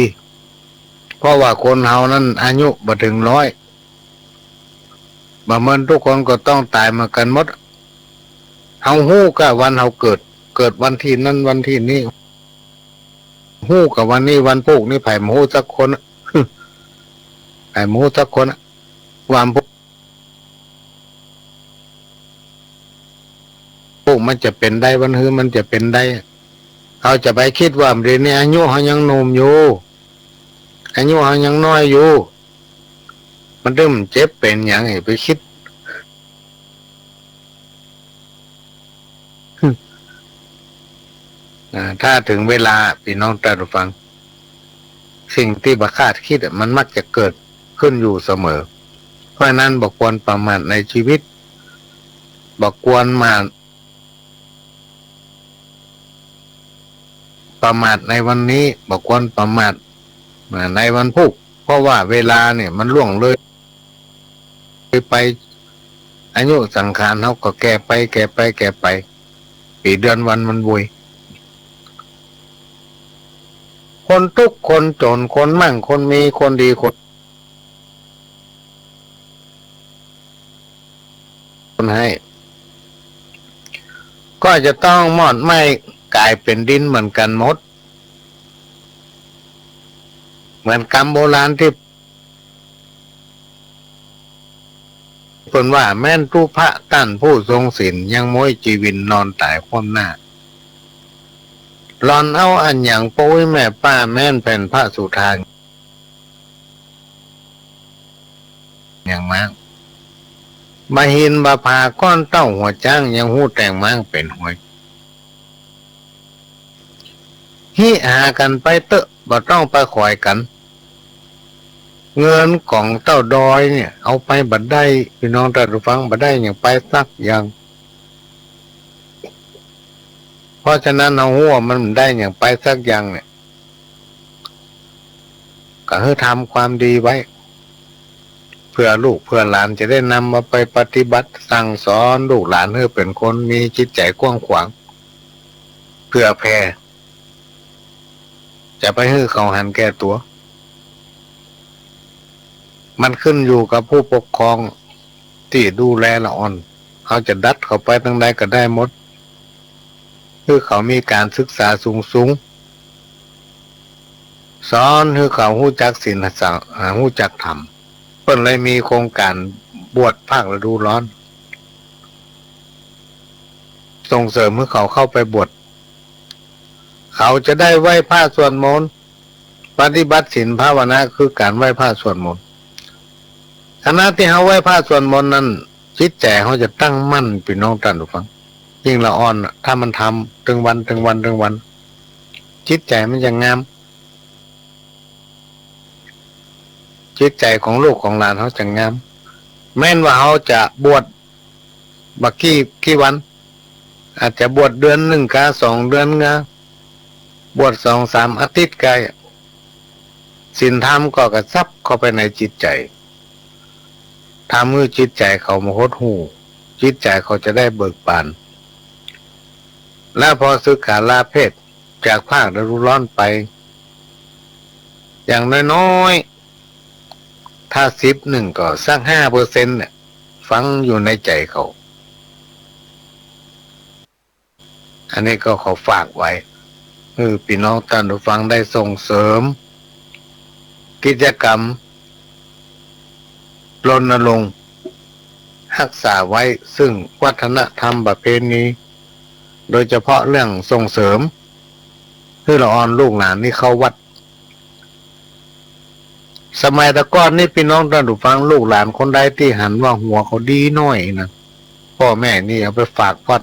เพราะว่าคนเฮานั้นอายุบ่เถิงร้อย บ่แม่นทุกคนก็ต้องต๋ายเหมือนกั๋นหมด เฮาฮู้ก้าวันเฮาเกิด เกิดวันตี้นั้นวันตี้นี้ ฮู้ก้าวันนี้วันพูกนี้ ใผบ่ฮู้สักคนอะ ใผบ่ฮู้สักคนอะ วันพูก พูกมันจะเป๋นได้ วันฮื้อมันจะเป๋นได้ เฮาจะไปกึ๊ดว่า เดี๋ยวนี้อายุเฮายังหนุ่มอยู่ อายุเฮายังน้อยอยู่ มันตึงเจ็บเป๋นหยัง ไปกึ๊ด อ่า ถ้าเถิงเวลา ปี้น้องต้านผู้ฟัง สิ่งตี้บ่คาดกึ๊ดอะ มันมักจะเกิดขึ้นอยู่เสมอ เพราะฉะนั้นบ่ควรประมาทในชีวิต บ่ควรมา ประมาทในวันนี้ บ่ควรประมาท อ่า ในวันพูก เพราะว่าเวลาเนี่ยมันล่วงเลยไป อายุสังขารเฮาก็แก่ไป แก่ไป แก่ไป ปี๋เดือนวันมันโวย คนตุ๊กข์คนจ๋น คนมั่งคนมี คนดีคน คนไห้ ก็จะต้องมอดไหม้ ก๋ายเป๋นดินเหมือนกั๋นหมด เหมือนกำโบราณตี้เปิ้นว่า แม้นตุ๊พระต้านผู้ทรงศีล ยังม้วยจีวินนอนต๋ายคว่ำหน้า หล่อนเอาอันหยังโป๊ยแม่ป้า แม้นแผ่นพระสุธา ยังม้าง บ่าหินบ่าผาก้อนเต้าหัวจ๊าง ยังฮู้แต่งม้างเป๋นหวย ฮิหากั๋นไปเต๊อะ บ่ต้องไปขอยกั๋น เงินของเต้าดอยเนี่ย เอาไปบ่ได้ ปี้น้องต้านผู้ฟัง บ่ได้หยังไปสักอย่าง เพราะฉะนั้น เฮาฮู้ว่ามันบ่ได้หยังไปสักอย่างเนี่ย ก็หื้อทำความดีไว้ เผื่อลูกเผื่อหลานจะได้นำเอาไปปฏิบัติสั่งสอนลูกหลานหื้อเป๋นคนมีจิตใจ๋กว้างขวาง เผื่อแผ่ จะไปหื้อเขาหันแก่ตั๋ว มันขึ้นอยู่กับผู้ปกครองตี้ดูแลละอ่อน เฮาจะดัดเขาไปตางใดก็ได้หมด หื้อเขามีก๋านศึกษาสูงๆ สอนหื้อเขาฮู้จักศีล อ่า ฮู้จักธรรม เปิ้นเลยมีโครงก๋านบวชภาคฤดูร้อน ส่งเสริมหื้อเขาเข้าไปบวช เขาจะได้ไหว้พระสวดมนต์ ปฏิบัติศีลภาวนา คือก๋านไหว้พระสวดมนต์ ขณะตี้เฮาไหว้พระสวดมนต์นั้น จิตใจ๋เฮาจะตั้งมั่น ปี้น้องต้านผู้ฟัง ยิ่งละอ่อนน่ะ ถ้ามันทำตึงวัน ตึงวัน ตึงวัน จิตใจ๋มันจะงาม จิตใจ๋ของลูกของหลานเฮาจะงาม แม้นว่าเฮาจะบวชบ่ากี่ กี่วัน อาจจะบวชเดือนนึ่งกา สองเดือนกา บวชสองสามอาทิตย์กา ศีลธรรมก็กระซับเข้าไปในจิตใจ๋ ทำหื้อจิตใจ๋เขาบ่หดหู่ จิตใจ๋เขาจะได้เบิกบาน และพอสึกขาลาเพศจากภาคฤดูร้อนไป อย่างน้อยๆ ถ้าสิบนึ่งก็สักห้าเปอร์เซ็นต์เนี่ย ฝังอยู่ในใจ๋เขา อันนี้ก็ขอฝากไว้ หื้อปี้น้องต้านผู้ฟังได้ส่งเสริม กิจกรรมรณรงค์ฮักษาไว้ซึ่งวัฒนธรรมประเพณี โดยเฉพาะเรื่องส่งเสริม หื้อละอ่อนลูกหลานนี่เข้าวัด สมัยแต่ก่อนนี่ปี้น้องต้านผู้ฟัง ลูกหลานคนใดตี้หันว่าหัวเขาดีหน้อยนะ ป้อแม่นี่เอาไปฝากวัด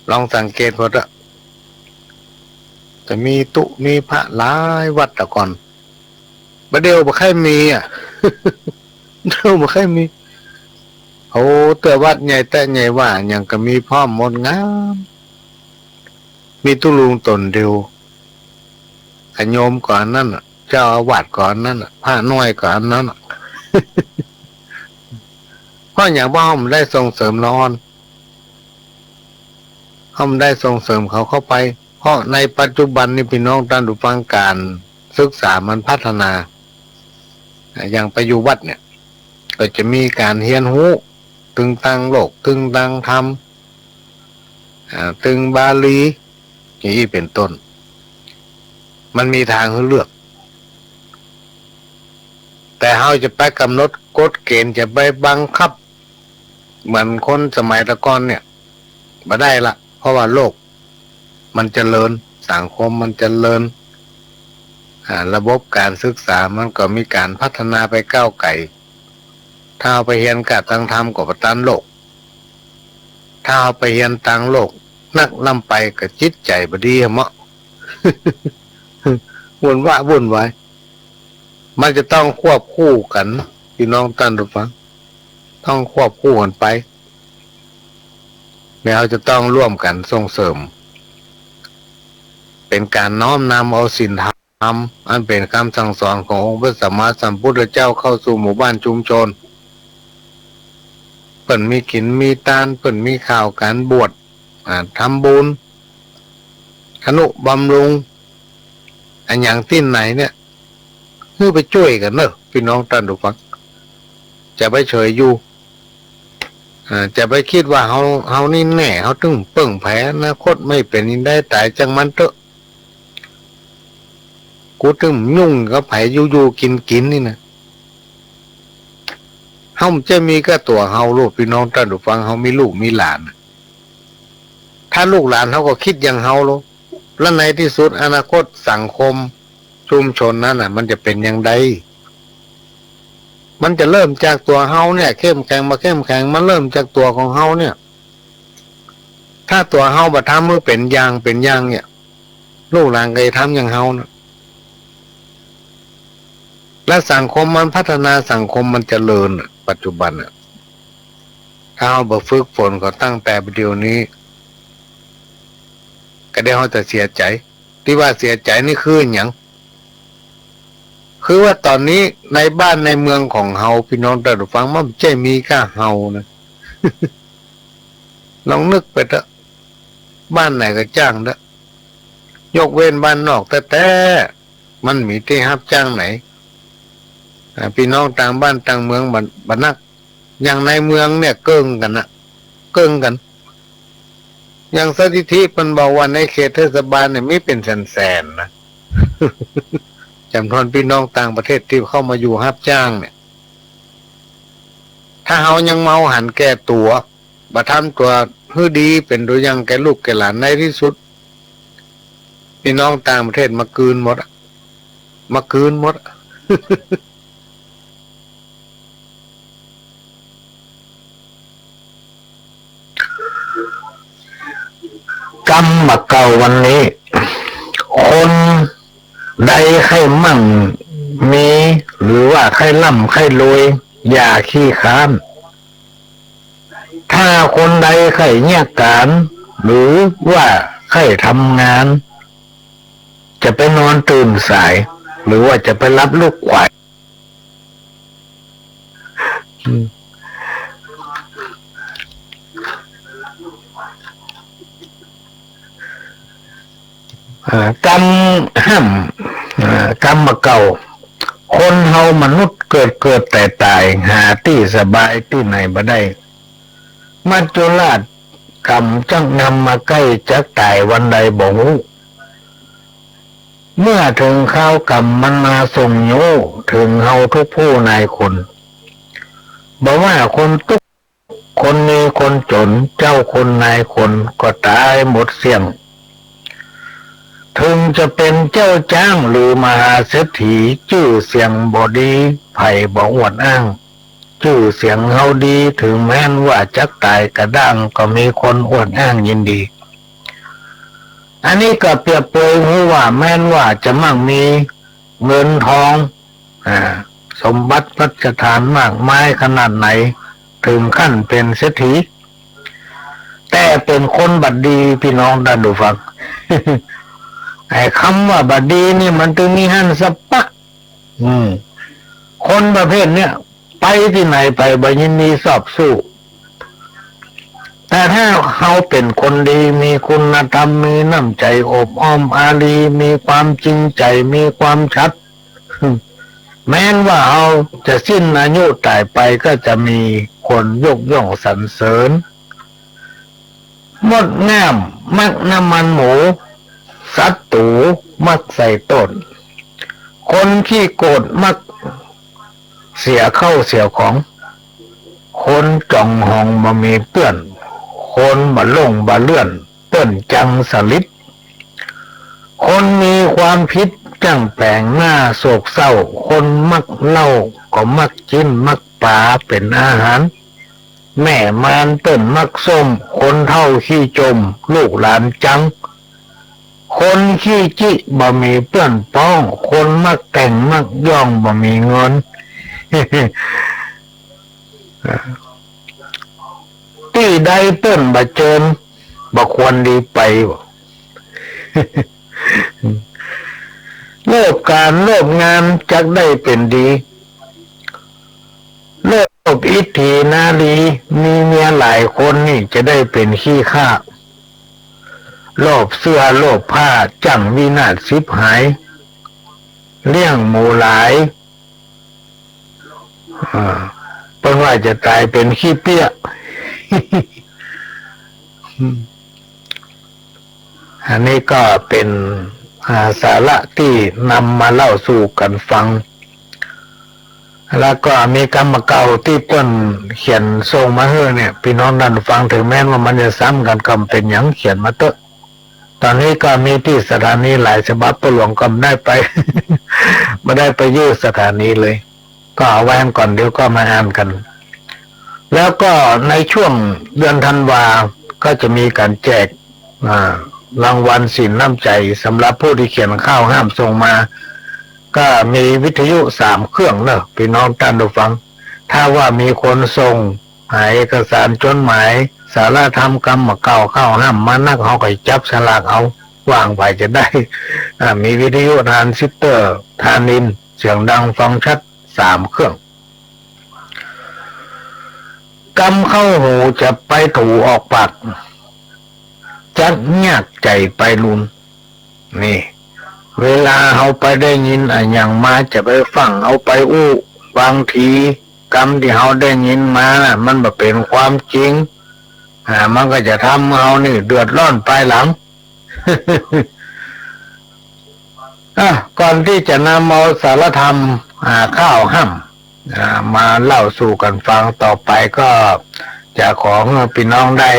ลองสังเกตเปิ้นเต๊อะ จะมีตุ๊มีพระหลายวัดแต่ก่อน บ่าเดี่ยวบ่ใค่มีอะ เดี่ยวบ่ใค่มี โอ้ แต่วัดใหญ่แต๊ใหญ่ว่าหยังก็มีพร้อมหมดงาม มีตุ๊ลุงต๋นเดียว อะโยมก็อันนั้นน่ะ เจ้าอาวาสก็อันนั้นน่ะ พระน้อยก็อันนั้นน่ะ เพราะหยัง เพราะเฮาบ่ได้ส่งเสริมละอ่อน เฮาบ่ได้ส่งเสริมเขาเข้าไป เพราะในปัจจุบันนี่ปี้น้องต้านผู้ฟัง ก๋านศึกษามันพัฒนา อ่า อย่างไปอยู่วัดเนี่ย ก็จะมีก๋านเฮียนฮู้ ตึงตางโลก ตึงตางธรรม อ่า ตึงบาลี อย่างอี้เป๋นต้น มันมีตางหื้อเลือก แต่เฮาจะไปก๋ำหนดกฎเกณฑ์ จะไปบังคับ เหมือนคนสมัยแต่ก่อนเนี่ย บ่ได้ละ เพราะว่าโลกมันเจริญ สังคมมันเจริญ อ่า ระบบก๋านศึกษามันก็มีก๋านพัฒนาไปก้าวไก๋ ถ้าเฮาไปเฮียนก้าตางธรรมก็บ่ตันโลก ถ้าเฮาไปเฮียนตางโลกนักล้ำไป ก็จิตใจ๋บ่ดีอะเมาะ วุ่นวะวุ่นวาย มันจะต้องควบคู่กั๋น ปี้น้องต้านผู้ฟัง ต้องควบคู่กั๋นไป แล้วจะต้องร่วมกั๋นส่งเสริม เป๋นก๋านน้อมนำเอาศีลธรรม อันเป๋นกำสั่งสอนขององค์พระสัมมาสัมพุทธเจ้าเข้าสู่หมู่บ้านชุมชน เปิ้นมีกิ๋นมีตาน เปิ้นมีข่าวก๋านบวช อ่า ทำบุญ ทนุบำรุง อะหยังตี้ไหนเนี่ย หื้อไปจ้วยกั๋นเน่อ ปี้น้องต้านผู้ฟัง จะไปเฉยอยู่ อ่า จะไปกึ๊ดว่าเฮา เฮานี่แน่ เฮาตึงเปิ้งใผ อนาคตไม่เป๋นอันใด ต๋ายจ้างมันเต๊อะ กูตึงยุ่งกับใผ อยู่ๆ กิ๋นๆ นี่นะ เฮาบ่ใจ้มีก้าตั๋วเฮาโลด ปี้น้องต้านผู้ฟัง เฮามีลูกมีหลาน ถ้าลูกหลานเฮาก็กึ๊ดอย่างเฮาโลด แล้วในตี้สุดอนาคตสังคมชุมชนนั้นน่ะ มันจะเป๋นอย่างใด มันจะเริ่มจากตั๋วเฮาเนี่ย เข้มแข็งบ่เข้มแข็ง มันเริ่มจากตั๋วของเฮาเนี่ย ถ้าตั๋วเฮาบ่ทำหื้อเป๋นอย่าง เป๋นอย่างเนี่ย ลูกหลานก็จะทำอย่างเฮานะ และสังคมมันพัฒนา สังคมมันเจริญน่ะ ปัจจุบันน่ะ ถ้าเฮาบ่ฝึกฝนเขาตั้งแต่บ่าเดี่ยวนี้ ก็เดี๋ยวเฮาจะเสียใจ๋ ตี้ว่าเสียใจ๋นี่คือหยัง คือว่าต๋อนนี้ในบ้านในเมืองของเฮา ปี้น้องต้านผู้ฟัง มันบ่ใจ้มีก้าเฮานะ ลองนึกไปเต๊อะ บ้านไหนก็จ้างเต๊อะ ยกเว้นบ้านนอกแต๊ๆ มันมีตี้ฮับจ้างไหน อ่า ปี้น้องต่างบ้านต่างเมืองบ่ บ่นัก อย่างในเมืองเนี่ยเกิ่งกั๋นนะ เกิ่งกั๋น อย่างสถิติเปิ้นบอกว่าในเขตเทศบาลเนี่ยมีเป๋นแสนๆ นะ จ๋ำนวนปี้น้องต่างประเทศตี้เข้ามาอยู่ฮับจ้างเนี่ย ถ้าเฮายังเมาหันแก่ตั๋ว บ่ทำตั๋วหื้อดี เป๋นตั๋วอย่างแก่ลูกแก่หลาน ในตี้สุด ปี้น้องต่างประเทศมากืนหมดอะ มากืนหมดอะ กำบ่าเก่าวันนี้ คนใดใค่มั่งมี หรือว่าใค่ร่ำใค่รวย อย่าขี้คร้าน ถ้าคนใดใค่เยียะก๋าน หรือว่าใค่ทำงาน จะไปนอนตื่นสาย หรือว่าจะไปหลับลุกไขว่ อืม อ่า กำห้าม อ่า กำบ่าเก่า คนเฮามนุษย์เกิดเกิดต๋ายต๋าย หาตี้สบายตี้ไหนบ่ได้ มัจจุราชก๋รรมจักนำมาใก้ จักต๋ายวันใดบ่ฮู้ เมื่อเถิงคราวก๋รรมมันมาส่งโย้ เถิงเฮาทุกผู้นายคน บ่ว่าคนตุ๊กข์ คนมีคนจ๋น เจ้าคนนายคนก็ต๋ายหมดเสี้ยง เถิงจะเป๋นเจ้าจ๊างหรือมหาเศรษฐี จื้อเสียงบ่ดี ใผบ่อวดอ้าง จื้อเสียงเฮาดี เถิงแม้นว่าจักต๋ายกระด้าง ก็มีคนอวดอ้างยินดี อันนี้ก็เปรียบเปยหื้อว่า แม้นว่าจะมั่งมีเงินทอง อ่า สมบัติพัสถานมากมายขนาดไหน เถิงขั้นเป๋นเศรษฐี แต่เป๋นคนบ่ดี ปี้น้องต้านผู้ฟัง ไอ้กำว่าบ่ดีนี่มันตึงมีหั้นสะปะ อืม คนประเภทเนี้ย ไปตี้ไหนไปบ่ยินดีซอบสู้ แต่ถ้าเฮาเป๋นคนดี มีคุณธรรม มีน้ำใจ๋อบอ้อมอารี มีความจริงใจ๋ มีความสัตย์ แม้นว่าเฮาจะสิ้นอายุต๋ายไป ก็จะมีคนยกย่องสรรเสริญ มดงามมักน้ำมันหมู ศัตรูมักใส่โต้ษ คนขี้โกรธมักเสียเข้าเสียของ คนจ๋องหองบ่มีเปื้อน คนบ่หลงบ่เลื่อน เปิ้นจังสลิด คนมีความผิดจั้งแป๋งหน้าโศกเศร้า คนมักเหล้าก็มักจิ๊นมักป๋าเป๋นอาหาร แม่มารเปิ้นมักส้ม คนเฒ่าขี้จม ลูกหลานจัง คนขี้จิบ่มีเปื้อนป๊อง คนมักแต่งมักย่องบ่มีเงิน ตี้ใดเปิ้นบ่เจิญ บ่ควรดีไป โลภก๋านโลภงานจักได้เป๋นดี โลภอิทธินารี มีเมียหลายคนนี่จะได้เป๋นขี้ข้า โลภเสื้อโลภผ้าจั้งวินาศฉิบหาย เลี้ยงหมูหลาย อ่า เปิ้นว่าจะต๋ายเป๋นขี้เปี้ย อันนี้ก็เป๋น อ่า สาระตี้นำมาเล่าสู่กั๋นฟัง แล้วก็มีกำบ่าเก่าตี้เปิ้นเขียนส่งมาหื้อเนี่ย ปี้น้องต้านฟัง เถิงแม้นว่ามันจะซ้ำกั๋นก็บ่เป๋นหยัง เขียนมาเต๊อะ ต๋อนนี้ก็มีตี้สถานีหลายฉบับ ป้อหลวงก็บ่ได้ไป บ่ได้ไปอยู่สถานีเลย ก็เอาไว้ก่อน เดี๋ยวก็มาอ่านกั๋น แล้วก็ในช่วงเดือนธันวาก็จะมีก๋านแจก อ่า รางวัลสินน้ำใจ๋สำหรับผู้ตี้เขียนข้าวห้ามส่งมา ก็มีวิทยุสามเครื่องเนาะ ปี้น้องต้านผู้ฟัง ถ้าว่ามีคนส่ง อ่า เอกสารจ๋ดหมาย สาระธรรม กำบ่าเก่า ข้าวห้ามมานัก เฮาก็จับสลากเอา ว่าใผจะได้ อ่า มีวิทยุทรานซิสเตอร์ ทรานอิน เสียงดังฟังชัด สามเครื่อง กำเข้าหูจะไปถูออกปาก จักยากใจ๋ไปลูน นี่ เวลาเฮาไปได้ยินอะหยังมา จะไปฟั่งเอาไปอู้ บางทีกำตี้เฮาได้ยินมาน่ะ มันบ่เป๋นความจริง อ่า มันก็จะทำหื้อเฮานี่เดือดร้อนภายหลัง อ่ะ ก่อนตี้จะนำเอาสาระธรรม อ่า ข้าวห้าม อ่า มาเล่าสู่กั๋นฟังต่อไป ก็จะขอหื้อปี้น้องได้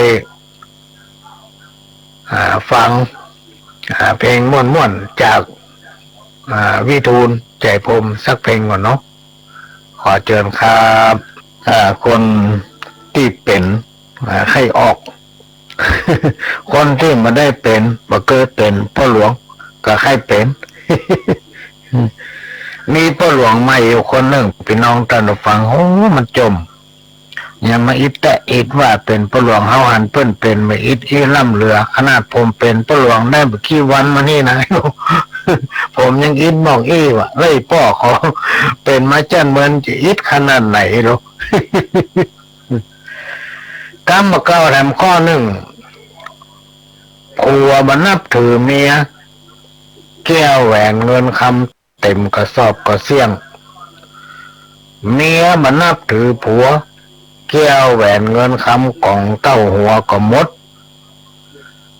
อ่า ฟัง อ่า เพลงม่วนๆ จาก อ่า วิทูล ใจ๋พรหม สักเพลงก่อนเนาะ ขอเจิญครับ อ่า คนตี้เป๋น อ่า ไข้ออก คนตี้บ่ได้เป๋น บ่เกยเป๋น ป้อหลวงก็ไข้เป๋น มีป้อหลวงใหม่อยู่คนนึ่ง ปี้น้องต้านผู้ฟัง โอ้ มันจ่ม อย่ามาอิดแต๊อิดว่าเป๋นป้อหลวง เฮาหันเปิ้นเป๋นมาอิดอี้ล้ำเหลือ ขนาดผมเป๋นป้อหลวงได้บ่กี่วันมานี่นะ ผมยังอิดมองอี้ว่า เฮ้ย ป้อเขาเป๋นมาจั้นเมินจะอิดขนาดไหนลูก กำบ่าเก่าแถมข้อนึ่ง ผัวบ่นับถือเมีย แก้วแหวนเงินคำเต็มกระสอบกระเสี้ยง เมียบ่นับถือผัว แก้วแหวนเงินคำก๋องเต้าหัวก็หมด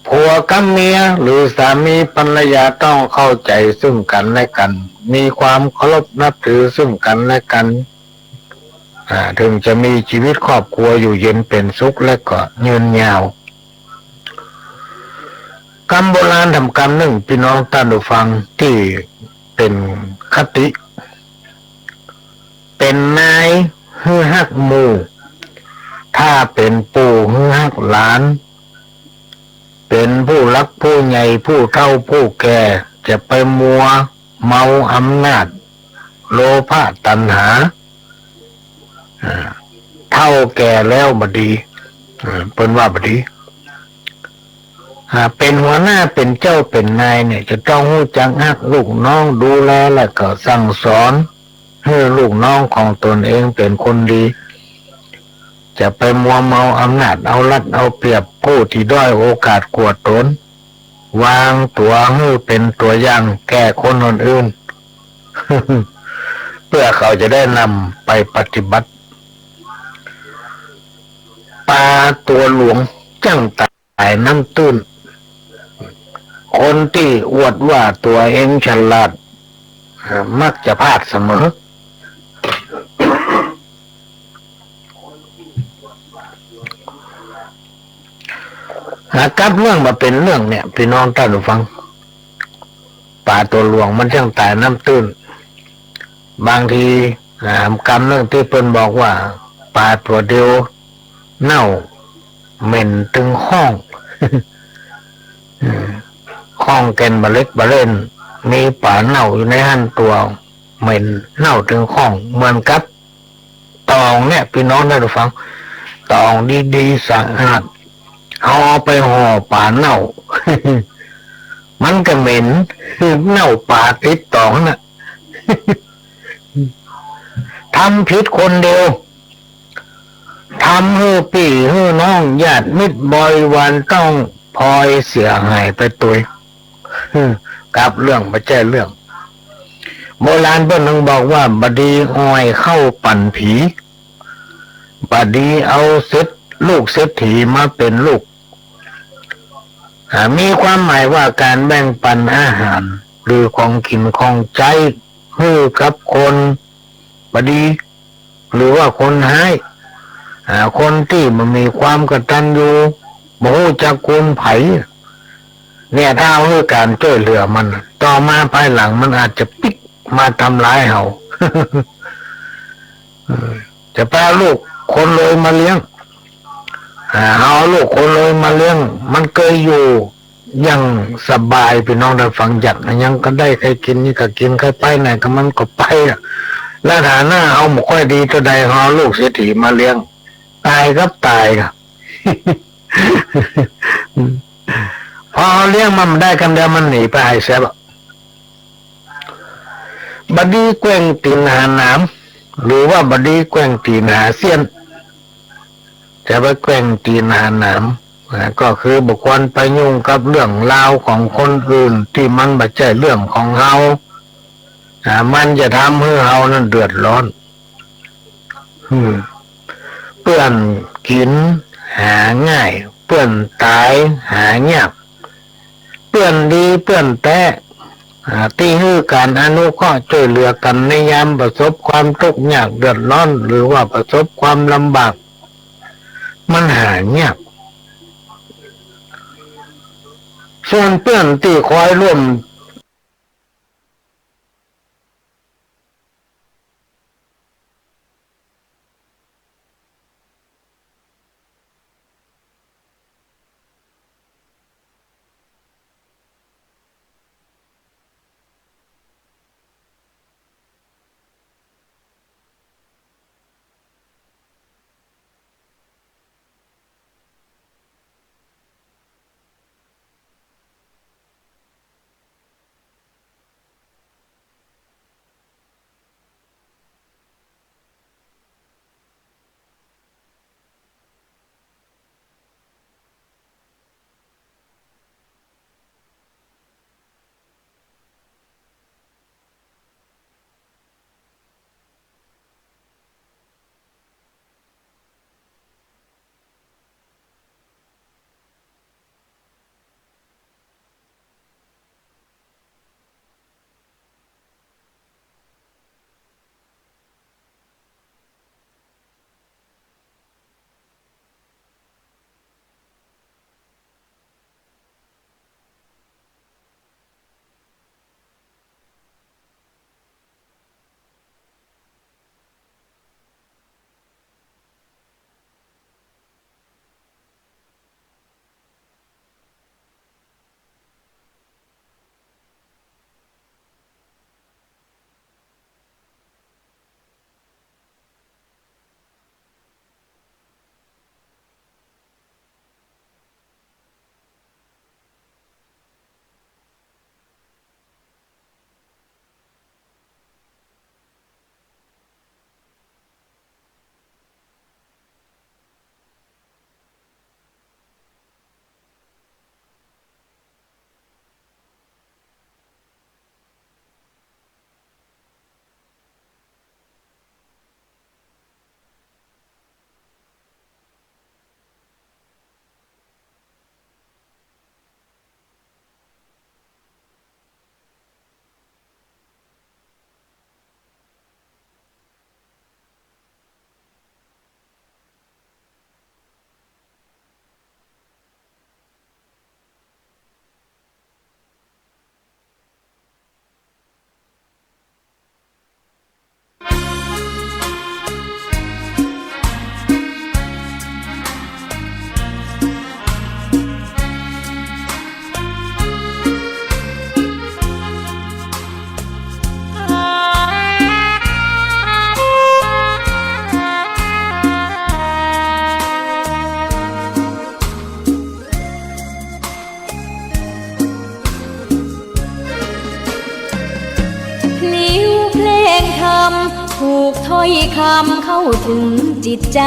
ผัวกับเมียหรือสามีภรรยาต้องเข้าใจ๋ซึ่งกั๋นและกั๋น มีความเคารพนับถือซึ่งกั๋นและกั๋น อ่า เถิงจะมีจีวิตครอบครัวอยู่เย็นเป๋นสุขและก็ยืนยาว กำโบราณแถมกำนึ่ง ปี้น้องต้านผู้ฟัง ตี้เป๋นคติ เป๋นนายหื้อฮักหมู่ ถ้าเป๋นปู่หื้อฮักหลาน เป๋นผู้หลักผู้ใหญ่ ผู้เฒ่าผู้แก่ จะไปมัวเมาอำนาจ โลภะตัณหา อ่า เฒ่าแก่แล้วบ่ดี อ่า เปิ้นว่าบ่ดี อ่า เป๋นหัวหน้า เป๋นเจ้า เป๋นนายเนี่ย จะต้องฮู้จักฮักลูกน้อง ดูแลและก็สั่งสอน หื้อลูกน้องของตนเองเป๋นคนดี จะไปมัวเมาอำนาจ เอารัดเอาเปรียบผู้ตี้ด้อยโอกาสกว่าตน วางตั๋วหื้อเป๋นตั๋วอย่างแก่คนอื่นๆ เปื้อเขาจะได้นำไปปฏิบัติ ป๋าตั๋วหลวงจั้งต๋ายน้ำตื้น คนตี้อวดว่าตั๋วเองฉลาด อ่า มักจะพลาดเสมอ หากลับเรื่องมาเป๋นเรื่องเนี่ย ปี้น้องต้านผู้ฟัง ป๋าตั๋วหลวงมันจั้งต๋ายน้ำตื้น บางที อ่า กำเรื่องตี้เปิ้นบอกว่า ป๋าตั๋วเดียวเน่าเหม็นตึงข้อง อืม ข้องแก่นบ่าเล็กบ่าเล่น มีป๋าเน่าอยู่ในหั้นตั๋ว เหม็นเน่าตึงข้อง เหมือนกับตองเนี่ย ปี้น้องต้านผู้ฟัง ตองดีๆ สะอาด เอาไปห่อป๋าเน่า มันก็เหม็น เน่าป๋าติดตองน่ะ ทำผิดคนเดียว ทำหื้อปี้หื้อน้อง ญาติมิตรบริวารต้องพลอยเสียหายไปตวย กลับเรื่องบ่ใจ้เรื่อง โบราณเปิ้นยังบอกว่า บ่ดีอ่อยเข้าปั่นผี บ่ดีเอาเศษ ลูกเศรษฐีมาเป๋นลูก อ่า มีความหมายว่าก๋านแบ่งปั๋นอาหาร หรือของกิ๋นของใจ๊หื้อกับคนบ่ดี หรือว่าคนฮ้าย อ่า คนตี้บ่มีความกตัญญู บ่ฮู้จักคุณใผ เนี่ย ถ้าเฮาหื้อก๋านจ้วยเหลือมัน ต่อมาภายหลังมันอาจจะปิ๊กมาทำร้ายเฮา จะไปเอาลูกคนรวยมาเลี้ยง อ่า เอาลูกคนรวยมาเลี้ยง มันเกยอยู่อย่างสบาย ปี้น้องได้ฟัง อยากอะหยังก็ได้ ใค่กิ๋นหยังก็กิ๋น ใค่ไปไหนก็มันก็ไปอะ แล้วฐานะเฮาบ่ค่อยดีเต้าใด เอาลูกเศรษฐีมาเลี้ยง ต๋ายกับต๋ายอะ พอเฮาเลี้ยงมันบ่ได้กำเดียว มันหนีไปเสียละ บ่ดีแกว่งตี๋นหาหนาม หรือว่าบ่ดีแกว่งตี๋นหาเสี้ยน จะไปแกว่งตี๋นหาหนาม อ่า ก็คือบ่ควรไปยุ่งกับเรื่องราวของคนอื่นตี้มันบ่ใจ้เรื่องของเฮา อ่า มันจะทำหื้อเฮานั้นเดือดร้อน อืม เปื้อนกิ๋นหาง่าย เปื้อนต๋ายหายาก เปื้อนดีเปื้อนแต๊ อ่า ตี้หื้อก๋านอนุเคราะห์จ้วยเหลือกั๋นในยามประสบความตุ๊กยากเดือดร้อน หรือว่าประสบความลำบาก มันหายาก ส่วนเปื้อนตี้คอยร่วมพลิ้วเพลงธรรม ผูกถ้อยคำเข้าถึงจิตใจ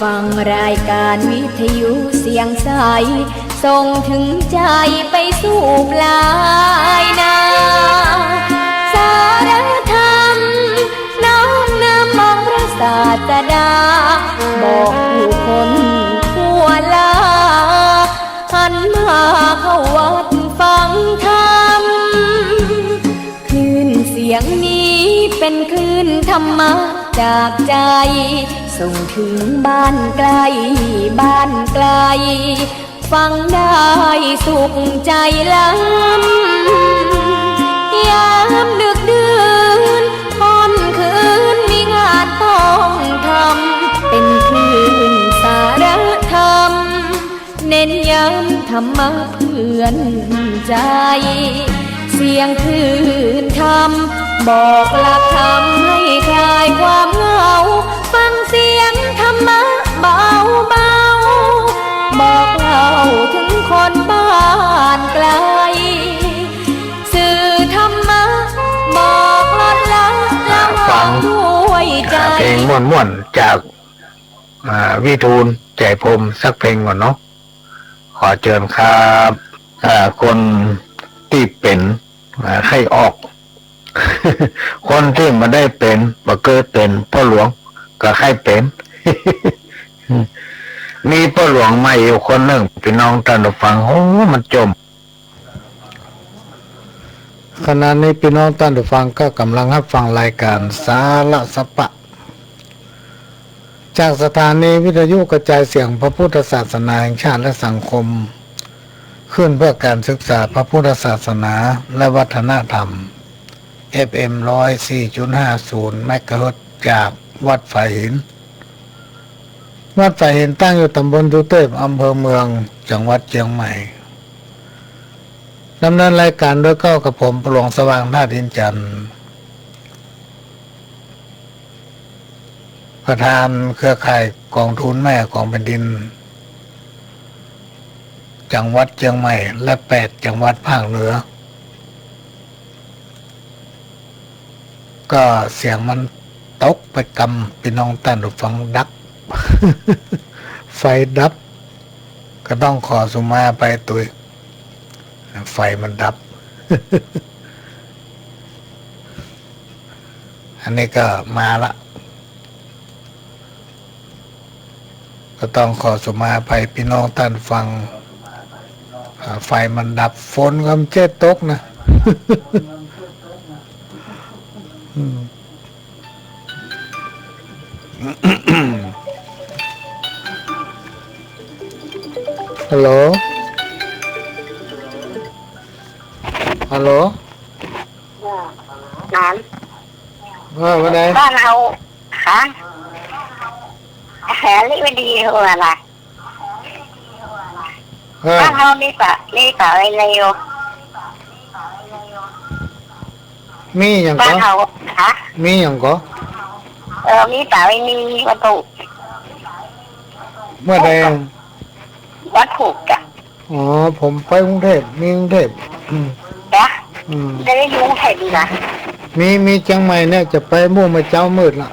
ฟังรายการวิทยุเสียงใส ส่งถึงใจไปสู่ปลายนา สารธรรมน้อมนำองค์พระศาสดา บอกผู้คน จากใจ ส่งถึงบ้านไกล บ้านไกล ฟังได้สุขใจล้ำ ยามดึกดื่น ค่ำคืนมีงานต้องทำ เป็นคลื่นสารธรรม เน้นย้ำธรรมะเพื่อนใจ เสียงคลื่นธรรม บอกหลักธรรมให้คลายความเหงา ฟังเสียงธรรมะเบาๆ บอกเล่าถึงคนบ้านไกล สื่อธรรมะ บอกลดละละวางด้วยใจ อ่า ฟัง อ่า เพลงม่วนๆ จาก อ่า วิทูล ใจพรหม สักเพลงก่อนเนาะ ขอเจิญครับ อ่า คนตี้เป๋น อ่า ไข้ออก คนตี้บ่ได้เป๋น บ่เกยเป๋น ป้อหลวง ก็ไข้เป๋น มีป้อหลวงใหม่อยู่คนนึ่ง ปี้น้องต้านผู้ฟัง โอ้ มันจ่ม ขณะนี้ปี้น้องต้านผู้ฟังก็ก่ำลังฮับฟังรายก๋านสาระสะปะ จากสถานีวิทยุกระจายเสียงพระพุทธศาสนาแห่งชาติและสังคม คลื่นเพื่อการศึกษาพระพุทธศาสนาและวัฒนธรรม เอฟเอ็ม ร้อยสี่จุดห้าศูนย์ เมกะเฮิรตซ์ จากวัดฝายหิน วัดฝายหินตั้งอยู่ตำบลสุเตพ อำเภอเมือง จังหวัดเจียงใหม่ ดำเนินรายก๋านโดยเก้ากับผม ป้อหลวงสว่าง ธาตุอินทร์จันทร์ ประธานเครือข่ายก๋องทุนแม่ของแผ่นดิน จังหวัดเจียงใหม่ และแปดจังหวัดภาคเหนือ ก็เสียงมันตกไปกำ ปี้น้องต้านผู้ฟัง ดับ ไฟดับ ก็ต้องขอสุมาอภัยตวย ไฟมันดับ อันนี้ก็มาละ ก็ต้องขอสุมาอภัยปี้น้องต้านผู้ฟัง อ่า ไฟมันดับ ฝนก็บ่เจ้าตกนะ อืม ฮัลโหล ฮัลโหล หลาน เออ ว่าไง บ้านเฮา ฮะ แหละ บ่ดีหัวล่ะ เออ บ้านเฮามีป๋า มีป๋าไว้ในอยู่ มีหยังก่อ บ้านเฮา ฮะ มีหยังก่อ เออ มีป๋าไว้ มีวันพูก เมื่อใด วันพูกจ้ะ อ๋อ ผมไปกรุงเทพฯ มีกรุงเทพฯ อืม จ้ะ อืม ได้อยู่กรุงเทพฯ นี่นะ มี มีเจียงใหม่เนี่ย จะไปเมื่อเจ๊ามืดละ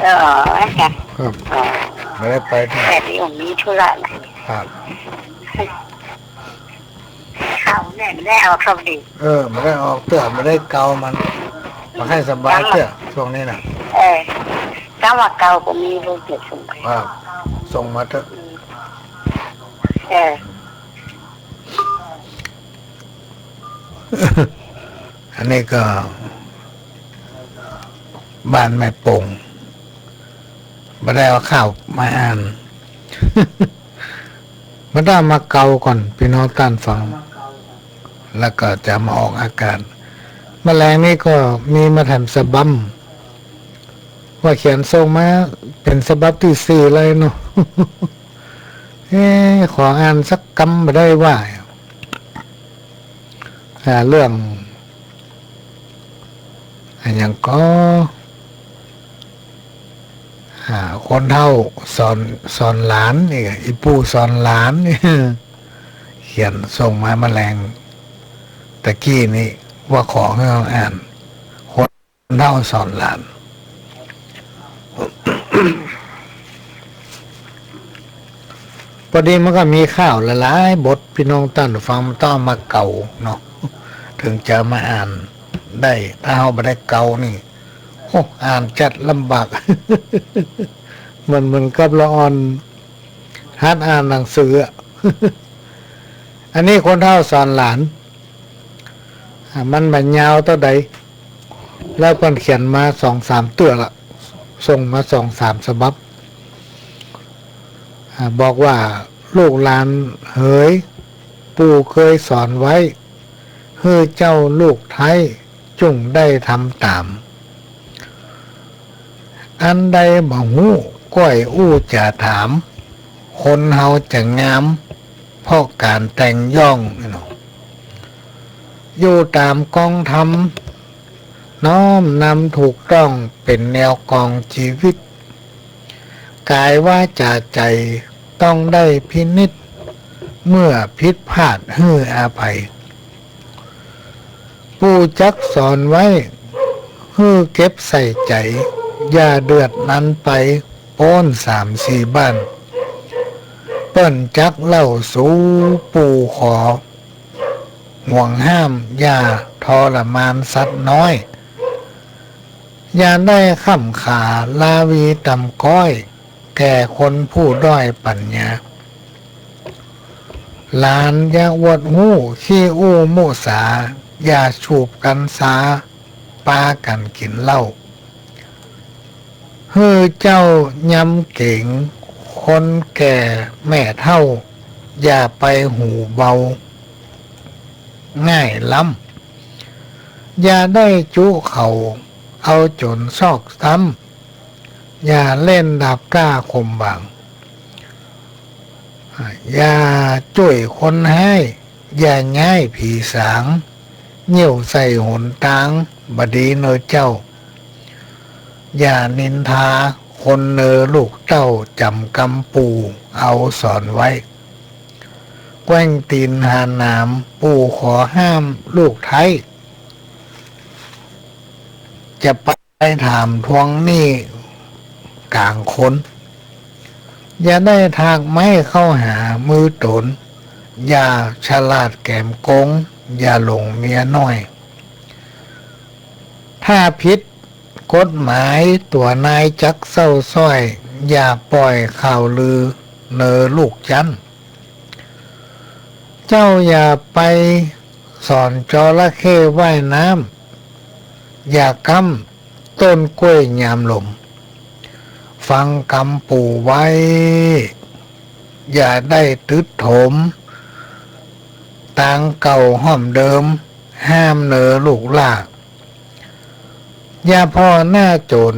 เออ จ้ะ ครับ อ๋อ บ่ได้ไปที่ แต่นี่ผมมีธุระนะ ครับ เข้าเนี่ยบ่ได้เอาเข้าดี เออ บ่ได้ออกเตื้อ บ่ได้เกามัน บ่ให้สบายเตื้อ ช่วงนี้น่ะ เออ ถ้าว่าเกาก็มีลูกเด็กส่งไป ครับ ส่งมาเถอะ เออ อันนี้ก็บ้านแม่ปง บ่ได้เอาข่าวมาอ่าน บ่ได้เอามาเกาก่อน ปี้น้องต้านฟัง แล้วก็จะมาออกอากาศ เมื่อแลงนี้ก็มีมาแถมสะบั้ม ว่าเขียนส่งมาเป๋นสะบั้มตี้สี่แล้วเนาะ เอ๊ะ ขออ่านสักกำบ่ได้ว่า อ่า เรื่อง อะหยังก่อ อ่า คนเฒ่าสอน สอนหลาน นี่ อี่ปู่สอนหลาน เขียนส่งมาเมื่อแลงตะกี้นี้ ว่าขอหื้ออ่าน คนเฒ่าสอนหลาน ปอดีมันก็มีข่าวหลายๆ บท ปี้น้องต้านฟัง มันต้องเอามาเกาเนาะ เถิงจะมาอ่านได้ ถ้าเฮาบ่ได้เกานี่ โอ้ อ่านจัดลำบาก เหมือน เหมือนกับละอ่อนหัดอ่านหนังสืออะ อันนี้คนเฒ่าสอนหลาน อ่ะ มันบ่ยาวเต้าใด แล้วเปิ้นเขียนมาสองสามเตื้อละ ส่งมาสองสามฉบับ อ่า บอกว่า ลูกหลานเหย ปู่เกยสอนไว้ หื้อเจ้าลูกไท้ จุ่งได้ทำต๋าม อันใดบ่ฮู้ ก้อยอู้จ๋าถาม คนเฮาจะงาม เพราะก๋านแต่งย่อง อยู่ต๋ามกองธรรม น้อมนำถูกต้อง เป๋นแนวกองจีวิต ก๋ายวาจ๋าใจ๋ ต้องได้พินิจ เมื่อผิดพลาดหื้ออภัย ปู่จักสอนไว้ หื้อเก็บใส่ใจ๋ อย่าเดือดอันไป ป๊นสามสี่บ้าน เปิ้นจักเล่าสู ปู่ขอ ห่วงห้าม อย่าทรมานสัตว์น้อย อย่าได้ค่ำขาลาวีต่ำก๊อย แก่คนผู้ด้อยปั๋ญญา หลานอย่าอวดฮู้ ขี้อู้มุสา อย่าสูบกัญชา ปากั๋นกิ๋นเหล้า หื้อเจ้ายำเก๋ง คนแก่แม่เฒ่า อย่าไปหูเบา ง่ายล้ำ อย่าได้จุเขา เอาจ๋นซอกซ้ำ อย่าเล่นดาบกล้าคมบาง อย่าจ้วยคนฮ้าย อย่าย้ายผีสาง เยี่ยวใส่หนตาง บ่ดีเน่อเจ้า อย่านินทา คนเน่อลูกเต้า จ๋ำกำปู่เอาสอนไว้ แกว่งตี๋นหาหนาม ปู่ขอห้ามลูกไท้ จะไปถามทวงหนี้ก๋างคน อย่าได้ถากไม้เข้าหามือต๋น อย่าฉลาดแก๋มโก๋ง อย่าหลงเมียน้อย ถ้าผิดกฎหมาย ตั๋วนายจักเศร้าสร้อย อย่าป่อยข่าวลือเน่อลูกจั้น เจ้าอย่าไปสอนจระเข้ว่ายน้ำ อย่าก๊ำต้นกล้วยยามลม ฟังกำปู่ไว้ อย่าได้ตึดถม ตางเก่าห้อมเดิม ห้ามเน่อลูกหล้า อย่าผ่อหน้าจ๋น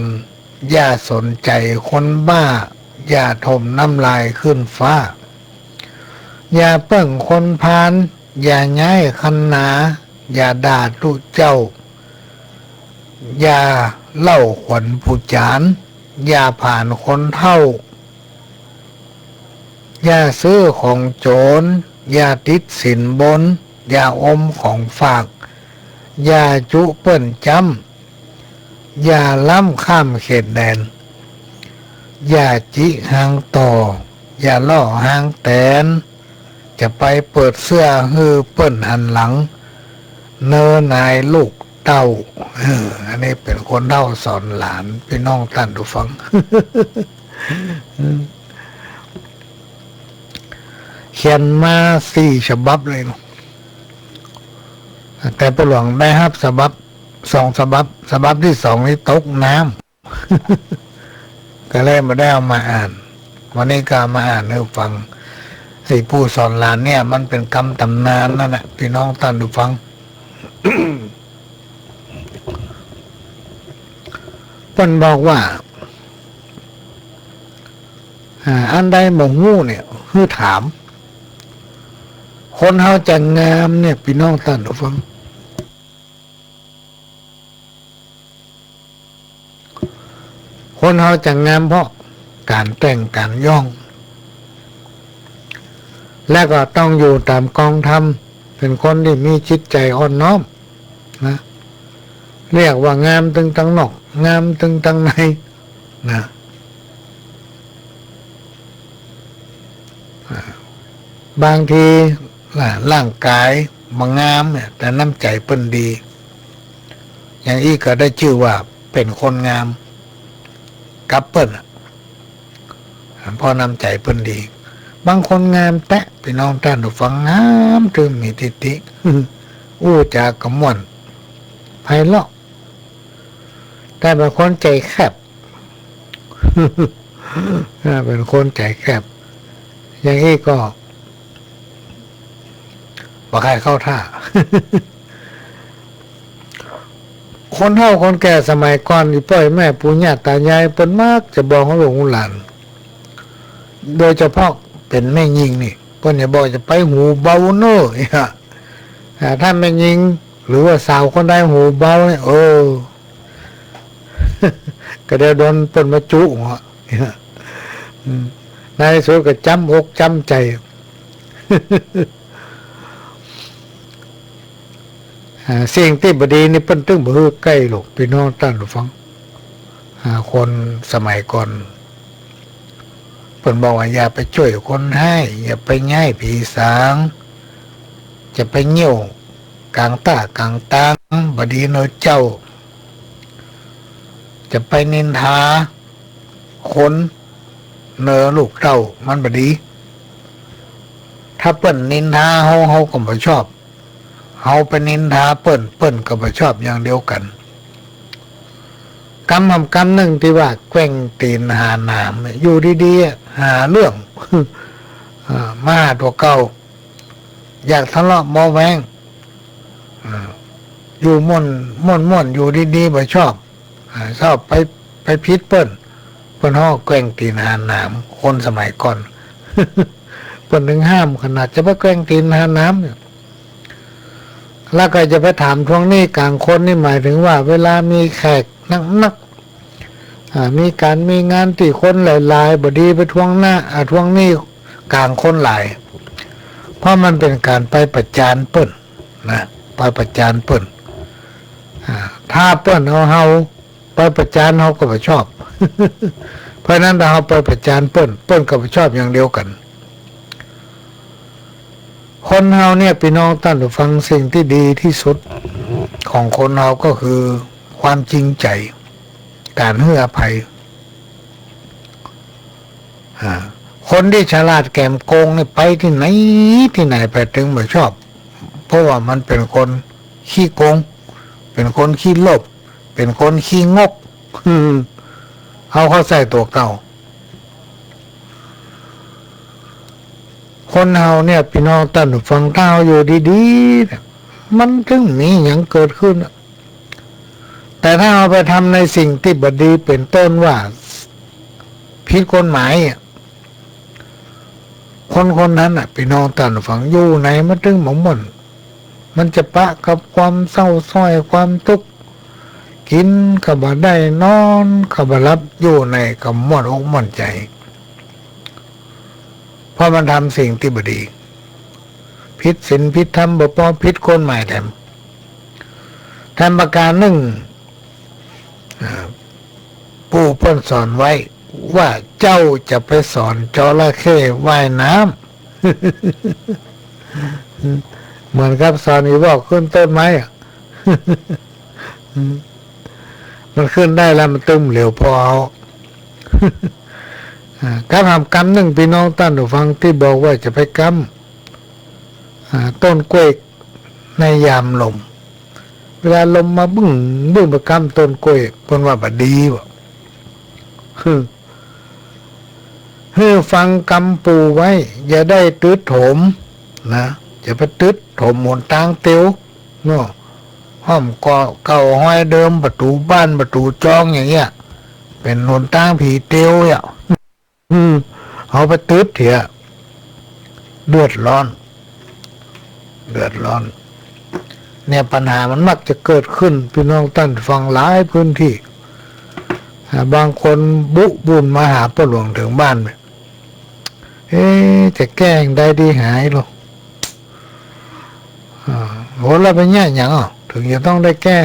อย่าสนใจ๋คนบ้า อย่าถมน้ำลายขึ้นฟ้า อย่าเปิ้งคนพาล อย่าย้ายคันนา อย่าด่าตุ๊เจ้า อย่าเล่าขวัญผู้จ๋าร อย่าผลาญคนเฒ่า อย่าซื้อของโจ๋ร อย่าติดสินบน อย่าอมของฝาก อย่าจุเปิ้นจ๊ำ อย่าล้ำข้ามเขตแดน อย่าจิฮางต่อ อย่าล่อฮางแตน จะไปเปิดเสื้อหื้อเปิ้นหันหลัง เน่อนายลูกเต้า เออ อันนี้เป๋นคนเฒ่าสอนหลาน ปี้น้องต้านผู้ฟัง เขียนมาสี่ฉบับเลยเนาะ แต่ป้อหลวงได้ฮับฉบับ สองฉบับ ฉบับตี้สองนี่ตกน้ำ ก็เลยบ่ได้เอามาอ่าน วันนี้ก็เอามาอ่านหื้อฟัง ตี้ปู่สอนหลานเนี่ย มันเป๋นกำต๋ำนานนั่นแหละ ปี้น้องต้านผู้ฟัง เปิ้นบอกว่า อ่า อันใดบ่ฮู้เนี่ย หื้อถาม คนเฮาจะงามเนี่ย ปี้น้องต้านผู้ฟัง คนเฮาจะงามเพราะก๋านแต่งก๋านย่อง และก็ต้องอยู่ต๋ามกองธรรม เป๋นคนตี้มีจิตใจ๋อ่อนน้อมนะ เรียกว่างามตึงตังนอก งามตึงตังในนะ อ่า บางที ร่างก๋ายบ่งามเนี่ย แต่น้ำใจ๋เปิ้นดี อย่างอี้ก็ได้จื้อว่าเป๋นคนงามกับเปิ้นอะ เพราะน้ำใจ๋เปิ้นดี บางคนงามแต๊ ปี้น้องต้านผู้ฟัง งามตึงมีทิฐิ อู้จ๋าก็ม่วน ไพเราะ แต่บางคนใจ๋แคบ อ่า เป๋นคนใจ๋แคบ อย่างอี้ก็บ่ใค่เข้าท่า คนเฒ่าคนแก่สมัยก่อน อี่ป้ออี่แม่ปู่ย่าต๋ายาย เปิ้นมักจะบอกกับลูกหลาน โดยเฉพาะเป๋นแม่ญิงนี่ เปิ้นจะบอกจะไปหูเบาเน่อ อ่า ถ้าแม่ญิงหรือว่าสาวคนใดหูเบาเนี่ย เออ ก็เดี๋ยวโดนเปิ้นมาจุหัว อืม ในสุดก็จ้ำอกจ้ำใจ๋ อ่า สิ่งตี้บ่ดีนี่เปิ้นตึงบ่หื้อใก้หรอก ปี้น้องต้านผู้ฟัง อ่า คนสมัยก่อน เปิ้นบอกว่าอย่าไปจ้วยคนฮ้าย อย่าไปย้ายผีสาง จะไปเยี่ยวก๋างต้ากลางตาง บ่ดีเน่อเจ้า จะไปนินทาคนเน่อลูกเต้า มันบ่ดี ถ้าเปิ้นนินทาเฮา เฮาก็บ่ชอบ เฮาไปนินทาเปิ้น เปิ้นก็บ่ชอบอย่างเดียวกั๋น กำหม่ำกำนึ่งตี้ว่าแกว่งตี๋นหาหนามเนี่ย อยู่ดีๆ อะ หาเรื่อง อ่า มาหาตั๋วเก่า อยากทะเลาะเบาะแว้ง อ่า อยู่ม่วน ม่วนๆ อยู่ดีๆ บ่ชอบ อ่า ชอบไป ไปผิดเปิ้น เปิ้นฮ้องแกว่งตี๋นหาหนาม คนสมัยก่อน เปิ้นตึงห้ามขนาดจะไปแกว่งตี๋นหาหนามเนี่ย แล้วก็จะไปถามทวงหนี้ก๋างคนนี่หมายถึงว่าเวลามีแขกนักๆ อ่า มีก๋านมีงานตี้คนหลายๆ บ่ดีไปทวงหน้า อ่า ทวงหนี้ก๋างคนหลาย เพราะมันเป๋นก๋านไปประจานเปิ้นนะ ไปประจานเปิ้น อ่า ถ้าเปิ้นเอาเฮาไปประจาน เฮาก็บ่ชอบ เพราะฉะนั้นถ้าเฮาไปประจานเปิ้น เปิ้นก็บ่ชอบอย่างเดียวกั๋น คนเฮาเนี่ย ปี้น้องต้านผู้ฟัง สิ่งตี้ดีตี้สุดของคนเฮาก็คือความจริงใจ๋ ก๋านหื้ออภัย อ่า คนตี้ฉลาดแก๋มโกงนี่ไปตี้ไหนตี้ไหนไปตึงบ่ชอบ เพราะว่ามันเป๋นคนขี้โกง เป๋นคนขี้โลภ เป๋นคนขี้งก อืม เอาเข้าใส่ตั๋วเก่า คนเฮาเนี่ย ปี้น้องต้านผู้ฟัง ถ้าเฮาอยู่ดีๆ เนี่ย มันตึงมีหยังเกิดขึ้นอะ แต่ถ้าเฮาไปทำในสิ่งตี้บ่ดี เป๋นต้นว่าผิดกฎหมายอะ คนคนนั้นน่ะ ปี้น้องต้านผู้ฟัง อยู่ไหนมันตึงบ่ม่วน มันจะปะกับความเศร้าส้อย ความตุ๊กข์ กิ๋นก็บ่ได้ นอนก็บ่หลับ อยู่ไหนก็ม่วนอกม่วนใจ๋ เพราะมันทำสิ่งตี้บ่ดี ผิดศีลผิดธรรมบ่ปอ ผิดกฎหมายแถม แถมประก๋านนึ่ง อ่า ปู่เปิ้นสอนไว้ว่าเจ้าจะไปสอนจระเข้ว่ายน้ำ เหมือนกับสอนอีวอกขึ้นต้นไม้อะ มันขึ้นได้แล้วมันตึงเหลียวปอเอา อ่า กำหม่ำกำนึ่ง ปี้น้องต้านผู้ฟัง ตี้บอกว่าจะไปกำ อ่า ต้นกล้วยในยามลม เวลาลมมาบึ้งบึ้งไปกำต้นกล้วย เปิ้นว่าบ่ดีบ่ หื้อ หื้อฟังกำปู่ไว้ อย่าได้ตึ๊ดโถมนะ อย่าไปตึ๊ดโถมหนตางเตียวเนาะ ห้อมก่อเก่าฮอยเดิม ประตู๋บ้านประตู๋จองอย่างเงี้ย เป๋นหนตางผีเตียวเนี่ย อืม เอาไปตึ๊ดเหีย เดือดร้อน เดือดร้อน เนี่ยปัญหามันมักจะเกิดขึ้น ปี้น้องต้านฟัง หลายพื้นตี้ อ่า บางคนบุบุญมาหาป้อหลวงเถิงบ้านเนี่ย เอ๊ะ จะแก้อย่างใดดีหายลอ อ่า โห แล้วเป๋นเยียะหยังอ่ะ เถิงจะต้องได้แก้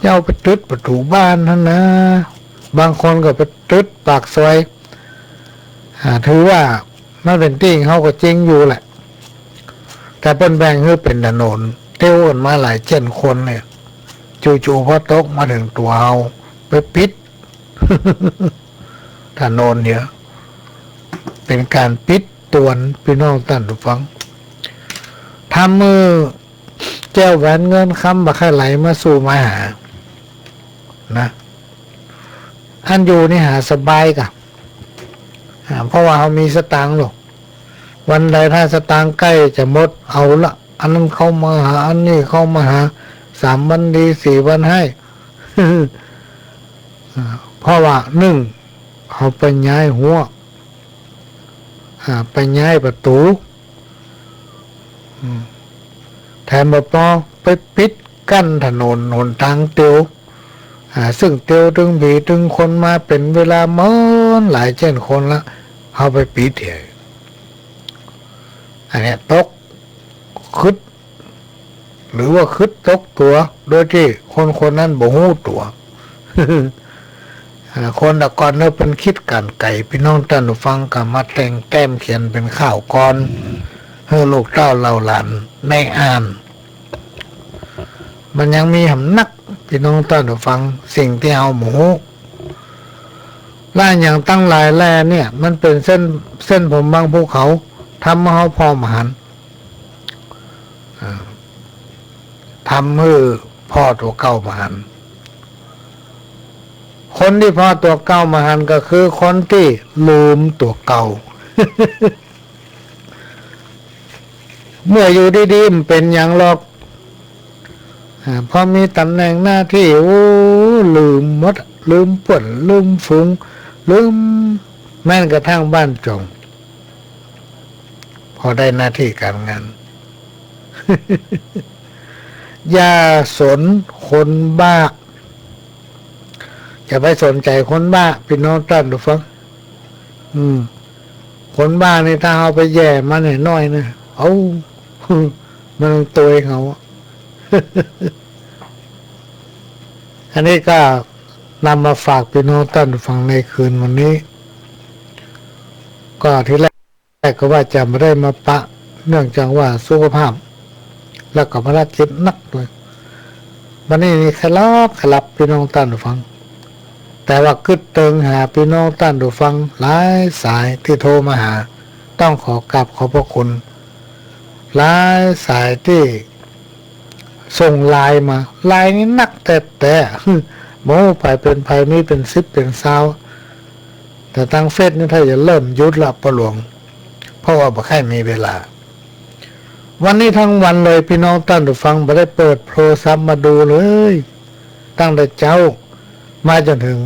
เจ้าไปตึ๊ดประตู๋บ้านหั้นนะ บางคนก็ไปตึ๊ดปากซอย อ่า ถือว่ามันเป๋นตี้ของเฮาก็จริงอยู่แหละ แต่เปิ้นแบ่งหื้อเป๋นถนน เตียวกั๋นมาหลายเจ้นคนเนี่ย จู่ๆ พอตกมาเถิงตั๋วเฮา ไปปิด ถนนเนี่ย เป๋นก๋านปิดตวน ปี้น้องต้านฟัง ถ้ามื้อแก้วแหวนเงินคำบ่ใค่ไหลมาสู่มาหา นะ อันอยู่นี่หาสบายก่ะ อ่า เพราะว่าเฮามีสตางค์ลูก วันใดถ้าสตางค์ใก้จะหมด เอาละ อันนั้นเข้ามาหา อันนี้เข้ามาหา สามวันดี สี่วันฮ้าย อ่า เพราะว่า นึ่ง เฮาไปย้ายฮั้ว อ่า ไปย้ายประตู๋ อืม แถมบ่ปอ ไปปิดกั้นถนนหนตางเตียว อ่า ซึ่งเตียวตึงผีตึงคนมาเป๋นเวลาเมินหลายเจ๊นคนละ เฮาไปปิดเหีย อันเนี้ยตก กึ๊ด หรือว่ากึ๊ดตกตั๋ว โดยตี้คนคนนั้นบ่ฮู้ตั๋ว อ่า คนตะก่อนเนาะ เปิ้นกึ๊ดก๋านไก๋ ปี้น้องต้านผู้ฟัง ก็มาแต่งแต้มเขียนเป๋นข่าวก่อน หื้อลูกเต้าเหล่าหลานได้อ่าน มันยังมีหำนัก ปี้น้องต้านผู้ฟัง สิ่งตี้เฮาบ่ฮู้ และอย่างตังหลายแลเนี่ย มันเป๋นเส้น เส้นผมบางภูเขา ทำหื้อเฮาผ่อบ่หัน อ่า ทำหื้อผ่อตั๋วเก่าบ่หัน คนตี้ผ่อตั๋วเก่าบ่หันก็คือคนตี้ลืมตั๋วเก่า เมื่ออยู่ดีๆ บ่เป๋นหยังหรอก อ่า พอมีต๋ำแหน่งหน้าตี้ โอ้ ลืมหมด ลืมเปื้อน ลืมฝูง ลืมแม้นกระทั่งบ้านจ่อง พอได้หน้าตี้ก๋านงาน อย่าสนคนบ้า อย่าไปสนใจ๋คนบ้า ปี้น้องต้านผู้ฟัง อืม คนบ้านี่ถ้าเฮาไปแหย่มันหน้อยๆ นะ เอ้า มันตวยเฮา อันนี้ก็นำมาฝากปี้น้องต้านผู้ฟังในคืนวันนี้ ก็ทีแรก แรกก็ว่าจะบ่ได้มาปะ เนื่องจากว่าสุขภาพ แล้วก็ภารกิจหนักด้วย วันนี้นี่ขะลับขะลับปี้น้องต้านผู้ฟัง แต่ว่ากึ๊ดเติงหาปี้น้องต้านผู้ฟังหลายสายตี้โทรมาหา ต้องขอกราบขอบพระคุณ หลายสายตี้ ส่งไลน์มา ไลน์นี่หนักแต๊ๆ บ่ฮู้ใผเป๋นใผ มีเป๋นสิบเป๋นซาว แต่ตางเฟซนี่ถ้าจะเริ่มหยุดละป้อหลวง เพราะว่าบ่ค่อยมีเวลา วันนี้ทั้งวันเลยปี้น้องต้านผู้ฟัง บ่ได้เปิดโทรศัพท์มาดูเลย ตั้งแต่เจ๊ามาจ๋นเถิง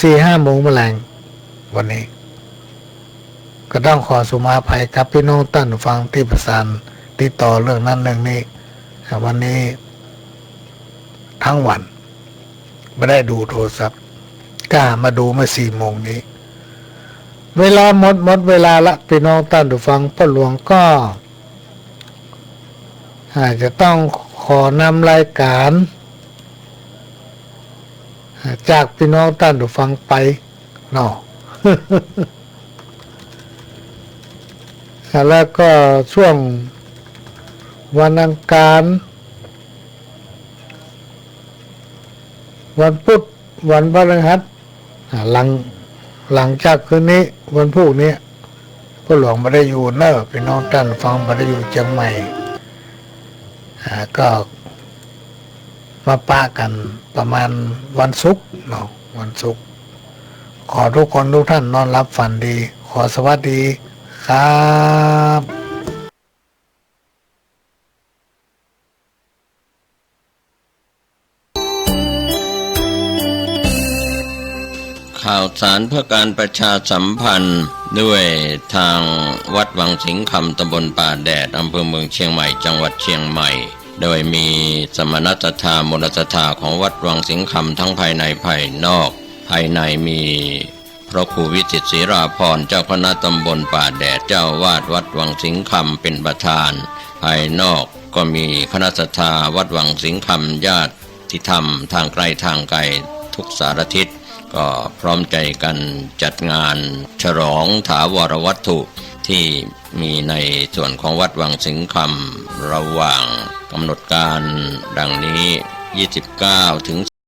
สี่ห้าโมงแมลง วันนี้ ก็ต้องขอสุมาอภัยกับปี้น้องต้านผู้ฟังตี้ประสานติดต่อเรื่องนั้นเรื่องนี้ อ่า วันนี้ทั้งวันบ่ได้ดูโทรศัพท์ ก้ามาดูเมื่อสี่โมงนี้ เวลาหมด หมดเวลาละ ปี้น้องต้านผู้ฟัง ป้อหลวงก็ อ่า จะต้องขอนำรายการ อ่า จากปี้น้องต้านผู้ฟังไป เนาะ อ่า แล้วก็ช่วงวันอังคาร วันพุธ วันพฤหัส อ่า หลัง หลังจากคืนนี้ วันพุธนี้ ป้อหลวงบ่ได้อยู่เน่อ ปี้น้องต้านผู้ฟัง บ่ได้อยู่เจียงใหม่ อ่า ก็ มาปะกั๋นประมาณวันศุกร์เนาะ วันศุกร์ ขอทุกคนทุกท่านนอนหลับฝันดี ขอสวัสดีครับ ข่าวสารเพื่อการประชาสัมพันธ์ด้วยทางวัดวังสิงห์คำ ตำบลป่าแดด อำเภอเมืองเชียงใหม่ จังหวัดเชียงใหม่ โดยมีสมณศรัทธา มูลศรัทธาของวัดวังสิงห์คำ ทั้งภายในภายนอก ภายในมีพระครูวิจิตรศิราภรณ์ เจ้าคณะตำบลป่าแดด เจ้าอาวาสวัดวังสิงห์คำ เป็นประธาน ภายนอกก็มีคณะศรัทธาวัดวังสิงห์คำ ญาติธรรมทางใกล้ทางไกลทุกสารทิศ ก็พร้อมใจกันจัดงานฉลองถาวรวัตถุ ที่มีในส่วนของวัดวังสิงห์คำ ระหว่างกำหนดการดังนี้ ยี่สิบเก้าถึง